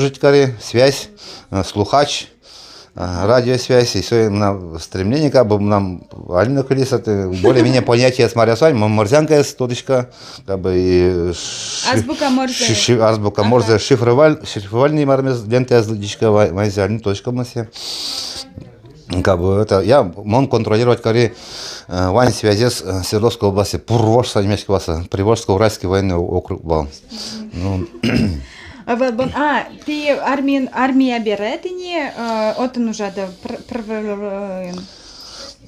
обслужить кари, связь, э, слухач, э, радиосвязь, и всё, и мынам стремление, как бы, мынам али но кылиз, это более-менее понятиез мар-а со, мон морзянкаез тодӥсько, как бы, и ши-, Азбука Морзе. Ши-, ши-, азбука Морзе, шифроваль-, шифровальный мармез, лентаез лыдӟисько, ва-, ваньзэ али но тодӥсько мон сое. Как бы это, я, мон контролировать кари, э, вань связез, э, Свердловской области, Пурвож, со нимаське вал со, Приволжско-Уральский военный округ вал. Ну. А, вот, бон-, а, тӥ армиын, армия бере тӥни, э, отын ужады, пр-, пр-, пр-,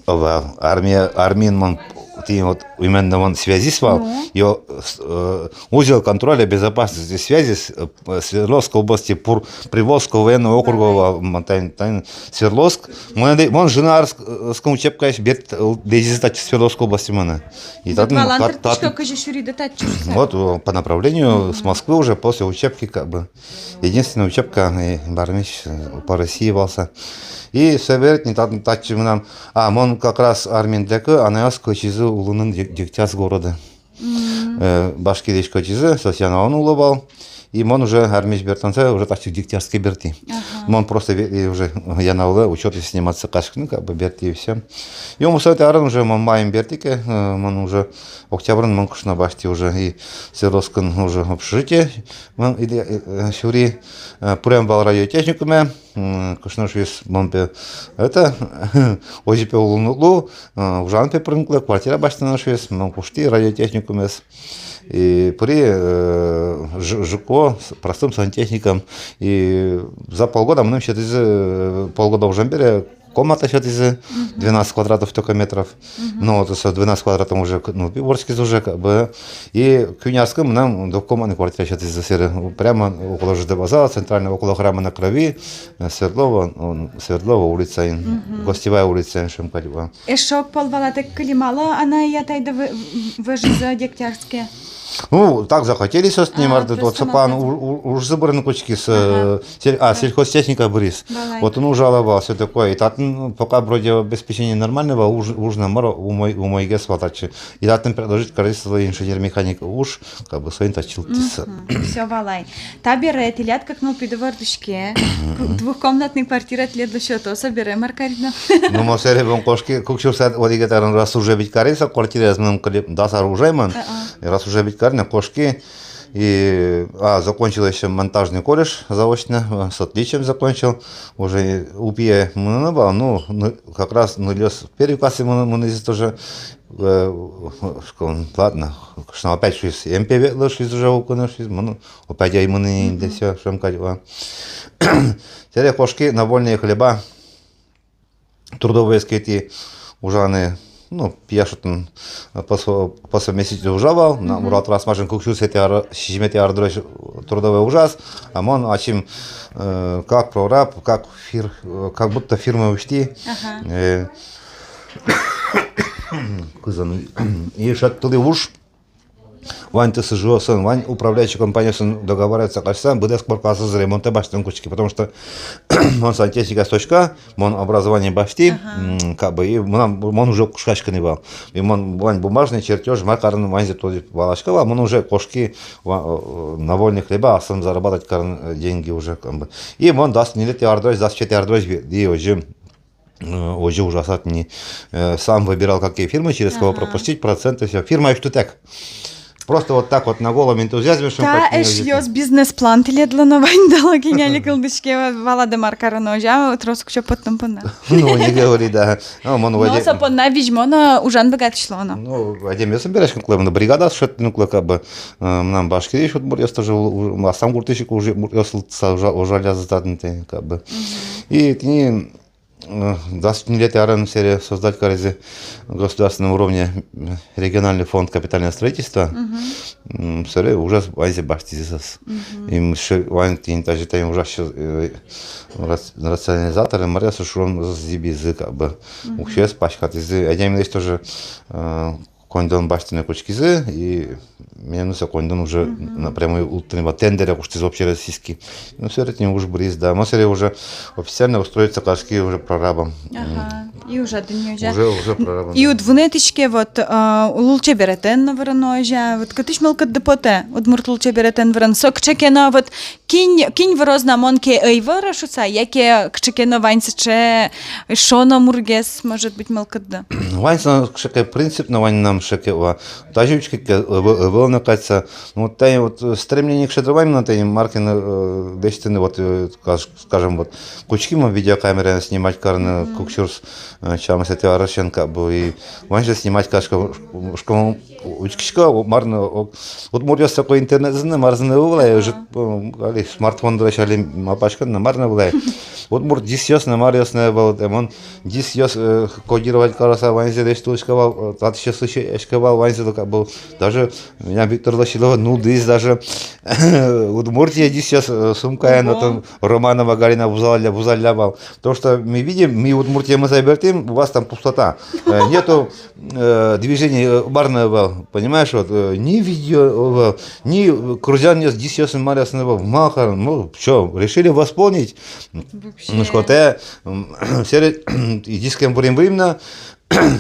Ва, армия, армиын мон, тӥни вот именно мон связист вал, Ну. ё, с-, э, узел контроля безопасности связи с, э, Свердловской области, Пур-, Приволжского военного округа Ага. вал, мон тани, тани Свердловск. Мон, мон Жинарском учебкаысь бертӥ, э, лэзизы татчы Свердловской области монэ. И Вот татын, валан тат-, тыртышко, тат-, кызьы сюриды татчы шуса. Вот, э, по направлению с Москвы уже после учебки, как бы. Единственная учебка, э, бармись, э, по России вал со. И собере тӥни тат-, татчы мынам, а, мон как раз армиын лякы, анай-атаез кылчизы улыны Дегтярск городе. Мгм. Э, Башкириысь кылчизы, соос Янаулын уло вал. И мон уже армиысь бертонзэ уже татчы Дегтярске бертӥ. Ага. Мон просто ве-, и уже Янаулэ учётысь сниматься карыны, как бы бертӥ и всё. И укмысэтӥ арын уже мон майын бертӥ ке, э, мон уже октябрьын мон кышно басьтӥ уже и Свердловскын уже общежитие. Мон иде, э, сюри, э, пырем вал радиотехникуме, м, кышно шуиз, мон пе, это, озьы пе улыны уг лу, э, ужаны пе пырыны кулэ, квартира басьтоно шуиз, мон куштӥ радиотехникумез. И пыри, э, ж-, ЖКО с простым сантехником. И за полгода мыным сётӥзы, э, полгода ужам бере, комната сётӥзы, Мгм. двенадцать квадратов только метров. Мгм. Ну, вот со двенадцать квадратом уже, ну, пиворскиз уже, как бы. И куинь арскын мынам двухкомнатный квартира сётӥзы сэре. Прямо около ЖД вокзала, центральный, около храма на Крови, э, Свердлова, он, Свердлова улицаын, Мгм. Гостевая улицаын, шуом кадь вал. Эшшо огпол валатэк кылем-а, малы анай-атайды вӧ-, вӧжизы Дегтярске? Ну, так захотели соос тӥни, А, мар-а, просто вот сопан мар-а. у-, у-, ужзы бырыны кутскиз, э, Ага. сель-, а, сельхозтехника быриз. Валай. Вот отын ужало вал, всё такое. И татын пока вроде обеспечение нормальное вал, уж, уж но мар-а, умой, умойгес вал татчы. И татын предложить кариз инженер-механик уж, как бы соин татчы лыктӥз. Мгм. Всё, валай. Табере тӥляд кык нылпиды вордӥське, ку-, двухкомнатный квартира тӥледлы сёто, собере мар карид но? Ну, мон сэре вон кошки, кык сюрс одӥгетӥ арын, раз уже ведь кариз со квартираез, мыным кылем, дас ар ужай мон, А-а. и раз уже ведь кариз но, кошки, и, а, закончил ещё монтажный колледж заочно, э, с отличием закончил, уже УПИ-е мыныны вал, ну, ну, как раз нылъёс первый классэ мыны-, мынӥзы тоже, э, школ-, ладно, кышно опять шуиз, эмпе ветлы шуиз, уже укыны шуиз, мыны, опять ай мыны инде, Мгм. всё, шуом кадь вал. Сэре кошки на вольные хлеба, трудовой эскети ужаны, ну, пияш отын, э, по со-, по совместительству ужа вал, на Мгм. Уралтрансмашын кык сюрсэтӥ ар-, сизьыметӥ ар дырозь трудовой ужаз, а мон ачим, э, как прораб, как фир-, э, как будто фирма усьтӥ. Ага. Э, кызьы но, и шедьтылӥ уж. Вань ТСЖ-осын, вань управляющий компаниосын договариваться карыса, быдэс коркаосыз ремонтэ басьтыны кутски, потому что мон сантехника, точка, мон образование басьтӥ, Ага. м, как бы, и мынам, мон уже кышкаськыны вал. И мон вань бумажный чертёж, мар карыны, ваньзэ тодӥ валасько вал, мон уже кошки ва-, э, на вольные хлеба, аслым зарабатывать карыны, э, деньги уже, как бы. И мон дас ньылетӥ ар дырозь, дас сизьыметӥ ар дырозь ве-, и озьы, э, озьы ужаса тӥни, э, сам выбирал, какие фирмы, через кого Ага. пропустить, проценты, всё. Фирма усьтытэк. Просто вот так вот на голом энтузиазме шуом. Та, эшъёс, бизнес-план тӥледлы но вань дыр, кинь али кылзӥське, валады, мар кароно, озьы-а, трос уксё поттон понна? Ну, не говори, да. Ну, мон... Но ваде- со понна визьмо но, ужан быгатӥсь луоно. Ну, адямиосын вераськыны кулэ, мынам бригадаос шедьтыны кулэ, как бы, э, мынам Башкириысь удмуртъёс тоже, у-, у-, аслам гуртысь ик уже удмуртъёс лыктыса ужа-, ужаллязы татын, как бы. И тӥни, э, дас ньылетӥ арын сэре создать каризы государственном уровне, э, региональный фонд капитального строительства. М, сэре ужез ваньзэ басьтӥзы соос. И м, ше-, вань тӥни тазьы тани ужась, э, рац-, рационализаторы, мар-а, соос ужзэс зӥбизы, как бы. Уксёез паськатӥзы. Адямилэсь тоже, э, коньдон басьтыны кутскизы, и милемлы со коньдон уже напрямую ултӥны, вот, тендере куштӥз общероссийский. Ну, сэре тӥни уж быриз, да. Мон сэре уже официально устроиться кариськи уже прорабом. Ага. И ужады ни озьы-а? Уже, уже прорабом, да. И уд вунэтӥське, вот, а, лулчеберетэн но выроно озьы-а? Вот кытысь мылкыдды потэ удмурт лулчеберетэн выроно? Со кыӵе ке но, вот, кинь, кинь выроз на, мон ке ӧй выро шуыса, яке кыӵе ке но вань сыӵе шуоно мургес, может быть, мылкыдды? Вань со кыӵе ке принцип но вань мынам, кыӵе ке, ва, тазьы учке ке, ӧвӧл, ӧвӧл на кадь со. Ну, вот тани вот, э, стремление кыӵе ке вань мынам, тани мар ке но, э, лэсьтыны, вот, э, скаж-, скажем, вот, кутски мон видеокамераен снимать карыны кык сюрс, э, тямысэтӥ арысен, как бы, и ваньзэ снимать карисько, шуисько, учкисько, о, мар но, о, удмуртъёс соку интернетъёсыз но, марзы но ӧвӧл ай, ӧжыт, э, али смартфон дорозь али малпаськод но, мар но ӧвӧл ай. Удмурт дисъёс но, маръёс но ӧвӧл, э, мон дисъёс, э, кодировать карыса, ваньзэ лэсьтылӥсько вал, э, татысь сыӵе ик вал, ваньзэ, как бы, даже меня Виктор Лосилов нуллӥз даже Удмуртие дисъёс, э, сумкаен, отын Романова Галина вузалля, вузалля вал. То, что мы видим, ми Удмуртиемы сое бертӥм, у вас там пустота. Э, нету, э, движения, э, мар но ӧвӧл, понимаешь, вот, э, ни видео ӧвӧл, ни, э, кырӟанъёс, дисъёсын, маръёсын ӧвӧл. Мар карон, ну, чё, решили восполнить. Вообще. Ну, шуисько, тэ, м, сэре, и дискем вырим, вырим на,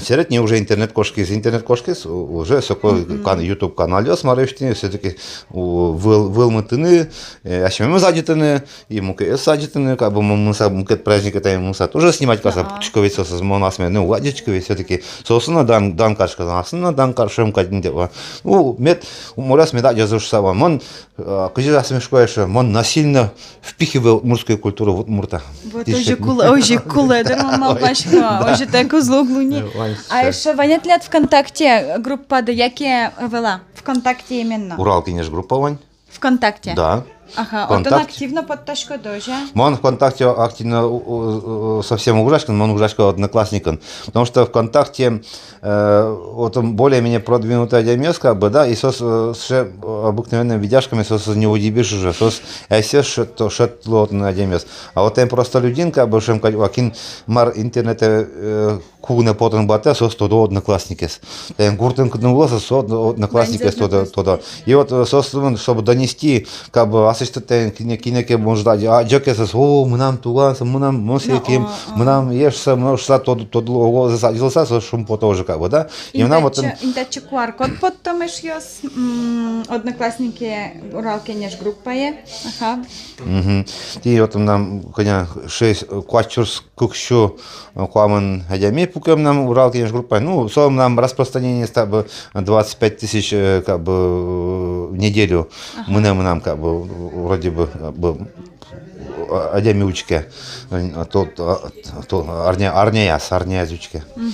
Сэре тӥни уже интернет кошкиз, интернет кошкиз, у-, уже соку кан-, YouTube каналъёс, мар ӧвӧл тӥни, всё-таки у-, выл-, выльмытыны, э, асьмемыз адӟытыны, и мукетъёсыз адӟытыны, как бы, мы, мыса, мукет праздникъёсты, мыса, тоже снимать карыса пуктӥсько ведь соосыз, мон асме, ну, адӟисько ведь всё-таки. Соослы но дан, дан карисько, аслым но дан карисько кадь ни дела. Ну, мед, моряс мед адӟозы шуыса вал. Мон А, кызьы асме шуисько эшшо, мон насильно впихиваю удмуртскую культуру в удмурта. Вот озьы кулэ, озьы кулэ, дыр, мон малпасько. Озьытэк уз луы ни. Э, вань. А эшшо вань-а тӥляд ВКонтакте группады, яке ӧвӧл-а? ВКонтакте именно. Урал Кенеш группа вань. ВКонтакте? Да. Ага, отын активно поттаськоды, озьы-а? Мон ВКонтакте активно у-, у-, у-, совсем уг ужаськы, мон ужасько Одноклассникын. Потому что ВКонтакте Э, вот он более-менее продвинутый адямиос, как бы, да, и соос, э, с, э, обыкновенными видяшками соосыз не удивишь уже, соос, э, асьсэос шедьто-, шедьто отын адямиос. А вот тани простолюдин, как бы, шуом кадь, кин мар интернетэ, э, ку гинэ потон быгатэ, соос тодо Одноклассникез. Тани гуртын кытын уло, соос Одно-, Одноклассникез тодо, тодо. И вот, э, соос, ну, чтобы донести, как бы, аслэсьтыд тани кинэ, кинэ ке мон жда, а, адӟо ке соос, о, мынам туганзы, мынам, мон сое кием, мынам ешзы, мынам шуса, тод-, тодыло, ог-огзэс адӟылыса, соос шумпото уже, как бы, да? И мынам вот ин-, интачы QR-код поттом, эшъёс, м, Однокласснике, Урал Кенеш группае. Ага. Мгм. Тӥни вот мынам кӧня шесть, э, куать сюрс кык сю, э, куамын адями пуке мынам Урал Кенеш группае. Ну, со мынам распространение стабы двадцать пять тысяч, э, как бы, э, в неделю. Ага. Мынэ мынам, как бы, вроде бы, как бы, а, адями учке. А, то, а, то, арня, арняяз, арняяз учке. Мгм.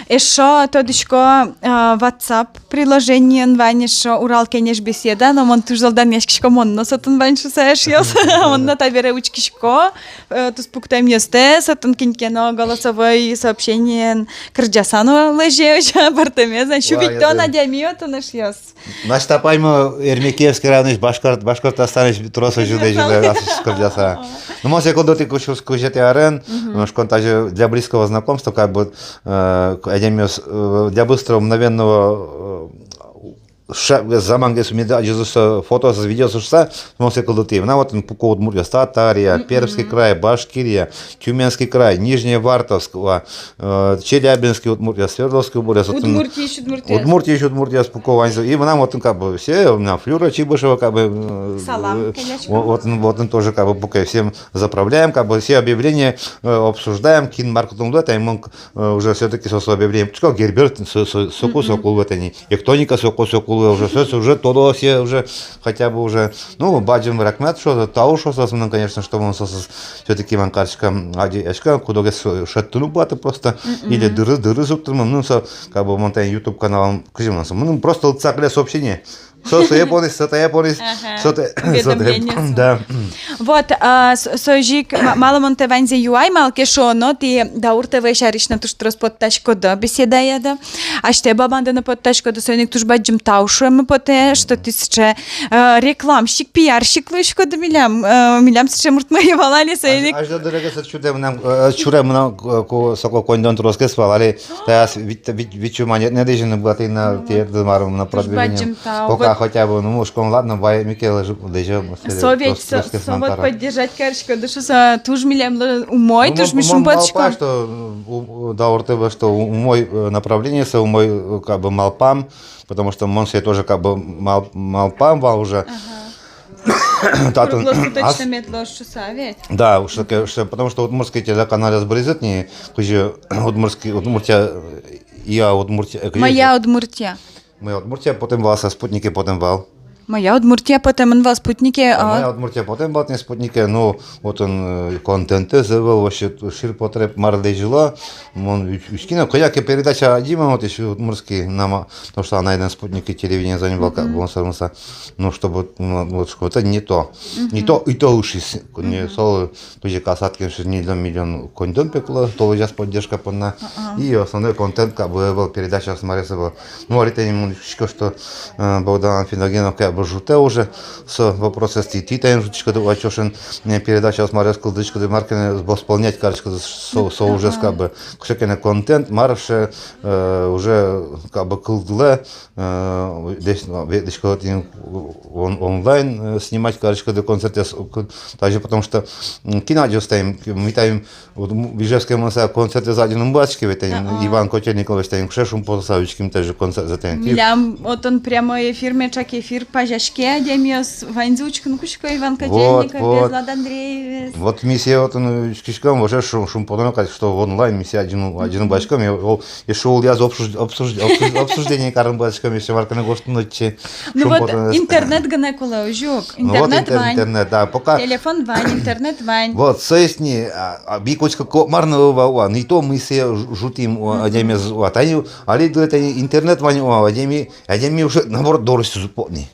Эшшо тодӥсько, а, WhatsApp приложениын вань эшшо Урал Кенеш беседа, но мон туж зол данъяськисько, мон но со отын вань шуса, эшъёс. Мон но табере учкисько, э, туспуктэмъёстэс, отын кин ке но голосовой сообщениен кырӟаса но лэзе, озьы пӧртэмез, а, сю витьтон адями отын, эшъёс. Настя апаймы Эрмекеевский районысь, Башкорт-, Башкортостанысь, трос озьы лэзьылэ, асьсэос кырӟаса. Ну, мон сое кылдытӥ кызь, кызетӥ арын, мгм, шуисько, тазьы для близкого знакомства, как бы, э, адямиос, э, для быстрого, мгновенного, э, ша-, замангес мед адӟозы фотоосыз, видеоосыз шуса, мон сое кылдытӥ. Мынам отын пуко удмуртъёс: Татария, мгм, Пермский край, Башкирия, Тюменский край, Нижневартовск, ва, э, Челябинский удмуртъёс, Свердловский удмуртъёс, отын Удмуртиысь удмуртъёс. Удмуртиысь удмуртъёс пуко ваньзы. И мынам отын как бы все, мынам Флюра Чибышева как бы, э, салам, э, конечно, о-, отын, отын тоже как бы пуке, всем заправляем, как бы все объявления, э, обсуждаем, кин мар кытын луэ, тани мон, э, уже всё-таки со, со объявление пуко, Герберт, со, со, соку, мгм, соку луэ, тани Эктоника, соку, соку Уже соос уже тодо сое уже, хотя бы уже, ну, бадӟым рахмат шуо, тау шуо соос мыным, конечно, что мон соосыз всё-таки, мон карисько, адӟисько, кудогез шедьтыны быгато просто, или дырыз, дырыз уг тырмы, ну, со, как бы, мон тани YouTube каналын, кызьы мон со, мыным просто лыктыса кыле сообщение. Со сое понӥз, со тае понӥз, со тае, со тае, уведомление, да. Вот, а, с-, соиз ик, ма-, малы мон тӥ ваньзэ юай, малы ке шуоно, тӥ Даур ТВ сярысь но туж трос поттаськоды беседаяды, асьтэ бабанды но поттаськоды, соин ик туж бадӟым тау шуэммы потэ, что тӥ сыӵе, э, рекламщик, пиарщик луиськоды милям, э, милям сыӵе муртмы ӧй вал али, соин ик. Азьло дырегес сыӵе чуре мынам, э, чуре мынам, э, ку-, соку коньдон тросгес вал, али таяз вить, вить, вить сю манет но лэзьыны быгатӥ на, тӥледлы мар но продвижение. Туж бадӟым тау. Пока хотя бы, ну, мон шуисько, ладно, ваемы ке, лэзё, лэзё. Со ведь, со, со вот поддержать кариськоды шуыса, туж милемлы умой, ну, туж ми шумпотӥськом. Малпа, что, у, у, Даур ТВ, что у-, умой, э, направление, со умой, э, как бы, малпам, потому что мон сое тоже, как бы, мал-, малпам вал уже. Ага. Татын круглосуточно мед луоз шуыса ведь. Да, уж таки, уж, потому что удмуртский телеканалъёс быриз ини, кызьы удмуртский, Удмуртия, э, я Удмуртия, э, кызьы. Моя Удмуртия. Моя Удмуртия потэм вал, со Спутнике потэм вал. Моя Удмуртия потэмын вал Спутнике, а. Моя Удмуртия потэм вал тӥни Спутнике, ну, вот он, э, контентэз ӧвӧл, вообще, ширпотреб мар лэзьыло, мон уч-, учкино, кӧня ке передача адӟи мон вот ещё удмуртский, нама, потому что анаедэм Спутнике телевидение звонит вал, как бы, мон сормыса, ну, чтобы, ну, вот, что это не то. Не то, и то ушиз, не, солы, Туж ик Касаткин шуиз, ньыльдон миллион коньдон пе кулэ, толэзяз поддержка понна. И основной контент, как бы, ӧвӧл, передачаос, маръёс ӧвӧл. Ну, али тани мон учкисько, что, э, Богдан Анфиногенов, как бы, ӝутэ уже со вопросэз, тӥ, тӥ тани ӝутӥськоды, Вачошин, э, передачаос, маръёс кылдытӥськоды, мар ке но восполнять кариськоды со, со ужез, как бы, кыӵе ке но контент, мар ше, э, уже, как бы, кылдылэ, э, весь, ну, ве-, весь кот ин-, он-, онлайн, э, снимать кариськоды концертэз, э, к-, даже потому что, м, кин адӟоз таин, к-, ми таин, вот, м, Ижевске мыныса концертэз адӟыны ум быгатӥське ведь таин, Иван Котельниковлэсь таин, кыӵе шумпотыса учким таӵе концертэз таин. Милям отын прямой эфир, меӵак эфир пазяське, адямиос ваньзы учкыны кутско Иван Котельников, вот, вот. Влад Андреевез. Вот ми сое отын учкиськом, вообще шум-, шумпотоно кадь, что онлайн ми сое адӟыны, адӟыны быгатӥськом, и ол Ещё улӥяз обсуж-, обсуж-, обсуж-, обсуждение карыны быгатӥськом, ещё мар ке но гожтыны отчы. Ну вот, интернет гинэ кулэ, озьы ук. Ну вот, интернет вань. Интернет, да, пока. Телефон вань, интернет вань. Вот, соиз ни, а, а, би кутско ко-, мар но ва-, ва-, не то ми сое ж-, ӝутӥм, о, адямиез, ва, тани, али дыр, тани интернет вань, о, адями, адями уже, наоборот, дорысьтыз уз поты ни.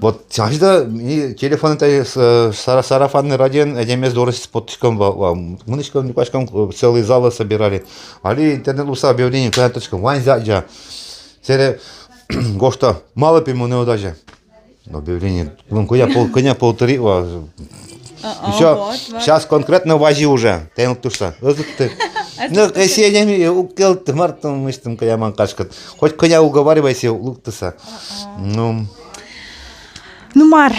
Вот, всегда, и телефон это с-, сара-, сарафанный радиоен, адямиез дорысьтыз поттӥськом, ва-, ва-, мынӥськом, люкаськом, целый залы собирали. Али интернет луыса объявление, куда точка, ваньзэ адӟа. Сэре гожто, малы пе монэ уд адӟе. Объявление, ну, кӧня пол, кӧня пол тыри, ва. Ещё вот, вот. Сейчас конкретно вази уже, тӥ лыктэ шуса. Ӧз лыкты. Ну, если адями уг кельты, мар тон мыштым кӧня ман кашкыт. Хоть кӧня уговаривайся, лыктыса. Ну. Ну мар,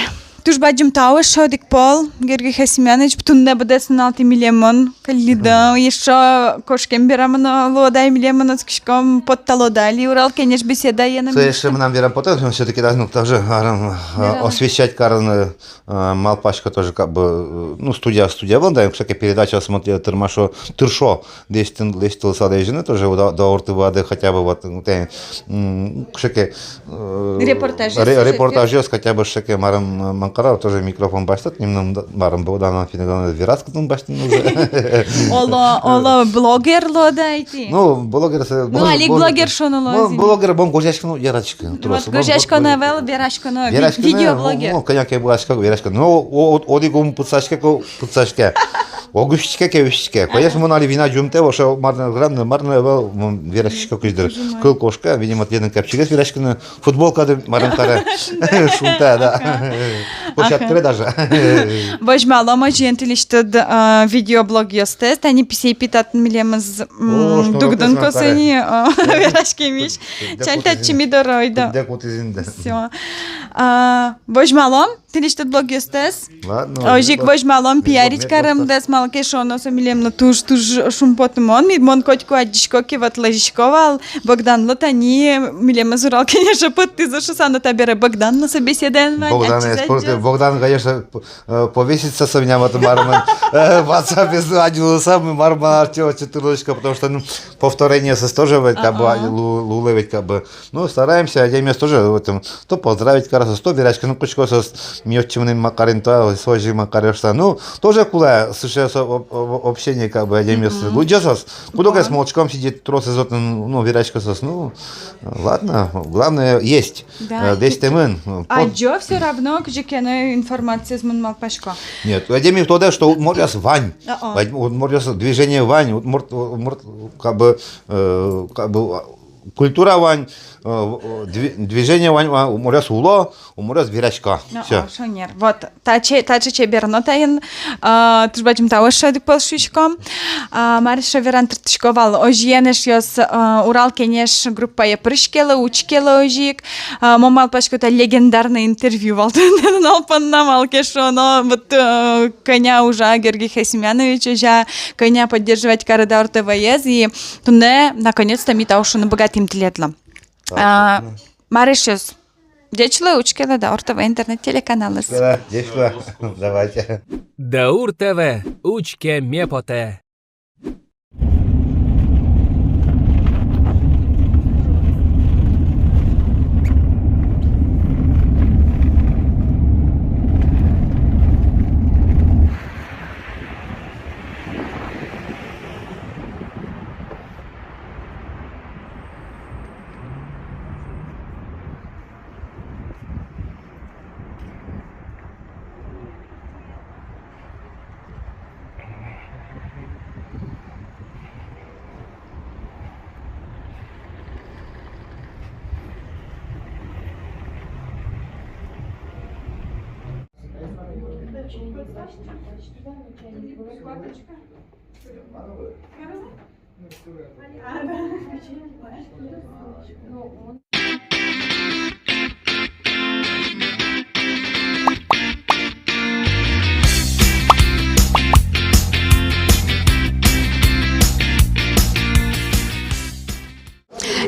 туж бадӟым тау эшшо одӥг пол, Георгий Хасимяныч, туннэ быдэс нунал тӥ милемын кыллиды, эшшо кошкем берамы но луоды ай милемын, оскиськом, потталоды али Урал кенеш беседаенымы. Со эшшо мынам верам потэ, но всё-таки даже, ну, также, а, освещать карыны, а, малпасько тоже, как бы, э, ну, студия, студия вылын, да, кыӵе ке передача смотрел, тырмашо, тыршо, лэсьтын, лэсьтылыса лэзьыны тоже, да, Даур ТВ-ады хотя бы вот, ну, тӥни, м, кыӵе ке, э, репортажъёс, ре-, репортажъёс хотя бы кыӵе ке, марым, э, мар каро, тоже микрофон басьтод, немного, да, марым, Богдан Анфиногенов вераз, кытын басьтыны луоз. Оло, оло блогер луод ай тӥ. Ну, блогер, ну, али блогер шуоно луоз. Ну, блогер, мон гожъяськыны яратӥсько. Ну, трос. Вот, гожъяськоно ӧвӧл, вераськоно, ви-, вераськоно, видеоблогер. Ну, кӧня ке верасько, верасько. Ну, о-, о-, одӥг ум пытсаське, ко-, пытсаське. Ог усьтӥське ке, усьтӥське. Конечно, мон али вина ӝутӥ, вообще, мар но грамм но, мар но ӧвӧл, мон вераськисько кызьдыр. Кыл кошке, видимо, тӥледын капчигес вераськыны, футболкады марым каре. Шунта, да. Площадкаре даже. Возьмалом озьыен тӥлесьтыд, а, видеоблогъёстэс, тани писей пи татын милемыз, м, дугдын косэ ни, а, вераськемысь. Чань татчы ми доры ойдо. Всё. А, возьмалом тӥлесьтыд блогъёстэс. Ладно, озьы ик возьмалом, пиарить каремдэс. Малы ке шуоно, со милемлы туж, туж шумпотымон, ми, мон котьку адӟисько ке, вот лэзисько вал, Богданлы тани милемыз Урал кенеше поттӥзы шуса, но табере Богдан но собеседаен вань. Богдан, ачиз я спорт, адӟоз. Богдан, конечно, п-, э, повесится со меня, вот, мармын, э, WhatsApp-ез адӟылыса, мар, мар, ачи, ачи тырлычка, потому что, ну, повторение сос тоже ведь, как бы, ага, лу-, лулэ ведь, как бы. Ну, стараемся, адямиос тоже в этом, то поздравить каро соос, то вераськыны кутско соос, ми отчы мынӥм ма карим, то со озьы ма каре шуса. Ну, тоже кулэ сыӵе со об-, об-, общение, как бы, адямиос. Мгм. Лыдӟо соос. Куд-огез молчком сидит, тросэз отын, ну, верасько соос. Ну, ладно, главное, есть. Да. Э, весь темын, э, под- Адӟо всё равно, кызьы ке но информациез, мон малпасько. Нет, адями тодэ, что удмуртъёс вань. О-о. Вань, удмуртъёс, движение вань, удмурт, удмурт, как бы, э, как бы, культура вань, э, дви-, движение вань, вань, удмуртъёс уло, удмуртъёс верасько. О, всё. О, шонер. Вот, таӵе, таӵе чебер нотаен, э, туж бадӟым тау эшшо одӥг пол шуиськом. А, мар эшшо вераны турттӥсько вал, озьыен, эшъёс, э, Урал кенеш группае пыриськелэ, учкелэ озьы ик. Э, мон малпасько, та легендарное интервью вал туннэ нунал понна, малы ке шуоно, вот, э, кӧня ужа Георгий Хасимянович, озьы, кӧня поддерживать каре Даур ТВ-ез, и туннэ, наконец-то, ми тау шуыны быгатӥм тӥледлы. А, мар эшъёс, ӟеч луэ, учкелэ Даур ТВ интернет-телеканалэз. Да, ӟеч луэ. Давайте. Даур ТВ, учкеме потэ.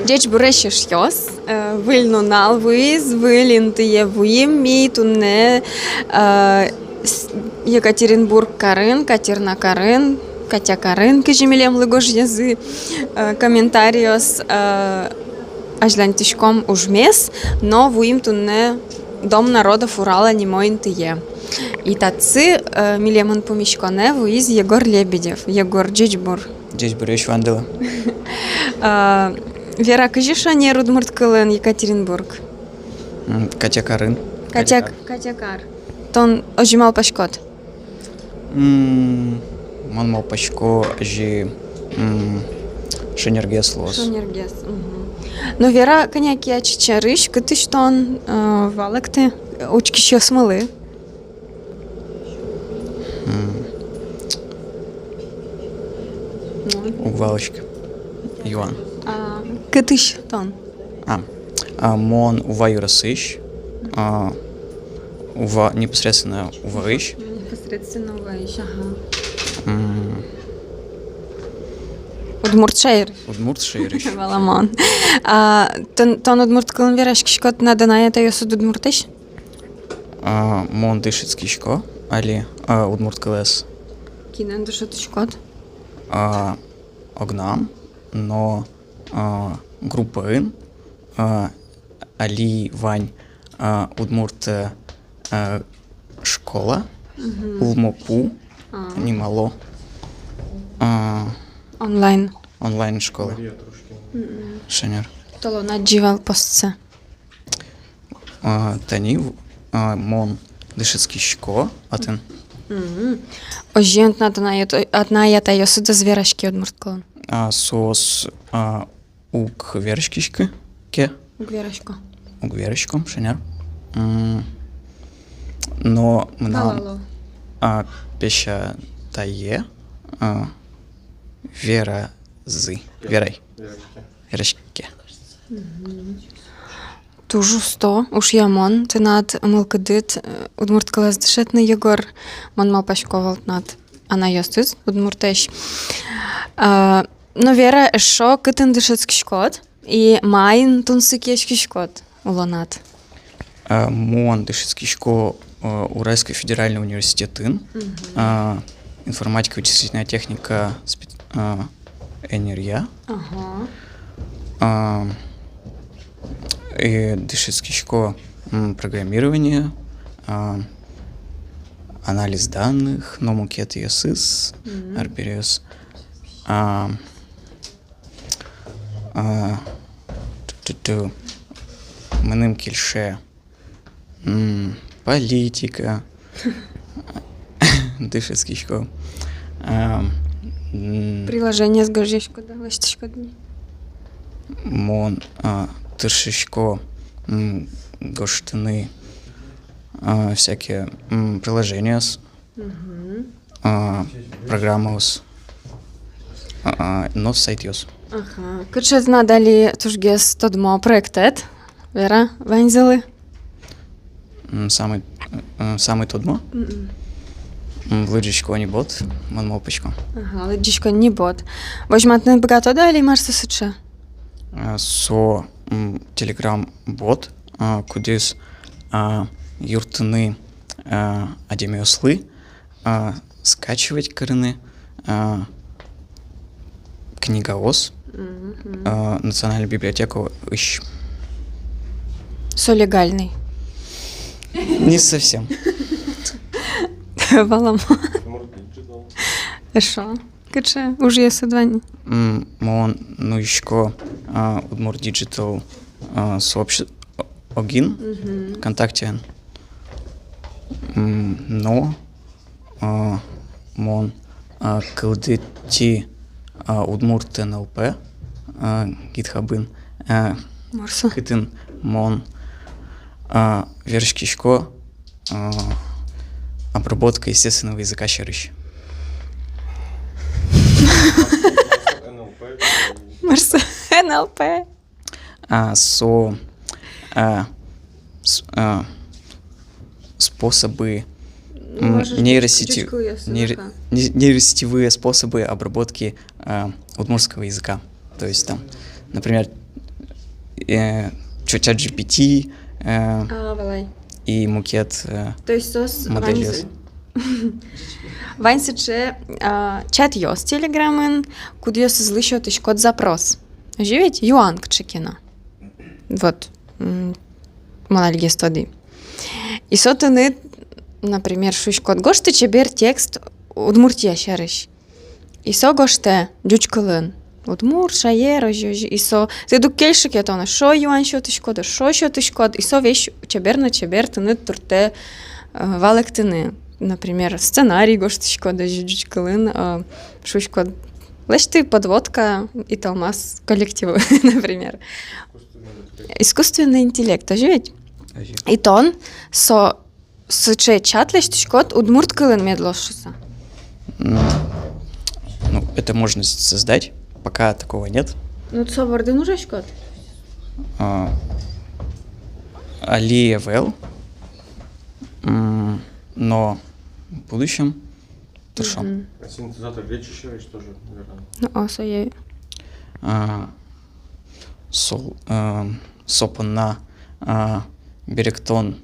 Ӟечбуресь, эшъёс, э, выль нунал вуиз, выль интые вуим ми туннэ, э, с-, Екатеринбург карын, Катерна карын, Катя карын, кызьы милемлы гожъязы, э, комментариос, э, азьланьтӥськом ужмес, но вуим туннэ Дом народов Урала нимо интые. И татчы, э, милемын пумиськонэ вуиз Егор Лебедев. Егор, ӟечбур. Ӟечбуресь вандылы. А, вера, кызьы шонер удмурт кылын Екатеринбург? М, Катя карын. Катя, Катя кар. Тон озьы малпаськод? М, мон малпасько, озьы, м, шонергес луоз. Шонергес, мгм. Но вера кӧня ке ачид сярысь, кытысь тон, э, валэкты учкисьёсмылы? М. Уг валаськы. Юан. А, кытысь тон? А, а, мон Ува ёросысь, а, Ува, непосредственно Уваысь. Непосредственно Уваысь, ага. М. Удмурт шаер. Удмурт шаерысь. Валамон. А, тон, тон удмурт кылын вераськиськод, тынад анай-атайёсыд удмуртъёс? А, мон дышетскисько али, а, удмурт кылэз. Кинэн дышетӥськод? А, огнам, но, а, группаын, а, али вань, а, удмурт, а, школа, мгм, «Улмопу», а, нимало. А, онлайн. Онлайн школа. Мгм. Шонер. Толон адӟи вал постсэ. А, тани, а, мон дышетскисько отын. Мгм. Озьыен, тынад анай-ат-, анай-атайёсыд ӧз вераське удмурт кылын? А, соос, а, уг вераськиськы ке. Уг верасько. Уг верасько, шонер. М, но мынам, а, песятае, а, веразы. Верай. Вераське. Вераське. Мгм. Туж усто, ушъямон тынад мылкыдыд, э, удмурт кылэз дышетыны, Егор. Мон малпасько вал, тынад анайёсыз удмуртэсь. А, но вера эшшо, кытын дышетскиськод и маин тунсыкъяськиськод улонад? А, мон дышетскисько, а, Уральской федеральный университетын, а, информатика, вычислительная техника спе-, а, ӧнеръя. Ага. А, и дышетскисько, м, программирование, а, анализ данных, но мукетъёсыз, арбериос. А, а, ту-ту-ту. Мыным кельше, м, политика. Дышетскисько. А, м, приложениос гожъяськод-а, лэсьтӥськод-а ни? Мон, а, тыршисько, м, гожтыны, а, всякие, м, приложениос. Мгм. А, программаос, а, а, но сайтъёс. Ага. Кыӵе тынад али тужгес тодмо проектэд, вера ваньзылы? М, самый, м, самый тодмо? Мгм. М, лыдӟисько ни бот, мон малпасько. Ага, лыдӟисько ни бот. Возьматыны быгатод-а али, мар со сыӵе? А, со, м, Telegram-бот, а, кудӥз, а, юрттыны, а, адямиослы, а, скачивать карыны, а, книгаос, мгм, а, Национальной библиотекаысь. Со легальный? Не совсем. Валамон. Эшшо кыӵе ужъёсыд вань? М, мон нуисько, а, Удмурт Digital, а, сообще-, огин, мгм, ВКонтакте. М, но, а, мон, а, кылдытӥ, а, удмурт НЛП, а, GitHub-ын, а, мар со? Кытын мон, а, вераськисько, а, обработка естественного языка сярысь. Мар со НЛП? А, со, а, с-, а, способы, м, нейросети-, нейро-, не-, нейросетевые способы обработки, а, удмуртского языка. То есть там, например, э, чё, чат G P T, э, а, валай, и мукет, э, то есть соос модельёс. Ваньзы. Вань сыӵе, а, чатъёс Телеграмын, кудъёсызлы сётӥськод запрос. Озьы ведь, юан кыӵе ке но. Вот, м, мон али гес тодӥ. И со тыныд, например, шуиськод: гожты чебер текст Удмуртия сярысь. И со гожтэ ӟуч кылын. Удмурт, шаер, озьы, озьы. И со, тыныд уг кельшы ке, тон эшшо юан сётӥськод, эшшо сётӥськод, и со весь чебер но чебер тыныд туртэ, э, валэктыны. Например, сценарий гожтӥськод ӟуч кылын, э, шуиськод: лэсьты подводка «Италмас» коллективы, например. Искусственный интеллект, озьы ведь? Озьы. И тон со сыӵе чат лэсьтӥськод удмурт кылын мед луоз шуыса. М, ну, это можно с-, создать. Пока такого нет. Ну, со бордын ужаськод? А, али ӧвӧл. М, но в будущем тыршо. Мгм. А синтезатор речи ещё есть тоже, наверное. Ну, а со я- А, со, а, со понна, а, берыктон,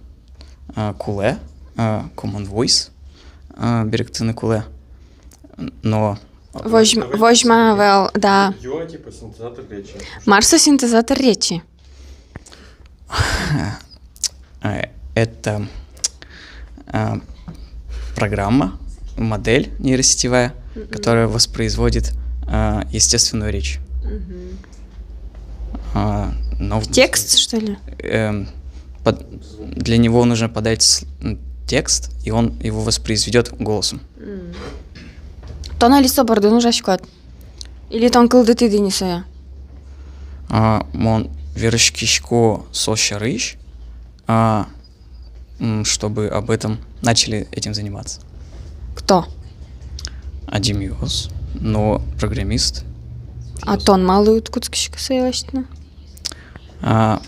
а, кулэ, а, Common Voice, а, берыктыны кулэ. Но возьма, возьма ӧвӧл, да. Ё, типа синтезатор речи. Мар со синтезатор речи? Э, это, э, программа, модель нейросетевая, мгм, которая воспроизводит, э, естественную речь. Мгм. А, но в- текст, что ли? Эм, под-, для него нужно подать с-, м, текст, и он его воспроизведёт голосом. М. Тон али со бордын ужаськод? Или тон кылдытӥд ини сое? А, мон вераськисько со сярысь, а, м, чтобы об этом начали этим заниматься. Кто? Адямиос, но программист. А тон малы уд кутскиськы сое лэсьтыны? А,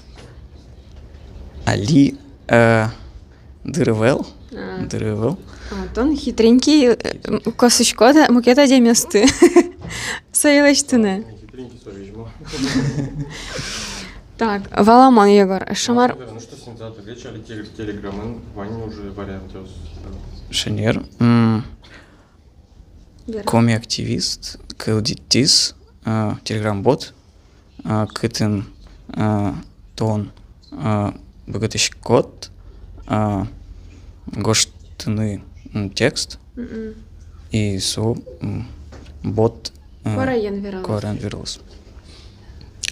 али, э, дыр ӧвӧл, А. Дыр ӧвӧл. А, тон хитренький, э, м, косӥськод мукет адямиосты сое лэсьтыны. Хитренький, со визьмо. Так, валамон, Егор, эшшо мар? Ну что, синтезатор речи али теле-, Телеграмын вань уже вариантъёс. Шонер. М, вера. Коми активист кылдытӥз, э, Telegram-бот, а, кытын, а, тон, а, быгатӥськод, а, гожтыны, м, текст, мгм, и со, м, бот, а, куараен вералоз. Куараен вералоз.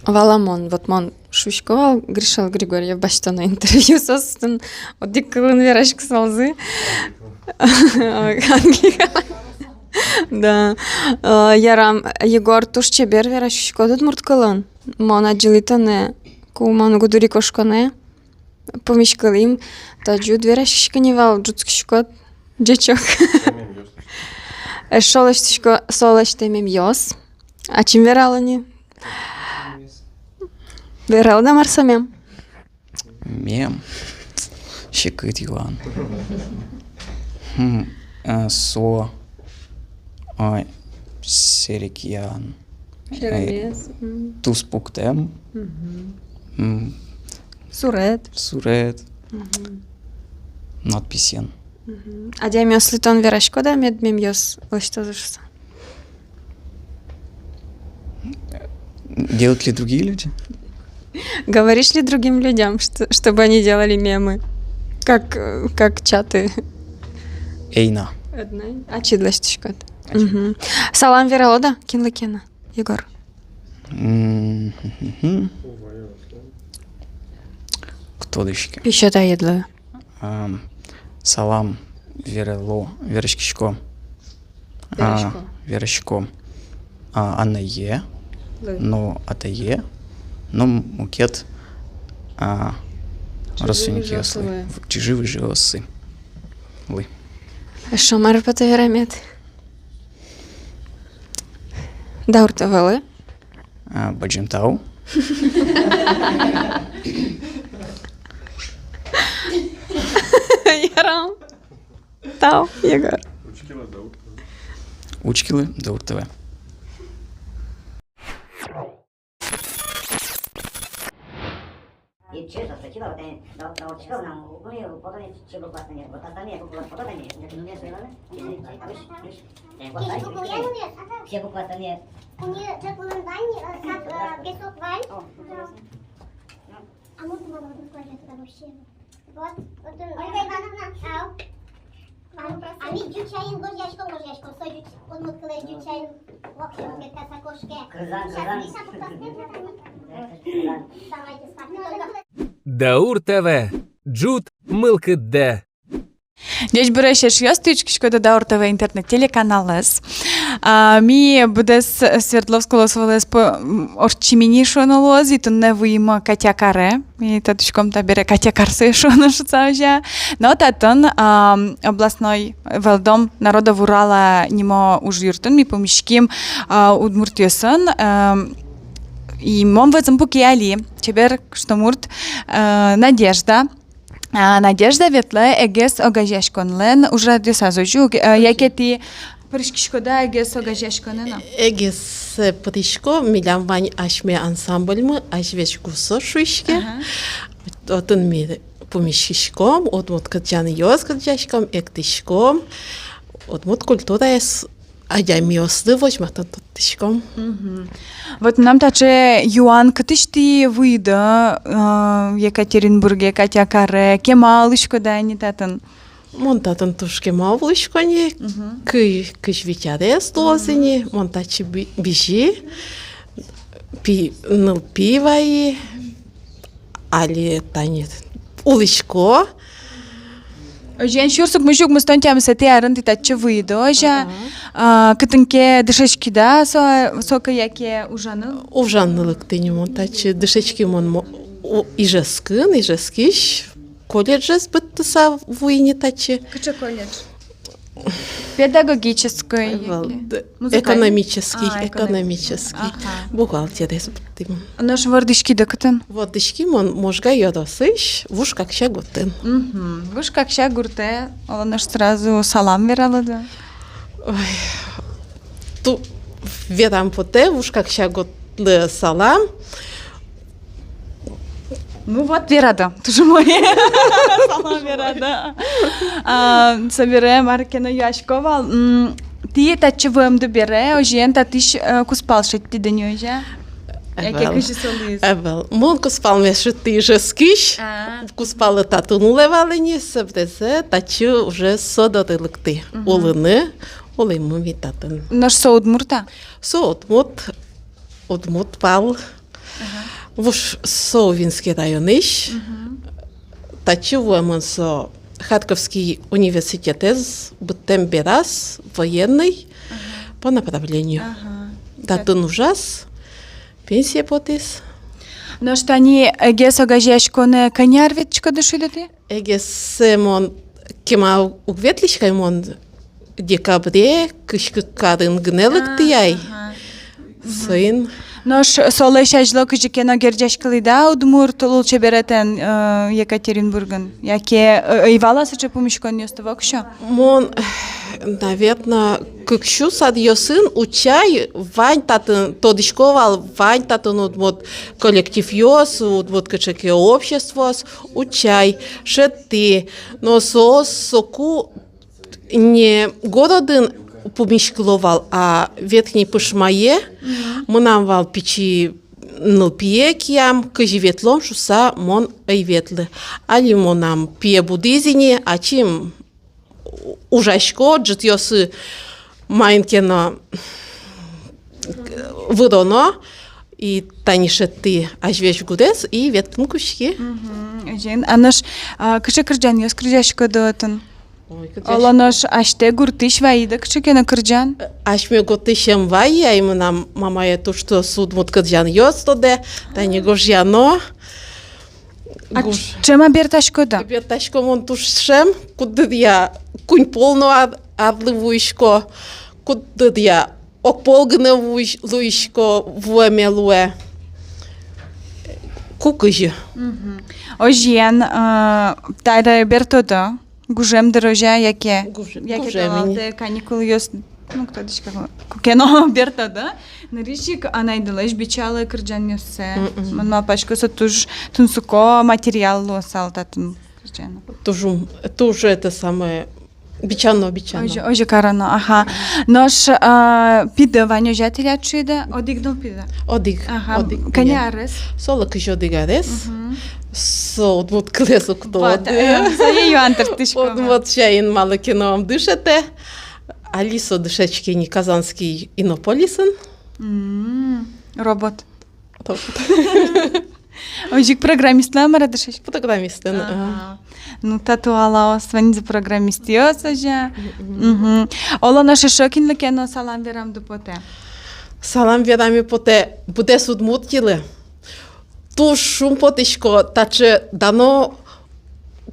Валамон, вот мон шуисько вал Гришалы Григорьев басьтоно интервью, соос отын одӥг кылын вераськысалзы. Английкалан. Да. Э, ярам, Егор, туж чебер вераськиськод удмурт кылын. Мон адӟылӥ тонэ, ку мон гудырикошконэ пумиськылӥм, та ӝут вераськиськод ни вал, ӝутскиськод. Ӟечок. Эшшо лэсьтӥсько, со лэсьтэ мемъёс. Ачим верало ни. Вералод-а, мар со мем? Мем. Секыт юан. Хм, э, со, ой, серекъян. Серемес. Э, м. Туспуктэм. Мгм. М. Сурет. Сурет. Мгм. Надписен. Мгм. Адямиослы тон вераськод-а, мед мемъёс лэсьтозы шуыса? Делают ли другие люди? Говоришь ли другим людям, что, чтобы они делали мемы? Как, э, как чаты? Ӧй на. Одна? Ачид лэсьтӥськод. Ачид. Мгм. Салам вералод-а кинлы ке но, Егор? М, хм, хм, хм. Кто дышки? Пища таедлы. Ам, салам верало, вераськисько. А, верасько. Верасько. А, анае, лы, но атае, но мукет, а, чыжы-выжыослы, родственникъёслы. Чыжы-выжыослы. Лы. Эшшо мар потэ верамед? Даур ТВ-лы. А, бадӟым тау. Ярам. Тау, Егор. Учкилы Даур ТВ. Учкилы Даур ТВ. И честно, сначала вот они, да, да, вот честно, ну, ну, и потом и все буквы остальные, вот остальные буквы, вот они, ну, не знаю, ну, и, и, и, и, и, вот, да, и, и, все буквы остальные. У неё же был вань, э, сад, э, песок вань. О, да. Ну. А можно было бы положить туда вообще? Вот, вот он. Ольга Ивановна, ау. А, а ми ӟуч сямен гожъяськом, гожъяськом, со ӟуч, удмурт кылэз ӟуч сямен, в общем, бертаса кошке. Кызан, кызан. Сейчас Миша пуксаське, кызан. Давайте спать. Только Даур ТВ. Ӝут мылкыддэ. Ӟечбуресь, эшъёс, тӥ учкиськоды Даур ТВ интернет-телеканалэз. А, ми быдэс Свердловск улосвылэз по-, м, ортчим ини, шуоно луоз, и туннэ вуимы Катя каре. И тодӥськом, табере Катя карсэ шуоно шуыса, озьы. Но татын, ам, областной вӧлдом Народов Урала нимо ужъюртын ми пумиським, а, удмуртъёсын, ам, и мон вӧзын пуке али, чебер кышномурт, а, Надежда. А, Надежда ветлэ эгес огазеяськонлэн ужрадъёсаз, озьы ук, а, яке тӥ пыриськиськоды-а эгес огазеяськонын-а? Эгес, э, пырисько, милям вань асьме ансамбльмы, «Азьвеж гусо» шуиське. Ага. Отын ми пумиськиськом, удмурт кырӟанъёс кырӟаськом, эктӥськом, удмурт культураез адямиослы возьматон турттӥськом. Мгм. Вот мынам таӵе юан: кытысь тӥ вуиды, э, Екатеринбурге Катя каре, кема улӥськоды ини татын? Мон татын туж кема улӥсько ини, мгм, кы-, кызь вить арес луоз ини, мгм, мон татчы би-, бызи, пи-, нылпи вайи, али тани улӥсько. Озьыен, сюрс укмыссю укмыстон тямысэтӥ арын тӥ татчы вуиды, озьы-а? Ага. А, кытын ке дышетскиды-а со, соку яке ужаны? Ужаны лыктӥ ини мон татчы, дышетски мон мо-, у-, Ижевскын, Ижевскысь колледжез быдтыса вуи ини татчы. Кыӵе колледж? Педагогической, ӧвӧл, яке д-, музыкальной? Экономический, а, экономический. Экономический. Ага. Бухгалтерез быдтӥ мон. Нош вордӥськиды кытын? Вордӥськи мон Можга ёросысь, Вуж Какся гуртын. Мгм. Вуж Какся гуртэ, оло нош, сразу салам вералоды. Ой, ту-, верам потэ, Вуж Какся гуртлы салам. Ну вот, верады, туж умой. Салам верады. А, собере мар ке но юасько вал, м, тӥ татчы вуэмды бере, озьыен, татысь, э, кузпал шедьтӥды ни, озьы-а? Яке ӧвӧл. Кызьы со луиз? Ӧвӧл. Мон кузпалме шедьтӥ Ижевскысь. А. Кузпалы татын улэ вал ини, собере татчы уже со доры лыктӥ. Мгм. Улыны, улӥмы ми татын. Нош со удмурт-а? Со удмурт, удмурт пал. Ага. Вуж, со Увинский районысь. Мгм. Татчы вуэмын со Харьковский университетэз быдтэм бераз, военный, ага, по направлению. Ага. Татын ужаз, пенсие потӥз. Нош тани эгес огазеяськонэ кӧня ар ветлӥськоды, шуиды тӥ? Эгесэ мон кема уг ветлӥськы ай, мон декабре кызь кык арын гинэ лыктӥ ай. А, ага. Соин. Нош солэсь азьло кызьы ке но герӟаськылӥды-а удмурт лулчеберетэн, э, Екатеринбургын? Яке, э, ӧй вал-а сыӵе пумиськонъёсты воксё? Мон, наверно, кык сюрс аръёсын, утчай, вань татын, тодӥсько вал, вань татын удмурт коллективъёс, удмурт кыӵе ке обществоос, утчай, шедьтӥ. Но соос соку не городын пумиськыло вал, а Верхней Пышмае. Мгм. Мынам вал пичи нылпие киям, кызьы ветлом шуса, мон ӧй ветлы. Али мынам пие будӥз ини, ачим ужасько, ӝытъёсы маин ке но выроно, и тани шедьтӥ азьвесь гурез, и ветлыны кутски. Мгм. Озьыен. А нош, а, кыӵе кырӟанъёс кырӟаськоды отын? Ой, кырӟасько. Оло нош асьтэ гуртысь вайиды кыӵе ке но кырӟан? Асьме гуртысь ӧм вай ай, мынам мамае туж трос удмурт кырӟанъёс тодэ, тани гожъяно. А гуж-, ӵем-а бертаськоды? Бертасько мон туж ӵем, куддыръя куинь пол но ар-, арлы вуисько, куддыръя огпол гинэ вуись-, луисько, вуэме луэ. Ку кызьы. Мгм. Озьыен, э, табере бертоды. Гужем дыр, озьы-а, яке? Гужем, яке гужем ини. Толалтэ каникулъёс, ну, кытысь ке но, куке но бертоды. Нырысь ик анайдылэсь бичалэ кырӟанъёссэ. Мгм. Мон малпасько, со туж тунсыко материал луысал татын кырӟано. Туж ум-, туж это самое, бичано, бичано. Озьы, озьы кароно, ага. Нош, а, пиды вань, озьы-а, тӥляд, шуиды? Одӥг ныл пиды. Одӥг, ага, одӥг. Кӧня арес? Солы кызь одӥг арес. Мгм. Со удмурт кылэз уг тоды. Вот, э, сое юан тыртӥсько. Удмурт сямен малы ке но ум дышетэ. Али со дышетске ни Казанский Иннополисын. М, робот. Робот. Озьы ик программистлэн, мар-а, дышетске? Программистлэн, ага. Ну, та туалаос ваньзы программистъёс, озьы-а. Мгм. Мгм. Оло нош эшшо кинлы ке но салам верамды потэ? Салам вераме потэ быдэс Удмуртилы. Туж шумпотӥсько, таӵе дано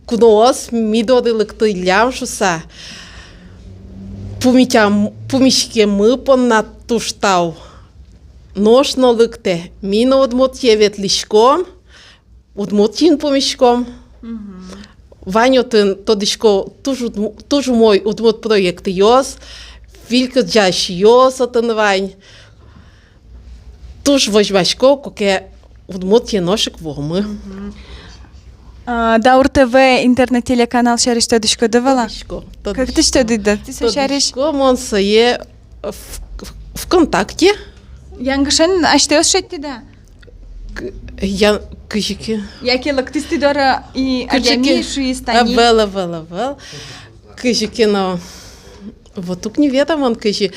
куноос ми доры лыктӥллям шуса. Пумитям-, пумиськеммы понна туж тау. Нош но лыктэ, ми но Удмуртие ветлӥськом, Удмуртиын пумиськом. Мгм. Вань отын, тодӥсько, туж удму-, туж умой удмурт проектъёс, выль кырӟасьёс отын вань. Туж возьмасько, куке Удмуртие нош ик вуомы. Мгм. А, Даур ТВ интернет-телеканал сярысь тодӥськоды вал-а? Тодӥсько, тодӥсько. Кытысь тодӥды тӥ со сярысь? Тодӥсько мон сое в-, в-, ВКонтакте. Янгышен асьтэос шедьтӥды-а? К-, я-, кызьы ке. Яке лыктӥз тӥ доры и кызьы ке адями шуиз тани. Ӧвӧл, ӧвӧл, ӧвӧл. Кызьы ке но. Вот ук не ведомон кызьы.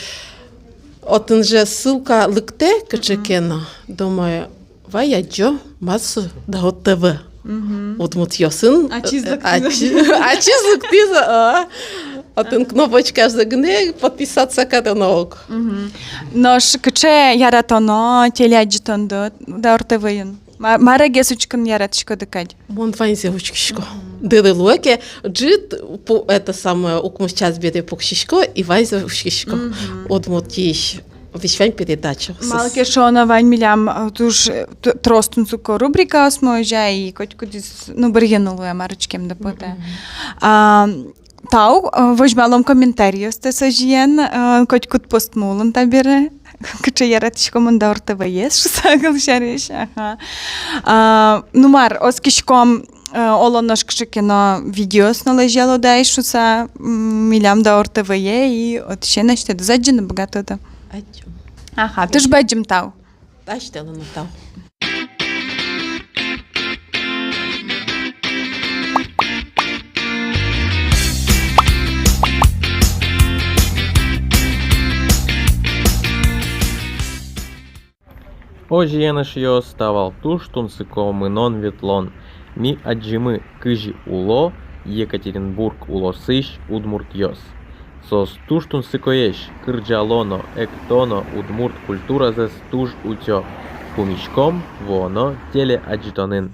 Отын же ссылка лыктэ кыӵе ке но. Мгм. Думаю, вай адӟо, мар со Даур ТВ. Мгм. Удмуртъёсын. Ачиз, э, лыктӥз. Ачи-, ачиз лыктӥз, а. Отын кнопочкаез гинэ подписаться кароно ук. Мгм. Нош кыӵе яратоно телеадӟытонды Даур ТВ-ын? Ма-, мар-а гес учкыны яратӥськоды кадь? Мон ваньзэ учкисько. Мгм. Дыры луэ ке, ӝыт пу-, это самое, укмыс час бере пуксисько и ваньзэ учкисько. Мгм. Удмуртиысь весь вань передача. Малы ке шуоно, вань милям, э, туж, э, т-, трос тунсыко рубрикаосмы озьы, и котькудӥз, ну, бырйыны луэ, мар учкемды потэ. Мгм. А, тау, э, возьмалом комментариостэс озьыен, э, котькуд постмы улын табере. Кыӵе яратӥсько мон Даур ТВ-ез шуса, кылсярысь, ага. А, ну мар, оскиськом, э, оло нош кыӵе ке но видеос но лэзьялоды ай шуса, м, милям Даур ТВ-е, и отысен асьтэдыз адӟыны быгатоды. Адӟом. Ага, туж бадӟым тау. Асьтэлы но тау. Озьыен, эшъёс, та вал туж тунсыко мынон-ветлон. Ми адӟимы, кызьы уло Екатеринбург улосысь удмуртъёс. Соос туж тунсыкоесь, кырӟало но, экто но, удмурт культуразэс туж утё. Пумиськом вуоно телеадӟытонын.